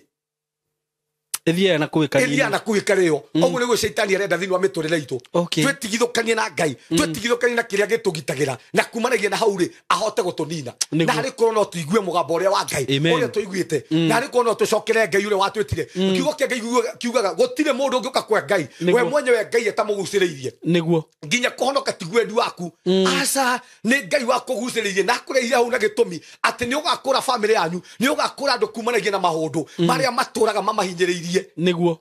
Ĩthiaga na kũu ĩkanina. Ĩthiaga na kũu ĩkarĩo. Ũguo nĩguo caitani arenda thĩinĩ wa mĩtũrĩre itũ. Okay. Twĩtigithũkanie na Ngai, twĩtigithũkanie na kĩrĩa gĩtũgitagĩra, na kumanagia na hau rĩ, ahote gũtũnina. Nĩguo. Na harĩ korwo no tũigue mũgambo ũrĩa wa Ngai, Amen. ũrĩa tũiguĩte. Na harĩ korwo no tũcokere Ngai ũrĩa watwĩtire. Kiugo kĩa Ngai kiugaga gũtirĩ mũndũ ũngĩũka kwa Ngai, Nĩguo. we mwenyewe Ngai atamũgucĩrĩirie. Nĩguo. Nginya kũhonoka ti wendi waku. Aca, nĩ Ngai wakũgucĩrĩirie na akũrehire hau na gĩtũmi atĩ nĩ ũgakũra bamĩrĩ yanyu, nĩ ũgakũra andũ kumanagia na maũndũ marĩa matũraga mamahinyĩrĩirie. Nĩguo.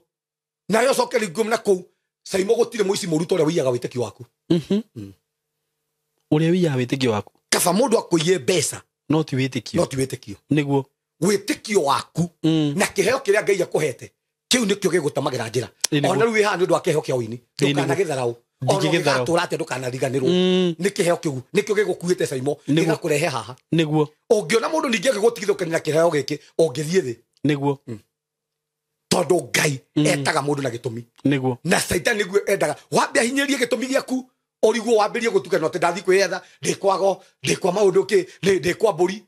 Nayo coke rĩngĩ na kũu, Saimo gũtirĩ mũici mũru ta ũrĩa ũiyaga wĩtĩkio waku. Ũrĩa ũiyaga wĩtĩkio waku. Kaba mũndũ akũiye mbeca. No ti wĩtĩkio. No ti wĩtĩkio. Nĩguo. Wĩtĩkio waku na kĩheo kĩrĩa Ngai akũhete, kĩu nĩkĩo gĩgũtamagĩra njĩra. Ĩ, nĩguo. Ona rĩu wĩ haha nĩ ũndũ wa kĩheo kĩa ũini. Ĩ, nĩguo. Ndũkanagĩtharaũ. Ona Ndingĩgĩtharaũ. ũngĩgatũra atĩa ndũkanariganĩrwo. Nĩ kĩheo kĩu, nĩkĩo gĩgũkuĩte Saimo, Nĩguo. gĩgakũrehe haha. Nĩguo. Ũngĩona mũndũ ningĩ agĩgũtigithũkania na kĩheo gĩkĩ, ũngĩthiĩ thĩ. Nĩguo. Tondũ Ngai etaga mũndũ na gĩtũmi. Nĩguo. Na Caitani nĩguo endaga. Wambe ahinyĩrĩrie gĩtũmi gĩaku, ũrigwo wambĩrĩrie gũtukana atĩ ndathiĩ kwĩyetha, ndĩ kwago, ndĩ kwa maũndũ kĩ, ndĩ kwa mbũri.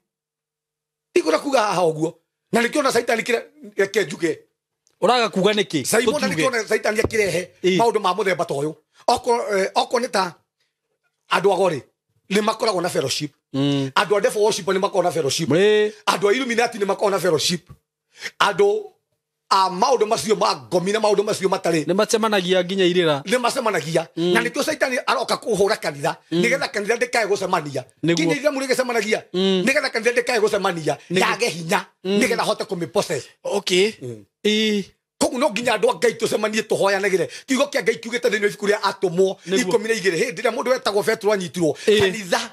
Ndigũra kuga haha ũguo. Na nĩkĩo ona Caitani kĩrĩa, reke njuge. Ũraga kuga nĩkĩ? Saimo na Tũkiuge. nĩkĩo ona Caitani akĩrehe Ĩ. maũndũ ma mũthemba ta ũyũ. Okorwo nĩ ta andũ ago rĩ, nĩ makoragwo na fellowship. Andũ a devil worship nĩ makoragwo na fellowship. Ĩ. Andũ a Illuminati nĩ makoragwo na fellowship. Andũ a maũndũ macio ma ngomi na maũndũ macio matarĩ Nĩ macemanagia nginya irĩra. nĩ macemanagia. Na nĩkĩo Caitani aroka kũhũra kanitha, nĩgetha kanitha ndĩkae gũcemania. Nĩguo. Nginya irĩra mũrĩgĩcemanagia, nĩgetha kanitha ndĩkae gũcemania, Nĩguo. yage hinya, nĩgetha ahote kũmĩ-possess. Okay. Ĩ. Koguo no nginya andũ a Ngai tũcemanie tũhoyanagĩre. Kiugo kĩa Ngai kiugĩte thĩinĩ wa ibuku rĩa Atũmwo Nĩguo. 12, hĩndĩ ĩrĩa mũndũ wetagwo Petero anyitirwo, Ĩ. kanitha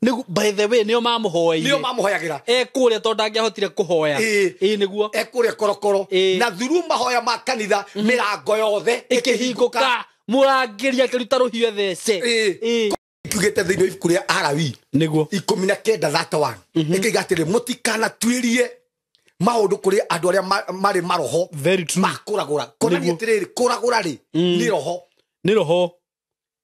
Nĩguo, by the way, nĩo mamũhoeire. nĩo mamũhoyagĩra. E kũrĩa tondũ ndangĩahotire kũhoya. Ĩ. Ĩ, nĩguo. E kũrĩa korokoro. Ĩ. Na through mahoya ma kanitha, mĩrango yothe ĩkĩhingũka. Mũrangĩri akĩruta rũhiũ ethece. Ĩ. Ĩ. Kiugĩte thĩinĩ wa ibuku rĩa Alawi Nĩguo. 19:31. Ĩkĩiga atĩrĩ, mũtikanatuĩrie maũndũ kũrĩ andũ arĩa marĩ maroho Very true. ma kũragũra. Kuonania Nĩguo. atĩrĩrĩ, kũragũra rĩ, nĩ roho. Nĩ roho.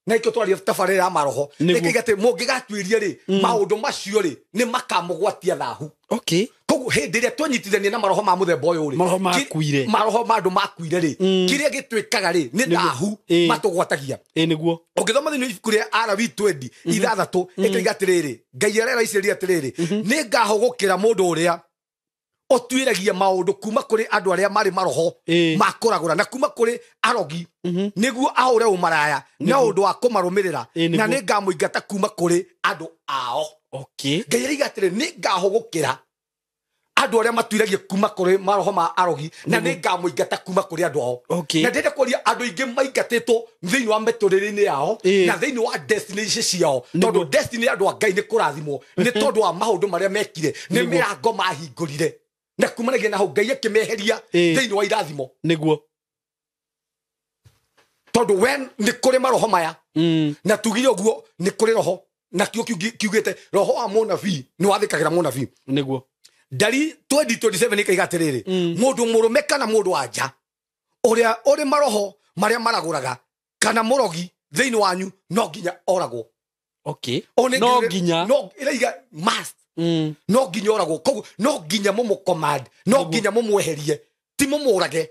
Na ikĩo twaria tabarĩra ya maroho. Nĩguo. Ĩkĩiga atĩ mũngĩgatuĩria rĩ, maũndũ macio rĩ, nĩ makamũgwatia thahu. Okay. Koguo hĩndĩ ĩrĩa twanyitithania na maroho ma mũthemba ũyũ rĩ, Maroho makuire. maroho ma andũ makuire rĩ, kĩrĩa gĩtuĩkaga rĩ, nĩ Nĩguo. thahu Ĩ. matũgwatagia. Ĩ, nĩguo. Ũngĩthoma thĩinĩ wa ibuku rĩa Alawi 20, ithathatũ, ĩkĩiga atĩrĩrĩ, Ngai arera Isiraeli atĩrĩrĩ, nĩ ngahũgũkĩra mũndũ ũrĩa ũtuĩragia maũndũ kuma kũrĩ andũ arĩa marĩ maroho Ĩ. ma kũragũra na kuma kũrĩ arogi, nĩguo ahũre ũmaraya na ũndũ wa kũmarũmĩrĩra, Ĩ, nĩguo. na nĩ ngamũingata kuma kũrĩ andũ ao. Okay. Ngai araiga atĩrĩ, nĩ ngahũgũkĩra andũ arĩa matuiragia kuma kũrĩ maroho ma arogi, na nĩ ngamũingata kuma kũrĩ andũ ao. Okay. Na ndĩrenda kũria andũ aingĩ maingatĩtwo thĩinĩ wa mĩtũrĩre-inĩ yao, Ĩ. na thĩinĩ wa destiny ici ciao, Nĩguo. tondũ destiny ya andũ a Ngai nĩ kũrathimwo nĩ tondũ wa maũndũ marĩa mekire, nĩ Nĩguo. mĩrango mahingũrire, na kumanagia na hau Ngai akĩmeheria Ĩ. thĩinĩ wa irathimo. Nĩguo. Tondũ we nĩ kũrĩ maroho maya, na tugire ũguo nĩ kũrĩ roho, na kĩo kiugĩte roho wa mũnabii nĩ wathĩkagĩra mũnabii. Nĩguo. Ndari 2027 ĩkaiga atĩrĩrĩ, mũndũ mũrũme kana mũndũ wa nja ũrĩa ũrĩ maroho marĩa maragũraga kana mũrogi thĩinĩ wanyu no nginya oragwo. Okay. O nĩ No nginya. No ĩraiga must. No nginya oragwo. Koguo no nginya mũmũ-command, no nginya mũmweherie, ti mũmũrage.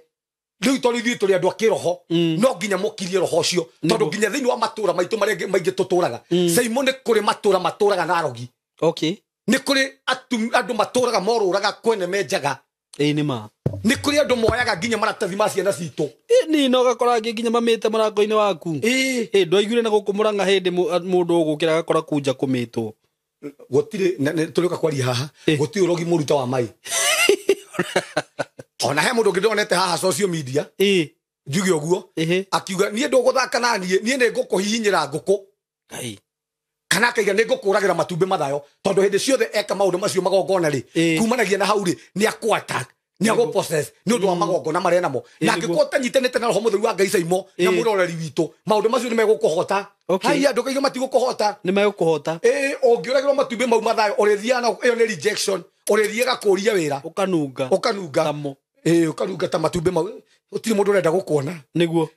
Rĩu tondũ ithuĩ tũrĩ andũ a kĩroho, no nginya mũkirie roho ũcio, tondũ nginya thĩinĩ wa matũra maitũ marĩa maingĩ tũtũraga, Saimo, nĩ kũrĩ matũra matũraga na arogi. Nĩ kũrĩ andũ matũraga morũraga kwene menjaga. Ĩĩ nĩ ma. Nĩ kũrĩ andũ moyaga nginya maratathi ma ciana citũ. Ĩni no gakora angĩ nginya mamĩte mũrango-inĩ waku. Ĩĩ. Ĩ ndwaiguire na gũkũ Mũrang'a hĩndĩ mũndũ ũgũkĩra agakora kunja kũmĩtwo. Gũtirĩ tũrĩũka kwaria haha. Gũtirĩ ũrogi mũru ta wa mai. Ona he mũndũ ũngĩ ndonete haha social media. Njuge ũguo. Akiuga niĩ ndũgũthaka na niĩ, niĩ nĩ ngũkũhihinyĩra ngũkũ. Ngai. Kana akaiga nĩ ngũkũragĩra matumbĩ mathayo, tondũ hĩndĩ ciothe eka maũndũ macio magongona rĩ, kumanagia na hau rĩ, nĩ akũ attack, nĩ agũ possess nĩ ũndũ wa magongona marĩa namo. Na angĩkorwo ũtanyitanĩte na roho mũtheru wa Ngai, Saimo, na mũroreri witũ, maũndũ macio nĩ megũkũhota. Haiya, ndũkaiga matigũkũhota. Nĩ megũkũhota. Ĩĩ, ũngĩũragĩrwo matumbĩ mau mathayo, ũrĩthiaga na ĩyo nĩ rejection, ũrĩthiaga kũria wĩra. Ũkanunga. Ũkanunga. Tamo. Ĩĩ, ũkanunga ta matumbĩ mau. Gũtirĩ mũndũ ũrenda gũkuona. Nĩguo.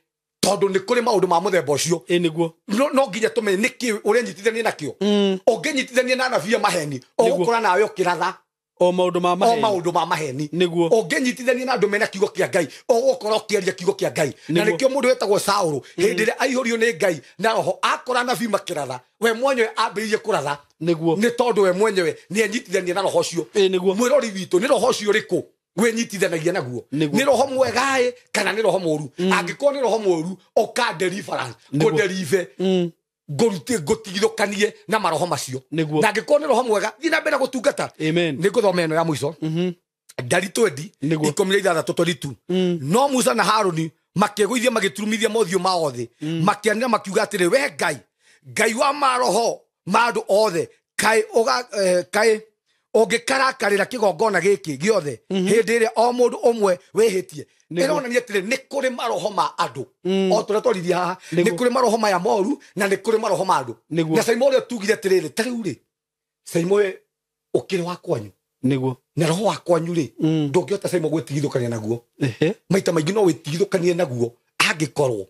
Tondũ nĩ kũrĩ maũndũ ma mũthemba ũcio. Ĩĩ nĩguo. No nginya tũmenye nĩkĩ ũrenyitithania nakĩo. Ũngĩnyitithania na anabii a maheni, ũgũkora nawe ũkĩratha. O maũndũ ma maheni. O maũndũ ma maheni. Nĩguo. Ũngĩnyitithania na andũ mena kiugo kĩa Ngai, ũgũkorwo ũkĩaria kiugo kĩa Ngai. Na nĩkĩo mũndũ wetagwo Saũlũ, hĩndĩ ĩrĩa aihũrio nĩ Ngai na roho, akora anabii makĩratha, we mwenyewe ambĩrĩirie kũratha. Nĩguo. Nĩ tondũ we mwenyewe nĩ enyitithania na roho ũcio. Ĩĩ nĩguo. Mwĩrori witũ nĩ roho ũcio ũrĩkũ wĩnyitithanagia naguo? Nĩguo. Nĩ roho mwega ĩ kana nĩ roho mũru? Angĩkorwo nĩ roho mũru, ũka deliverance, ngũdelive, ngũrute, ngũtigithũkanie na maroho macio. Nĩguo. Na angĩkorwo nĩ roho mwega, thiĩ na mbere gũtungata. Amen. Nĩ ngũthoma ĩno ya mũico. Ndari twendi, Nĩguo. 16 22. No Musa na Harũni makĩgũithia magĩturumithia mothiũ mao thĩ, makĩanĩra makiuga atĩrĩ, we Ngai, Ngai wa maroho ma andũ othe, kaĩ kaĩ ũngĩkarakarĩra kĩgongona gĩkĩ gĩothe hĩndĩ ĩrĩa o mũndũ ũmwe wĩhĩtie. Ĩronania atĩrĩ, nĩ kũrĩ maroho ma andũ. O tũrĩa twaririe haha, nĩ kũrĩ maroho maya moru na nĩ kũrĩ maroho ma andũ. Na Saimo ũrĩa tugire atĩrĩrĩ, ta rĩu rĩ, Saimo we ũkĩrĩ wa kwanyu. Nĩguo. Na roho wa kwanyu rĩ, ndũngĩhota Saimo gwĩtigithũkania naguo. Maita maingĩ no wĩtigithũkanie naguo angĩkorwo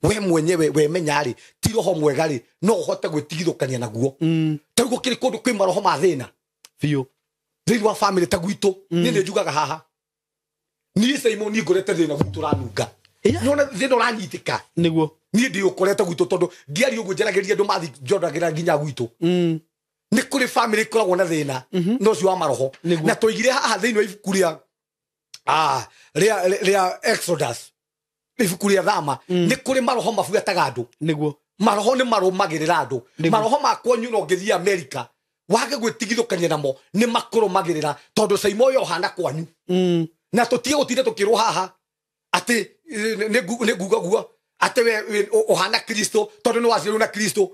we mwenyewe wemenya rĩ, ti roho mwega rĩ, no ũhote gwĩtigithũkania naguo. Ta rĩu gũkĩrĩ kũndũ kwĩ maroho ma thĩna. Biũ. Thĩinĩ wa family ta gwitũ, niĩ nĩ njugaga haha. Niĩ Saimo niĩ ngorete thĩna gwitũ ũranunga. Nĩwona thĩna ũranyitĩka. Nĩguo. Niĩ ndĩũkorete gwitũ tondũ ndiaria ũguo njaragĩria andũ mathi njondagĩra nginya gwitũ. Nĩ kũrĩ family ĩkoragwo na thĩna, na ũcio wa maroho. Na tũigire haha thĩinĩ wa ibuku rĩa Exodus, ibuku rĩa Thama, nĩ kũrĩ maroho mabuataga andũ. Nĩguo. Maroho nĩ marũmagĩrĩra andũ. Maroho ma kwanyu no ũngĩthiĩ America, wage gwĩtigithũkania namo, nĩ makũrũmagĩrĩra tondũ Saimo ũyũ ũhana kwanyu. Na tũtige gũtinda tũkĩrwo haha atĩ nĩ nguga guo atĩ we ũhana Kristo tondũ nĩ waciarirwo na Kristo.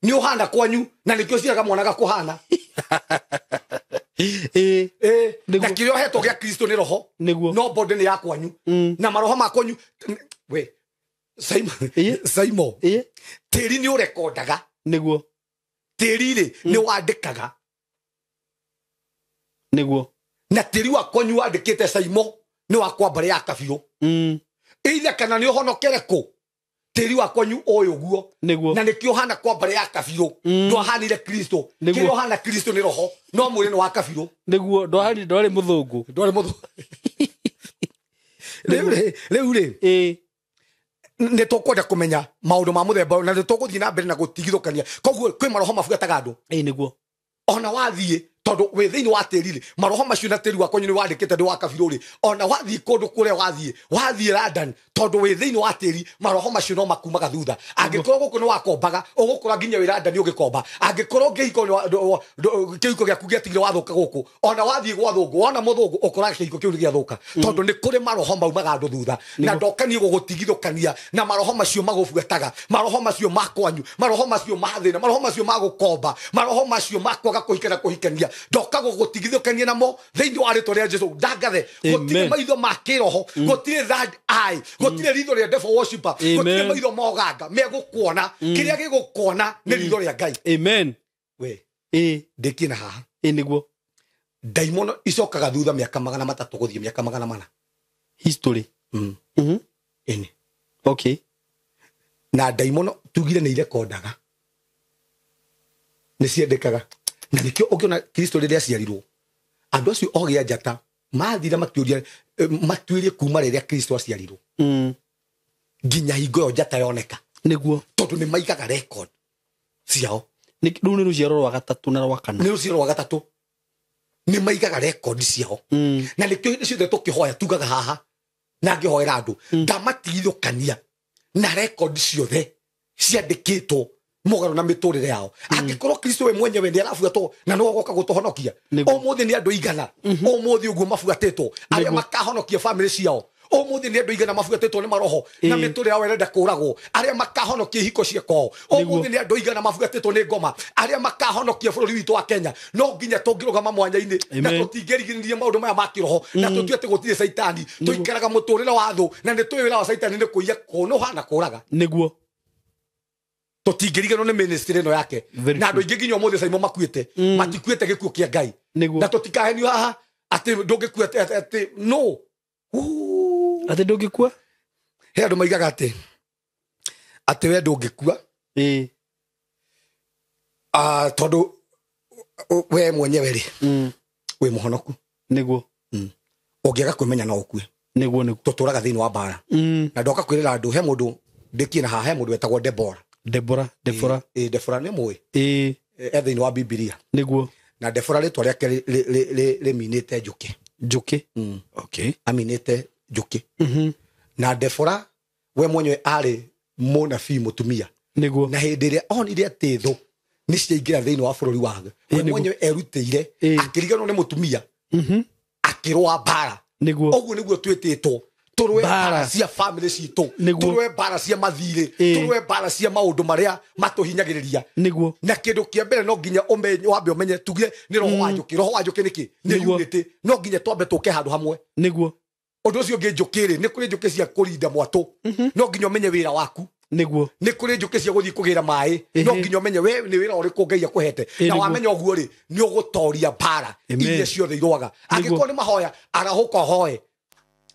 Nĩ ũhana kwanyu na nĩkĩo ũciaraga mwana gakũhana. Na kĩrĩa ũhetwo gĩa Kristo nĩ roho. Nĩguo. No body nĩ ya kwanyu. Na maroho ma kwanyu, we, Saimo, Saimo, tĩri nĩ ũrekondaga. Nĩguo. Tĩri rĩ, nĩ wandĩkaga. Nĩguo. Na tĩri wa kwanyu wandĩkĩte Saimo nĩ wa kwa mbarĩ ya Kabiũ. Either kana nĩ ũhonokere kũ, tĩri wa kwanyu ũyũ ũguo. Nĩguo. Na nĩkĩo ũhana kwa mbarĩ ya Kabiũ. Ndwahanire Kristo. Nĩguo. Kĩrĩa ũhana Kristo nĩ roho, no mwĩrĩ nĩ wa Kabiũ. Nĩguo, ndwarĩ mũthũngũ. Ndwarĩ mũthũngũ. Rĩu rĩ, nĩ tũkwenda kũmenya maũndũ ma mũthemba ũyũ, na nĩ tũgũthiĩ na mbere na gũtigithũkania. Koguo kwĩ maroho mabuataga andũ. Ĩĩ nĩguo. Ona wathiĩ, tondũ wĩ thĩinĩ wa tĩri rĩ, maroho macio na tĩri wakwa nĩ wandĩkĩte ndĩ wa Kabiũ rĩ, ona wathiĩ kũndũ kũrĩa wathiĩ, wathiĩ London, tondũ wĩ thĩinĩ wa tĩri, maroho macio no makumaga thutha. Angĩkorwo gũkũ nĩ wakombaga, ũgũkora nginya wĩ London ũgĩkomba. Angĩkorwo kĩhiko gĩaku gĩatigire wathũka gũkũ, ona wathiĩ gwa thũngũ, wona mũthũngũ, ũkoraga kĩhiko kĩu nĩ gĩathũka. Tondũ nĩ kũrĩ maroho maumaga andũ thutha. Na ndoka niĩ gũgũtigithũkania na maroho macio magũbuataga, maroho macio ma kwanyu, maroho macio ma thĩna, maroho macio ma gũkomba, maroho macio ma kwaga kũhika na kũhikania. Ndoka gũgũtigithũkania namo thĩinĩ wa rĩtwa rĩa Jesũ. Ndangathe, gũtirĩ maitho ma kĩroho, gũtirĩ third eye, gũtirĩ ritho rĩa devil worshipper, gũtirĩ maitho ma ũganga megũkuona. Kĩrĩa gĩgũkuona nĩ ritho rĩa Ngai. Amen. We, Ĩĩ. ndĩkie na haha. Ĩĩ nĩguo. Ndaimono icokaga thutha mĩaka 300 gũthiĩ mĩaka 400. History. Ĩni. Okay. Na ndaimono tugire nĩ irekondaga. Nĩ ciendekaga. Na nĩkĩo ũngĩona Kristo rĩrĩa aciarirwo, andũ acio ogĩ a njata mathire makĩũria, matuĩrie kuma rĩrĩa Kristo aciarirwo nginya hingo ĩyo njata yoneka. Nĩguo. Tondũ nĩ maigaga record ciao. Rĩu nĩ rũciaro rwa gatatũ na rwa kana. Nĩ rũciaro rwa gatatũ. Nĩ maigaga record ciao. Na nĩkĩo hĩndĩ ciothe tũkĩhoya tugaga haha na ngĩhoera andũ, ndamatigithũkania na record ciothe ciandĩkĩtwo mũgarũ na mĩtũrĩre yao. Angĩkorwo Kristo we mwenyewe nĩ arabuatwo na nĩwe ũgoka gũtũhonokia, ũmũthĩ nĩ andũ igana ũmũthĩ ũguo mabuatĩtwo arĩa makahonokia famĩlĩ ciao. Ũmũthĩ nĩ andũ igana mabuatĩtwo nĩ maroho na mĩtũrĩre yao ĩrenda kũragwo, arĩa makahonokia ihiko cia kwao. Ũmũthĩ nĩ andũ igana mabuatĩtwo nĩ ngoma, arĩa makahonokia bũrũri witũ wa Kenya. No nginya tũngĩrũgama mwanya-inĩ na tũtingĩrigĩrĩria maũndũ maya ma kĩroho na tũtue atĩ gũtirĩ caitani. Tũikaraga mũtũrĩre wa thũ na nĩ tũĩ wĩra wa caitani nĩ kũiya, kũnũha na kũraga. Nĩguo. Tũtingĩriganĩrwo nĩ ministry ĩno yake. Na andũ aingĩ nginya ũmũthĩ Saimo makuĩte, matikuĩte gĩkuũ kĩa Ngai. Na tũtikahenio haha atĩ ndũngĩkua atĩ no. Atĩ ndũngĩkua? He andũ maigaga atĩ we ndũngĩkua. Tondũ we mwenyewe rĩ, wĩ mũhonoku. Nĩguo. Ũngĩaga kwĩmenya no ũkue. Nĩguo, nĩguo. Tũtũraga thĩinĩ wa mbara. Na ndoka kwĩrĩra andũ, he mũndũ ndĩkie na haha, he mũndũ wetagwo Debora. Debora, Debora. Debora nĩ mũĩ? E thĩinĩ wa Bibilia. Nĩguo. Na Debora rĩtwa rĩake rĩminĩte njũkĩ. Njũkĩ? Okay. Aminĩte njũkĩ. Na Debora we mwenyewe arĩ mũnabii mũtumia. Nĩguo. Na hĩndĩ ĩrĩa onire atĩ thũ nĩ ciaingĩra thĩinĩ wa bũrũri wake, we mwenyewe erutĩire, akĩriganĩrwo nĩ mũtumia, akĩrũa mbara. Nĩguo. Ũguo nĩguo twĩtĩtwo. Tũrũe mbara cia famĩlĩ citũ, tũrũe mbara cia mathirĩ, tũrũe mbara cia maũndũ marĩa matũhinyagĩrĩria. Nĩguo. Na kĩndũ kĩa mbere no nginya ũmenye, wambe ũmenye, tugire nĩ roho wa njũkĩ. Roho wa njũkĩ nĩkĩ? Nĩ unity. No nginya twambe tũke handũ hamwe. Nĩguo. Ũndũ ũcio ũngĩ njũkĩ rĩ, nĩ kũrĩ njũkĩ cia kũrinda mwatũ. No nginya ũmenye wĩra waku. Nĩguo. Nĩ kũrĩ njũkĩ cia gũthiĩ kũgĩra maĩ. No nginya ũmenye we nĩ wĩra ũrĩkũ Ngai akũhete. Na wamenya ũguo rĩ, nĩ ũgũtoria mbara iria ciothe irũaga. Angĩkorwo nĩ mahoya, arahũka ũhoe.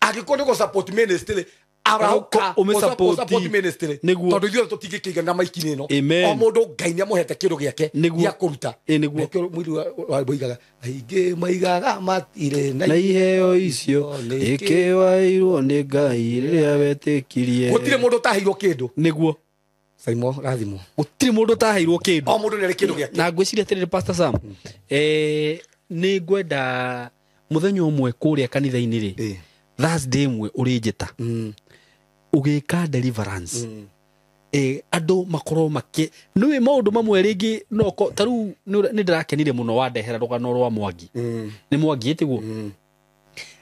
Angĩkorwo nĩ gũ-support ministry, arahũka ũsupport ministry. Tondũ ithuothe tũtingĩkĩigana maiki-inĩ ĩno. O mũndũ Ngai nĩamũhete kĩndũ gĩake gĩa kũruta. Nĩkĩo mũirũ wa maigaga, aingĩ maigaga matirĩ na iheo icio ĩkĩwairwo nĩ Ngai rĩrĩa wetĩkirie. Gũtirĩ mũndũ ũtaheirwo kĩndũ. Nĩguo. Saimo rathimwo. Gũtirĩ mũndũ ũtaheirwo kĩndũ. O mũndũ nĩarĩ kĩndũ gĩake. Na ngwĩciria atĩrĩrĩ Pastor Sam, nĩ ngwenda mũthenya ũmwe kũrĩa kanitha-inĩ rĩ, Thursday ĩmwe ũrĩnjĩta ũgĩka deliverance, andũ makorwo makĩ nĩũĩ maũndũ mamwe rĩngĩ no ta rĩu nĩ ndĩrakenire mũno wandehera rũgano rwa Mwangi. Nĩ Mwangi ĩtĩguo?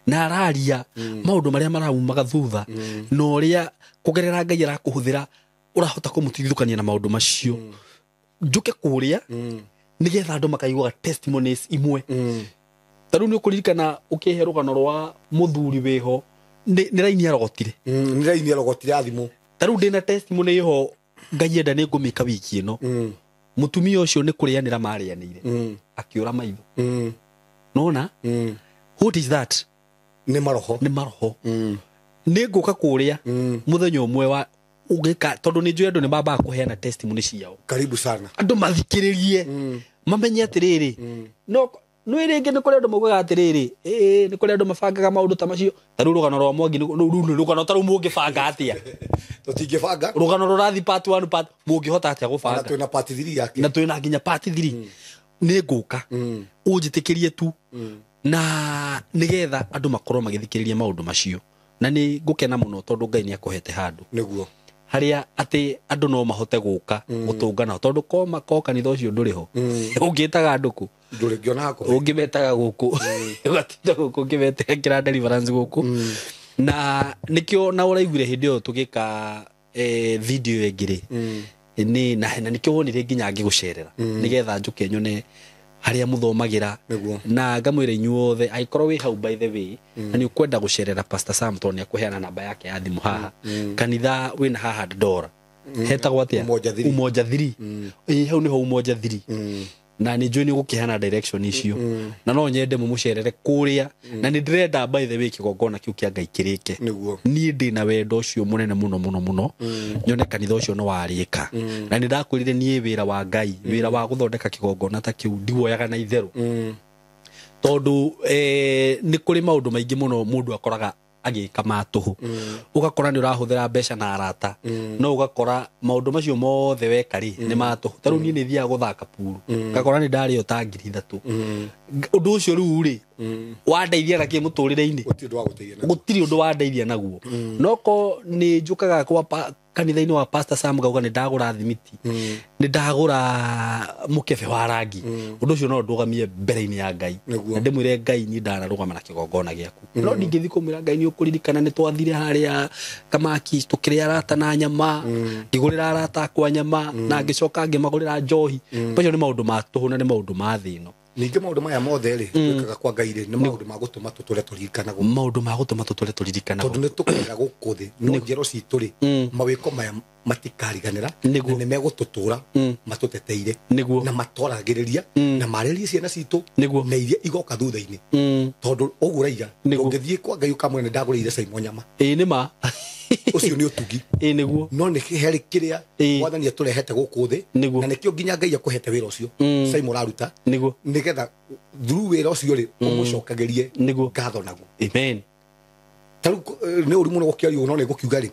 Na araria maũndũ marĩa maraumaga thutha na ũrĩa kũgerera Ngai arakũhũthĩra ũrahota kũmũtigithũkania na maũndũ macio. Njũke kũrĩa nĩgetha andũ makaiguaga testimonies imwe. Ta rĩu nĩ ũkũririkana ũkĩhe rũgano rwa mũthuri wĩho, nĩ raini arogotire. Nĩ raini arogotire ya thimũ. Ta rĩu ndĩna testimony ĩho Ngai enda nĩ ngũmĩka wiki ĩno. Mũtumia ũcio nĩ kũrĩanĩra marĩanĩire, akĩũra maitho. Nona? What is that? Nĩ maroho. Nĩ maroho. Nĩ ngũka kũrĩa mũthenya ũmwe wa ũgĩka, tondũ nĩ njũĩ andũ nĩ mambaga kũheana testimony ciao. Karibu sana. Andũ mathikĩrĩrie, mamenye atĩrĩrĩ, no nĩ rĩngĩ nĩ kũrĩ andũ maugaga atĩrĩrĩ, nĩ kũrĩ andũ mabangaga maũndũ ta macio. Ta rĩu rũgano rwa Mwangi rũu nĩ rũgano ta rĩu mũngĩbanga atĩa? Tũtingĩbanga. Rũgano rũrathiĩ part 1 part, mũngĩhota atĩa gũbanga? Na twĩna part 3 yake. Na twĩna nginya part 3. Nĩ ngũka ũnjĩtĩkĩrie tu na nĩgetha andũ makorwo magĩthikĩrĩria maũndũ macio. Na nĩ ngũkena mũno tondũ Ngai nĩ akũhete handũ. Nĩguo. Harĩa atĩ andũ no mahote gũka gũtũngana tondũ ko kanitha ũcio ndũrĩ ho. Ũngĩtaga andũ kũ? Ndũrĩngĩona gũkũ. Ũngĩmetaga gũkũ. Ũgatinda gũkũ ũkĩmetĩkĩra deliverance gũkũ. Na nĩkĩo na ũraiguire hĩndĩ ĩyo tũgĩka video ĩngĩ rĩ. Nĩ na nĩkĩo wonire nginya ngĩgũcerera nĩgetha njũke nyone harĩa mũthomagĩra. Na ngamwĩra inyuothe angĩkorwo wĩ hau by the way na nĩ ũkwenda gũcerera Pastor Sam tondũ nĩ akũheana namba yake ya thimũ haha. Kanitha wĩna haha Dandora. Hetagwo atĩa? Umoja 3. Umoja 3. Ĩĩ hau nĩho Umoja 3. Na nĩ njũĩ nĩ ũgũkĩheana direction icio na no nyende mũmũcerere kũrĩa na nĩ ndĩrenda by the way kĩgongona kĩu kĩa Ngai kĩrĩke. Nĩguo. Niĩ ndĩ na wendo ũcio mũnene mũno mũno mũno nyone kanitha ũcio nĩ warĩka na nĩ ndakwĩrire niĩ wĩra wa Ngai wĩra wa gũthondeka kĩgongona ta kĩu ndiwoyaga na itherũ tondũ nĩ kũrĩ maũndũ maingĩ mũno mũndũ akoraga agĩka ma tũhũ. Ũgakora nĩ ũrahũthĩra mbeca na arata no ũgakora maũndũ macio mothe weka rĩ nĩ ma tũhũ. Ta rĩu niĩ nĩ thiaga gũthaka puru ngakora nĩ ndarĩo ta 3,000. Ũndũ ũcio rĩu rĩ wandeithia na kĩ mũtũrĩre-inĩ? Gũtirĩ ũndũ wandeithia naguo. No ko nĩ njũkaga kwa kanitha-inĩ wa Pastor Sam ngauga nĩ ndagũra thimiti, nĩ ndagũra mũkebe wa rangi, ũndũ ũcio no ndũgamie mbere-inĩ ya Ngai na ndĩmwĩre Ngai niĩ ndanarũgama na kĩgongona gĩaku. No ndingĩthiĩ kũmwĩra Ngai nĩ ũkũririkana nĩ twathire harĩa Kamaki tũkĩrĩa arata na nyama, ngĩgũrĩra arata akwa nyama na ngĩcoka ngĩmagũrĩra njohi. Macio nĩ maũndũ ma tũhũ na nĩ maũndũ ma thĩ ĩno. Ningĩ maũndũ maya mothe rĩ twĩkaga kwa Ngai rĩ nĩ maũndũ ma gũtũma tũtũre tũririkanagwo. Maũndũ ma gũtũma tũtũre tũririkanagwo. Tondũ nĩ tũkũrera gũkũ thĩ no njerũ citũ rĩ mawĩko maya matikariganĩra na nĩ megũtũtũra matũteteire na matwaragĩrĩria na marĩrie ciana citũ na iria igoka thutha-inĩ. Tondũ ũguo ũraiga ũngĩthiĩ kwa Ngai ũkamwĩra nĩ ndagũrĩire Simon nyama. Ĩĩ nĩ ma. Ũcio nĩ ũtugi. Ĩĩ nĩguo. No nĩ harĩ kĩrĩa Mwathani atũrehete gũkũ thĩ na nĩkĩo nginya Ngai akũhete wĩra ũcio Simon ũraruta nĩguo nĩgetha through wĩra ũcio rĩ ũmũcokagĩrie ngatho naguo. Amen. Ta rĩu nĩ ũru mũno gũkĩario no nĩ ngũkiuga rĩ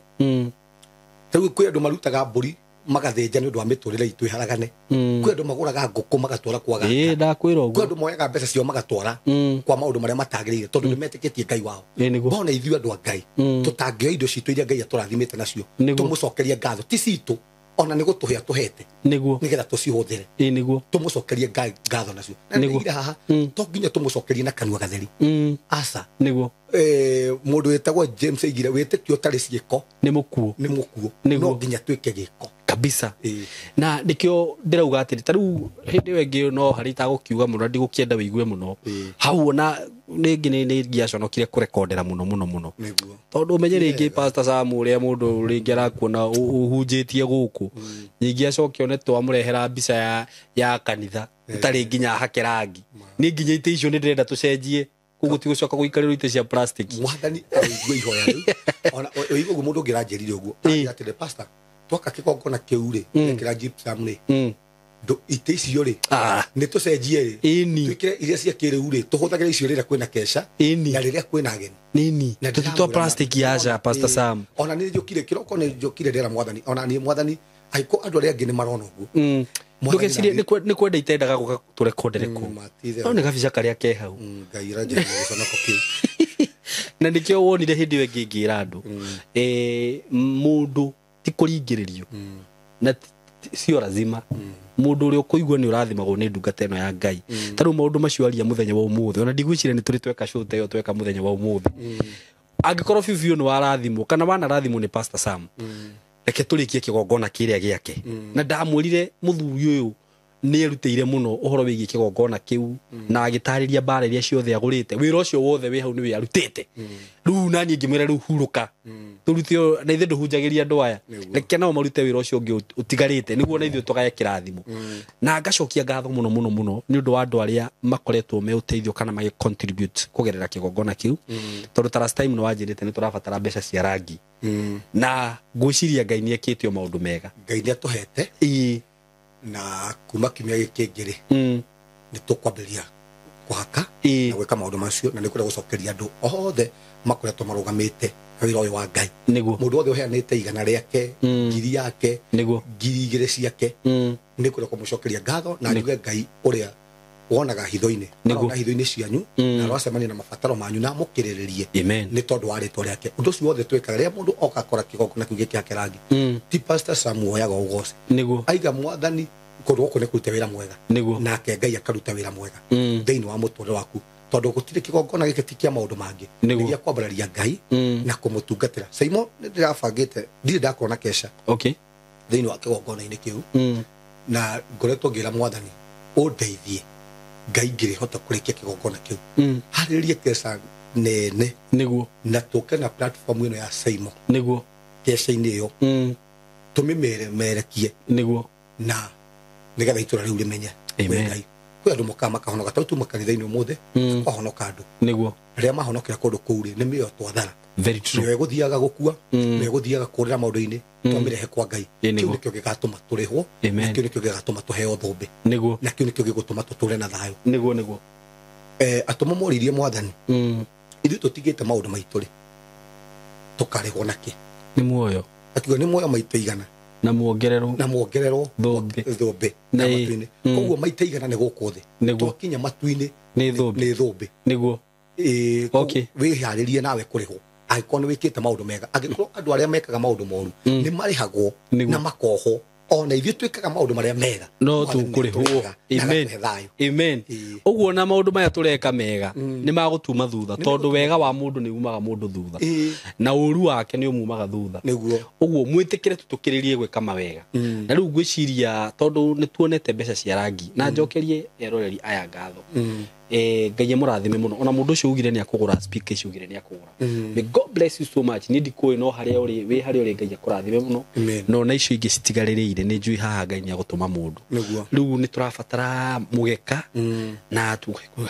ta rĩu kwĩ andũ marutaga mbũri magathĩnja nĩ ũndũ wa mĩtũrĩre itũ ĩharagane. Kwĩ andũ magũraga ngũkũ magatwara kwa gaka. Ĩĩ ndakwĩra ũguo. Kwĩ andũ moyaga mbeca ciao magatwara kwa maũndũ marĩa matagĩrĩire tondũ nĩ metĩkĩtie Ngai wao. Bona ithuĩ andũ a Ngai tũtangĩoya indo citũ iria Ngai atũrathimĩte nacio tũmũcokerie ngatho ti citũ ona nĩ gũtũhe atũhete nĩguo nĩgetha tũcihũthĩre. Ĩĩ nĩguo. Tũmũcokerie ngatho nacio. Na nĩguo haha to nginya tũmũcokerie na kanua gatheri. Aca. Nĩguo. Mũndũ wĩtagwo James aigire wĩtĩkio ũtarĩ ciĩko nĩ mũkuũ. Nĩ mũkuũ. No nginya twĩke gĩko kabisa. Na nikio ndirauga atĩrĩ ta rĩu hĩndĩ ĩyo ĩngĩ no harĩ itagũkiuga mũno ndigũkĩenda wĩigue mũno hau ona rĩngĩ nĩ ngĩaconokire kũrekondera mũno mũno mũno tondũ ũmenye rĩngĩ Pastor Sam ũrĩa mũndũ rĩngĩ arakuona ũhunjĩtie gũkũ ningĩ acoke one twamũrehera mbica ya kanitha ĩtarĩ nginya hake rangi. Niĩ nginya itĩ icio nĩ ndĩrenda tũcenjie koguo tigũcoka gũikarĩrwo itĩ cia plastic. Mwathani aigua ihoya rĩu ona ũigua ũguo mũndũ ũngĩ aranjĩrire ũguo atĩrĩ Pastor twaka kĩgongona kĩu rĩ kĩra gypsum rĩ itĩ icio rĩ nĩ tũcenjie rĩ twĩkĩre iria cia kĩrĩu rĩ tũhũthagĩre icio rĩrĩa kwĩna keca na rĩrĩa kwĩna ageni. Nini tũtitwa plastic yaca Pastor Sam. Ona nĩ njũkire kĩroko nĩ njũkire ndĩra Mwathani ona niĩ Mwathani angĩkorwo andũ arĩa angĩ nĩ marona ũguo ndũgecirie nĩ kwenda itendaga gũka tũrekondere kũu no nĩ gabica karĩa ke hau. Ngai aranjĩrire gĩconoko kĩu. Na nĩkĩo wonire hĩndĩ ĩyo ĩngĩ ngĩra andũ mũndũ ti kũringĩrĩrio na sio lazima mũndũ ũrĩa ũkũigua nĩ ũrathimagwo nĩ ndungata ĩno ya Ngai. Ta rĩu maũndũ macio aria mũthenya wa ũmũthĩ ona ndigwĩciria nĩ tũrĩ tweka show ta ĩyo tweka mũthenya wa ũmũthĩ. Angĩkorwo biũ biũ nĩ warathimwo kana wanarathimwo nĩ Pastor Sam reke tũrĩkie kĩgongona kĩrĩa gĩake. Na ndamwĩrire mũthuri ũyũ nĩ erutĩire mũno ũhoro wĩgiĩ kĩgongona kĩu na agĩtarĩria mbara iria ciothe agũrĩte wĩra ũcio wothe wĩ hau nĩwe arutĩte. Rĩu naniĩ ngĩmwĩra rĩu hurũka tũrute na ithuĩ ndũhunjagĩria andũ aya reke nao marute wĩra ũcio ũngĩ ũtigarĩte nĩguo na ithuĩ tũgaye kĩrathimo. Na ngacokia ngatho mũno mũno mũno nĩ ũndũ wa andũ arĩa makoretwo me ũteithio kana magĩ contribute kũgerera kĩgongona kĩu tondũ ta last time nĩ wanjĩrĩte nĩ tũrabatara mbeca cia rangi na ngwĩciria Ngai nĩ ekĩte o maũndũ mega. Ngai nĩ atũhete na kuma kiumia gĩkĩ kĩngĩ rĩ nĩ tũkwambĩrĩria kũhaka na gwĩka maũndũ macio na nĩ kwenda gũcokeria andũ othe makoretwo marũgamĩte wĩra ũyũ wa Ngai. Mũndũ wothe ũheanĩte igana rĩake ngiri yake 2,000 ciake nĩ kwenda kũmũcokeria ngatho na njuge Ngai ũrĩa wonaga hitho-inĩ arona hitho-inĩ cianyu na aracemania na mabataro manyu na mũkĩrĩrĩrie nĩ tondũ wa rĩtwa rĩake. Ũndũ ũcio wothe twĩkaga rĩrĩa mũndũ oka akora kĩgongona kĩu gĩkĩhake rangi ti Pastor Sam woyaga ũgoci aiga Mwathani kũndũ gũkũ nĩ kũruta wĩra mwega nake Ngai akaruta wĩra mwega thĩinĩ wa mũtũrĩre waku tondũ gũtirĩ kĩgongona gĩkĩ ti kĩa maũndũ mangĩ nĩ gĩa kwambararia Ngai na kũmũtungatĩra. Simon nĩ ndĩrabangĩte ndirĩ ndakorwo na keca thĩinĩ wa kĩgongona-inĩ kĩu na ngoretwo ngĩra Mwathani ũndeithie Ngai ngĩrĩhota kũrĩkia kĩgongona kĩu harĩrĩrie keca nene nĩguo na tũke na platform ĩno ya Simon nĩguo keca-inĩ ĩyo tũmĩmeremerekie nĩguo na nĩgetha itũra rĩu rĩmenye Ngai. Kwĩ andũ mokaga makahonoka tau tuma kanitha-inĩ ũmũthĩ kwahonoka andũ Nĩguo. Rĩrĩa mahonokera kũndũ kũu rĩ, nĩ mĩoyo twathara. Very true. Mĩoyo ĩgũthiaga gũkua, mĩoyo ĩgũthiaga kũrĩra maũndũ-inĩ, twamĩrehe kwa Ngai. Ĩ, Kĩu nĩguo. nĩkĩo gĩgatũma tũrĩhwo, Amen. na kĩu nĩkĩo gĩgatũma tũheo thũmbĩ, Nĩguo. na kĩu nĩkĩo gĩgũtũma tũtũre na thayũ. Nĩguo, nĩguo. Atũmwo moririe Mwathani, ithuĩ tũtigĩte maũndũ maitũ rĩ, tũkarĩhwo nakĩ? Nĩ muoyo. Akiuga nĩ muoyo maita igana Na muongererwo. Na muongererwo Thũmbĩ. Thũmbĩ Na na ĩ- matu-inĩ. Koguo maita igana nĩ gũkũ thĩ. Nĩguo. Twakinya matu-inĩ Nĩ thũmbĩ. Nĩ thũmbĩ. Nĩguo. Ĩ, wĩharĩrie nawe kũrĩhwo angĩkorwo nĩ wĩkĩte maũndũ mega. Angĩkorwo andũ arĩa mekaga maũndũ moru nĩ marĩhagwo Nĩguo. na makohwo, ona ithuĩ twĩkaga maũndũ marĩa mega, No Mwathani tũkũrĩhwo. nĩatũrĩhaga na Amen. agakũhe thayũ. Amen. Ĩ. Ũguo na maũndũ maya tũreka mega nĩ magũtuma thutha, tondũ wega wa mũndũ nĩ umaga mũndũ thutha, Ĩ. na ũru wake nĩ ũmumaga thutha. Nĩguo. Ũguo mwĩtĩkĩre tũtũkĩrĩrie gwĩka mawega. Na rĩu ngwĩciria tondũ nĩ tuonete mbeca cia rangi, na njokerie eroreri aya ngatho. Ngai amũrathime mũno. Ona mũndũ ũcio ugire nĩ akũgũra speaker icio, ugire nĩ akũgũra, may God bless you so much. Niĩ ndikũĩ, no harĩa ũrĩ, wĩ harĩa ũrĩ, Ngai akũrathime mũno. Amen. No na icio ingĩ citigarĩrĩire, nĩ njũĩ haha Ngai nĩ agũtũma mũndũ. Nĩguo. Rĩu nĩ tũrabatara mũgeka na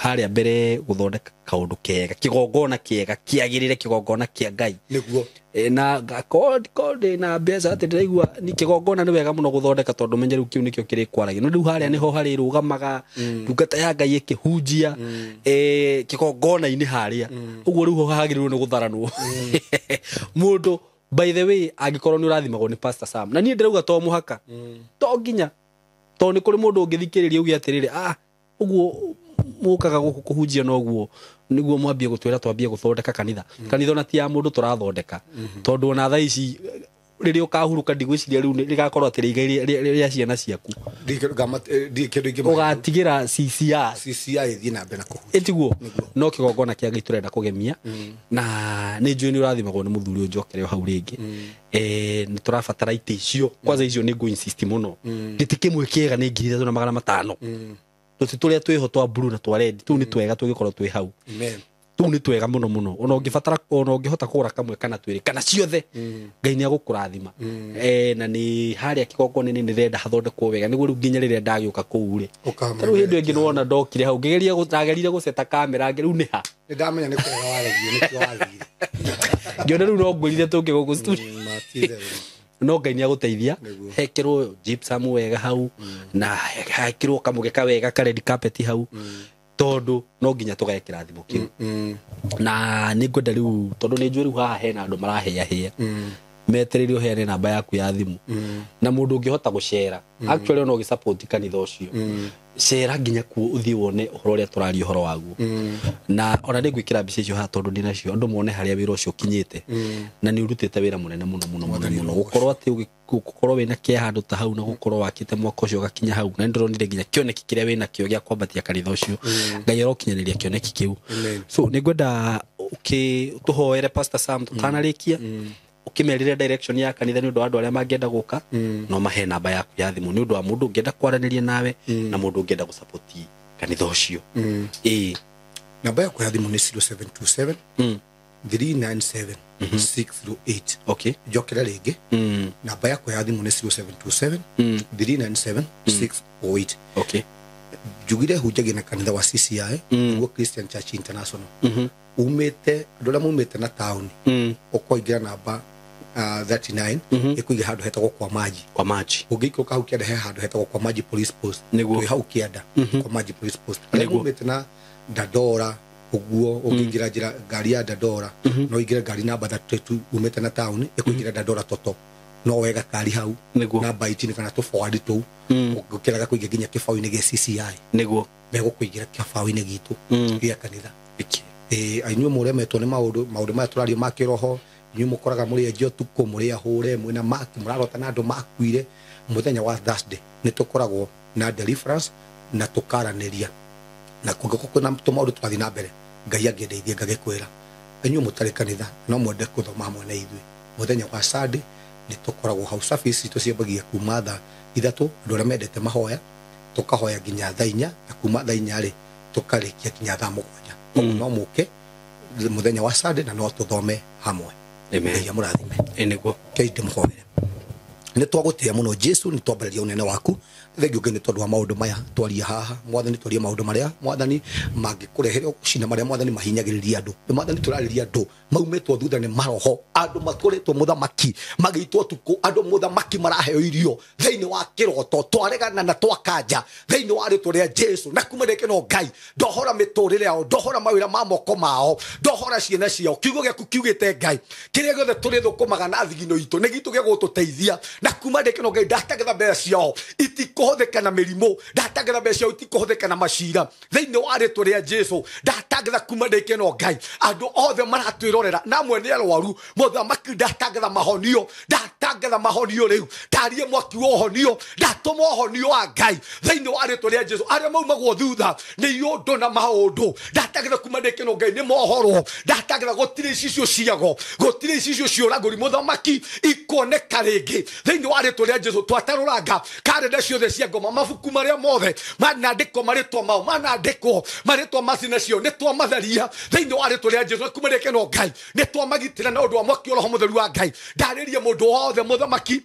harĩa mbere gũthondeka kaũndũ kega, kĩgongona kĩega kĩagĩrĩre, kĩgongona kĩa Ngai. Nĩguo. Na ko ndĩ na mbeca atĩ ndĩraigua ni kĩgongona nĩ wega mũno gũthondeka, tondũ menye rĩu kĩu nĩkĩo kĩrĩkwaragia. No rĩu harĩa nĩho harĩrũgamaga ndungata ya Ngai ĩkĩhunjia, kĩgongona-inĩ harĩa ũguo. Rĩu ho hagĩrĩirwo nĩ gũtharanwo mũndũ. By the way, angĩkorwo nĩ ũrathimagwo nĩ Pastor Sam, na niĩ ndĩrauga to mũhaka, to nginya, tondũ nĩ kũrĩ mũndũ ũngĩthikĩrĩria uge atĩrĩrĩ, ah, ũguo mũkaga gũkũ kũhunjia noguo nĩguo mwambie gũtwĩra twambie gũthondeka kanitha. Kanitha ona ti ya mũndũ tũrathondeka, tondũ ona thaa ici rĩrĩa ũkahurũka, ndigwĩciria rĩu rĩgakorwo atĩ rĩ igai rĩa ciana ciaku. Ndirĩ kĩndũ ingĩ. Ũgatigĩra CCR. CCI ĩthiĩ na mbere na kũhunjia. Ĩtiguo no kĩgongona kĩa Ngai tũrenda kũgemia, na nĩ njũĩ nĩ ũrathimagwo nĩ mũthuri ũyũ. Njokere o hau rĩngĩ. Nĩ tũrabatara itĩ icio kwanza, icio nĩ ngũ insist mũno. Gĩtĩ kĩmwe kĩega nĩ 3,500. Tũtĩ tũrĩa twĩho twa blue na twa red tũu nĩ twega tũgĩkorwo twĩ hau. Amen. Tũu nĩ twega mũno mũno. Ona ũngĩbatara, ona ũngĩhota kũgũra kamwe kana twĩrĩ kana ciothe, Ngai nĩ agũkũrathima. Na nĩ harĩa kĩgongona-inĩ nĩ ndĩrenda hathondekwo wega, nĩguo rĩu nginya rĩrĩa ndagĩũka kũu rĩ, Ũkamenya. ta rĩu hĩndĩ ĩngĩ nĩwona ndokire hau ngĩgeria ndagerire gũceta kamera ngĩ rĩu nĩ ha. Nĩ ndamenya nĩ kũrega waregire, nĩkĩo wathire. Ngĩona rĩu no ngwĩrire tũke gũkũ studio. Matitherũ. No Ngai nĩ agũteithia. Nĩguo. Hekĩrwo gypsum wega hau, na hekĩrwo kamũgeka wega ka red carpet hau, tondũ no nginya tũgae kĩrathimo kĩu. Na nĩ ngwenda rĩu, tondũ nĩ njũĩ rĩu haha hena andũ marahĩahĩa, metereire ũheane namba yaku ya thimũ, na mũndũ ũngĩhota gũcera, actually ona ũgĩsupport kanitha ũcio, cera nginya kuo ũthiĩ wone ũhoro ũrĩa tũraria ũhoro waguo. Na ona nĩ ngwĩkĩra mbica icio haha, tondũ ndĩnacio, andũ mone harĩa wĩra ũcio ũkinyĩte. Na nĩ ũrutĩte wĩra mũnene mũno mũno mũno mũno, gũkorwo atĩ gũkorwo wĩna kĩa handũ ta hau, na gũkorwo wakĩte mwaka ũcio ũgakinya hau. Na nĩ ndĩronire nginya kĩoneki kĩrĩa wĩna kĩo gĩa kwambatia kanitha ũcio, Ngai arokinyanĩria kĩoneki kĩu. Amen. So nĩ ngwenda ũkĩ tũhoere Pastor Sam tũtanarĩkia, ũkĩmerĩre direction ya kanitha nĩ ũndũ wa andũ arĩa mangĩenda gũka. No mahe namba yaku ya thimũ nĩ ũndũ wa mũndũ ũngĩenda kwaranĩria nawe na mũndũ ũngĩenda gũsupport kanitha ũcio. Ĩĩ. Namba yakwa ya thimũ nĩ 0727 397 608. Njokere rĩngĩ. Namba yakwa ya thimũ nĩ 0727 397 608. Njugire hunjagia na kanitha wa CCI, nĩguo Christian Church International. Umĩte andũ arĩa maumĩte na taũni, ũkwaingĩra namba 39, ĩkũiga handũ hetagwo kwa maji. Kwa maji. Ũngĩikũrũka hau kĩanda, he handũ hetagwo kwa maji police post. Nĩguo. Twĩ hau kĩanda kwa maji police post. Arĩa Nĩguo. maumĩte na Dandora ũguo, ũngĩingĩra njĩra ngari ya Dandora, no ũingĩre ngari namba 32 umĩte na taũni, ĩkũingĩra Dandora toto, no wega kari hau. Nĩguo. Namba 18 kana tũ forward tũu, ũkĩraga kũingĩ nginya kĩbaũ-inĩ gĩa CCI. Megũkũingĩra kĩbaũ-inĩ gitũ gĩa kanitha. Ĩkĩ. Inyuĩ mũremetwo nĩ maũndũ maya tũrario ma kĩroho, inyuĩ mũkoraga mũrĩ enje ũtukũ, mũrĩ ahũre, mwĩna maki, mũrarota na andũ makuire, mũthenya wa Thursday nĩ tũkoragwo na deliverance na tũkaranĩria, na kũngĩkorwo kwĩna tũmaũndũ tũrathiĩ na mbere, Ngai angĩndeithia ngagĩkwĩra. Inyuĩ mũtarĩ kanitha no mwende gũthoma hamwe na ithuĩ, mũthenya wa Sunday nĩ tũkoragwo hau. Service citũ ciambagia kuma thaa 3, andũ arĩa mendete mahoya, tũkahoya nginya thaa 4, na kuma thaa 4 rĩ, tũkarĩkia nginya thaa 7. Koguo no mũke mũthenya wa Sunday na no tũthome hamwe. Amen. Ngai amũrathime. Ĩ, nĩguo. Kei ndĩmũhoere. Nä twagå må no Jesu, nä twambararia å nene waku. Thengio Ngai nä tondå wa maå ndå maya twaria haha. Mwathani, twaria maå ndå marĩa Mwathani mangä kå rehere cina, marĩa Mwathani mahinyagä rä ria andå. Mwathani, tå rarä ria andå maumĩtwo thutha nĩ maroho, andũ matũrĩtwo mũthamaki magĩitwo tukũ, andũ mũthamaki maraheo irio thĩinĩ wa kĩroto. Twaregana na twakanja thĩinĩ wa rĩtwa rĩa Jesu. Na kuma rĩngĩ no Ngai, ndohora mĩtũrĩre yao, ndohora mawĩra ma moko mao, ndohora ciana ciao. Kiugo gĩaku kiugĩte Ngai, kĩrĩa gĩothe tũrĩthũkũmaga na thigino itũ nĩ gitũ gĩa gũtũteithia. Na kuma rĩngĩ no Ngai, ndatangatha mbeca ciao itikũhũthĩka na mĩrimũ, ndatangatha mbeca ciao itikũhũthĩka na macira thĩinĩ wa rĩtwa rĩa Jesu. Ndatangatha kuma rĩngĩ no Ngai, andũ othe maratwĩrorera na amwe nĩ arwaru, mũthamaki, ndatangatha mahonio, ndatangatha mahonio rĩu, ndarie mwaki wa ũhonio, ndatũma ũhonio wa Ngai thĩinĩ wa rĩtwa rĩa Jesu. Arĩa maumagwo thutha nĩ iũndũ na maũndũ, ndatangatha kuma rĩngĩ no Ngai nĩ mohorwo. Ndatangatha gũtirĩ icicio ciago, gũtirĩ icicio ciũragũri, mũthamaki, ikuoneka rĩngĩ thĩinĩ wa rĩtwa rĩa Jesu. Twatarũranga karenda ciothe cia ngoma, mabuku marĩa mothe manandĩkwo marĩtwa mao, manandĩkwo marĩtwa macina cio, nĩ twamatharia thĩinĩ wa rĩtwa rĩa Jesu. Na kuma rĩngĩ no Ngai, nĩ twamagitĩra na ũndũ wa mwaki wa Roho Mũtheru wa Ngai. Ndarĩrie mũndũ wothe, mũthamaki,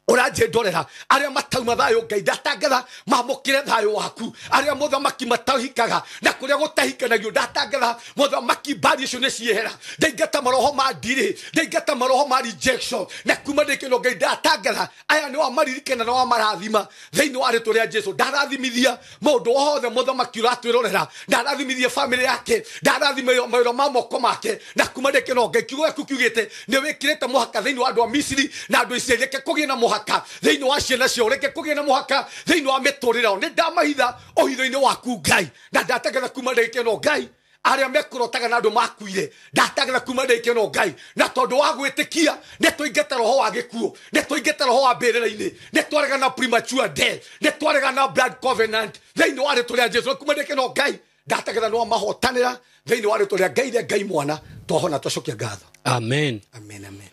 ũranjĩndorera, arĩa matauma thayũ, Ngai, ndatangatha mamũkĩre thayũ waku. Arĩa, mũthamaki, matahikaga na kũrĩa gũtahikanagio, ndatangatha, mũthamaki, mbari icio nĩ ciehera. Ndaingata maroho ma ndirĩ, ndaingata maroho ma rejection. Na kuma ndĩkĩno Ngai, ndatangatha aya nĩ wamaririkana na wamarathima thĩinĩ wa rĩtwa rĩa Jesu. Ndarathimithia mũndũ wothe, mũthamaki, ũratwĩrorera, ndarathimithia famĩlĩ yake, ndarathima mawĩra ma moko make. Na kuma ndĩkĩno Ngai, kiugo gĩaku kiugĩte nĩ wĩkĩrĩte mũhaka thĩinĩ wa andũ a Misiri na andũ a Isiraeli. Reke kũgĩe na mũhaka thĩinĩ wa ciana ciao, reke kũgĩe na mũhaka thĩinĩ wa mĩtũrĩre yao. Nĩ ndamahitha ũhitho-inĩ waku Ngai. Na ndatangatha kuma ndĩkĩno Ngai, arĩa mekũrotaga na andũ makuire, ndatangatha kuma ndĩkĩno Ngai, na tondũ wa gwĩtĩkia nĩ tũingata roho wa gĩkuũ, nĩ tũingata roho wa mbĩrĩra-inĩ, nĩ twarega na premature death, nĩ twarega na blood covenant thĩinĩ wa rĩtwa rĩa Jesu. Na kuma ndĩkĩno Ngai, ndatangatha nĩ wamahotanĩra thĩinĩ wa rĩtwa rĩa Ngai rĩa Ngai mwana. Twahona, twacokia ngatho. Amen. Amen, amen.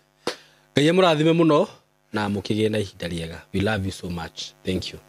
Ngai amũrathime mũno na mũkĩgĩe na ihinda rĩega. We love you so much. Thank you.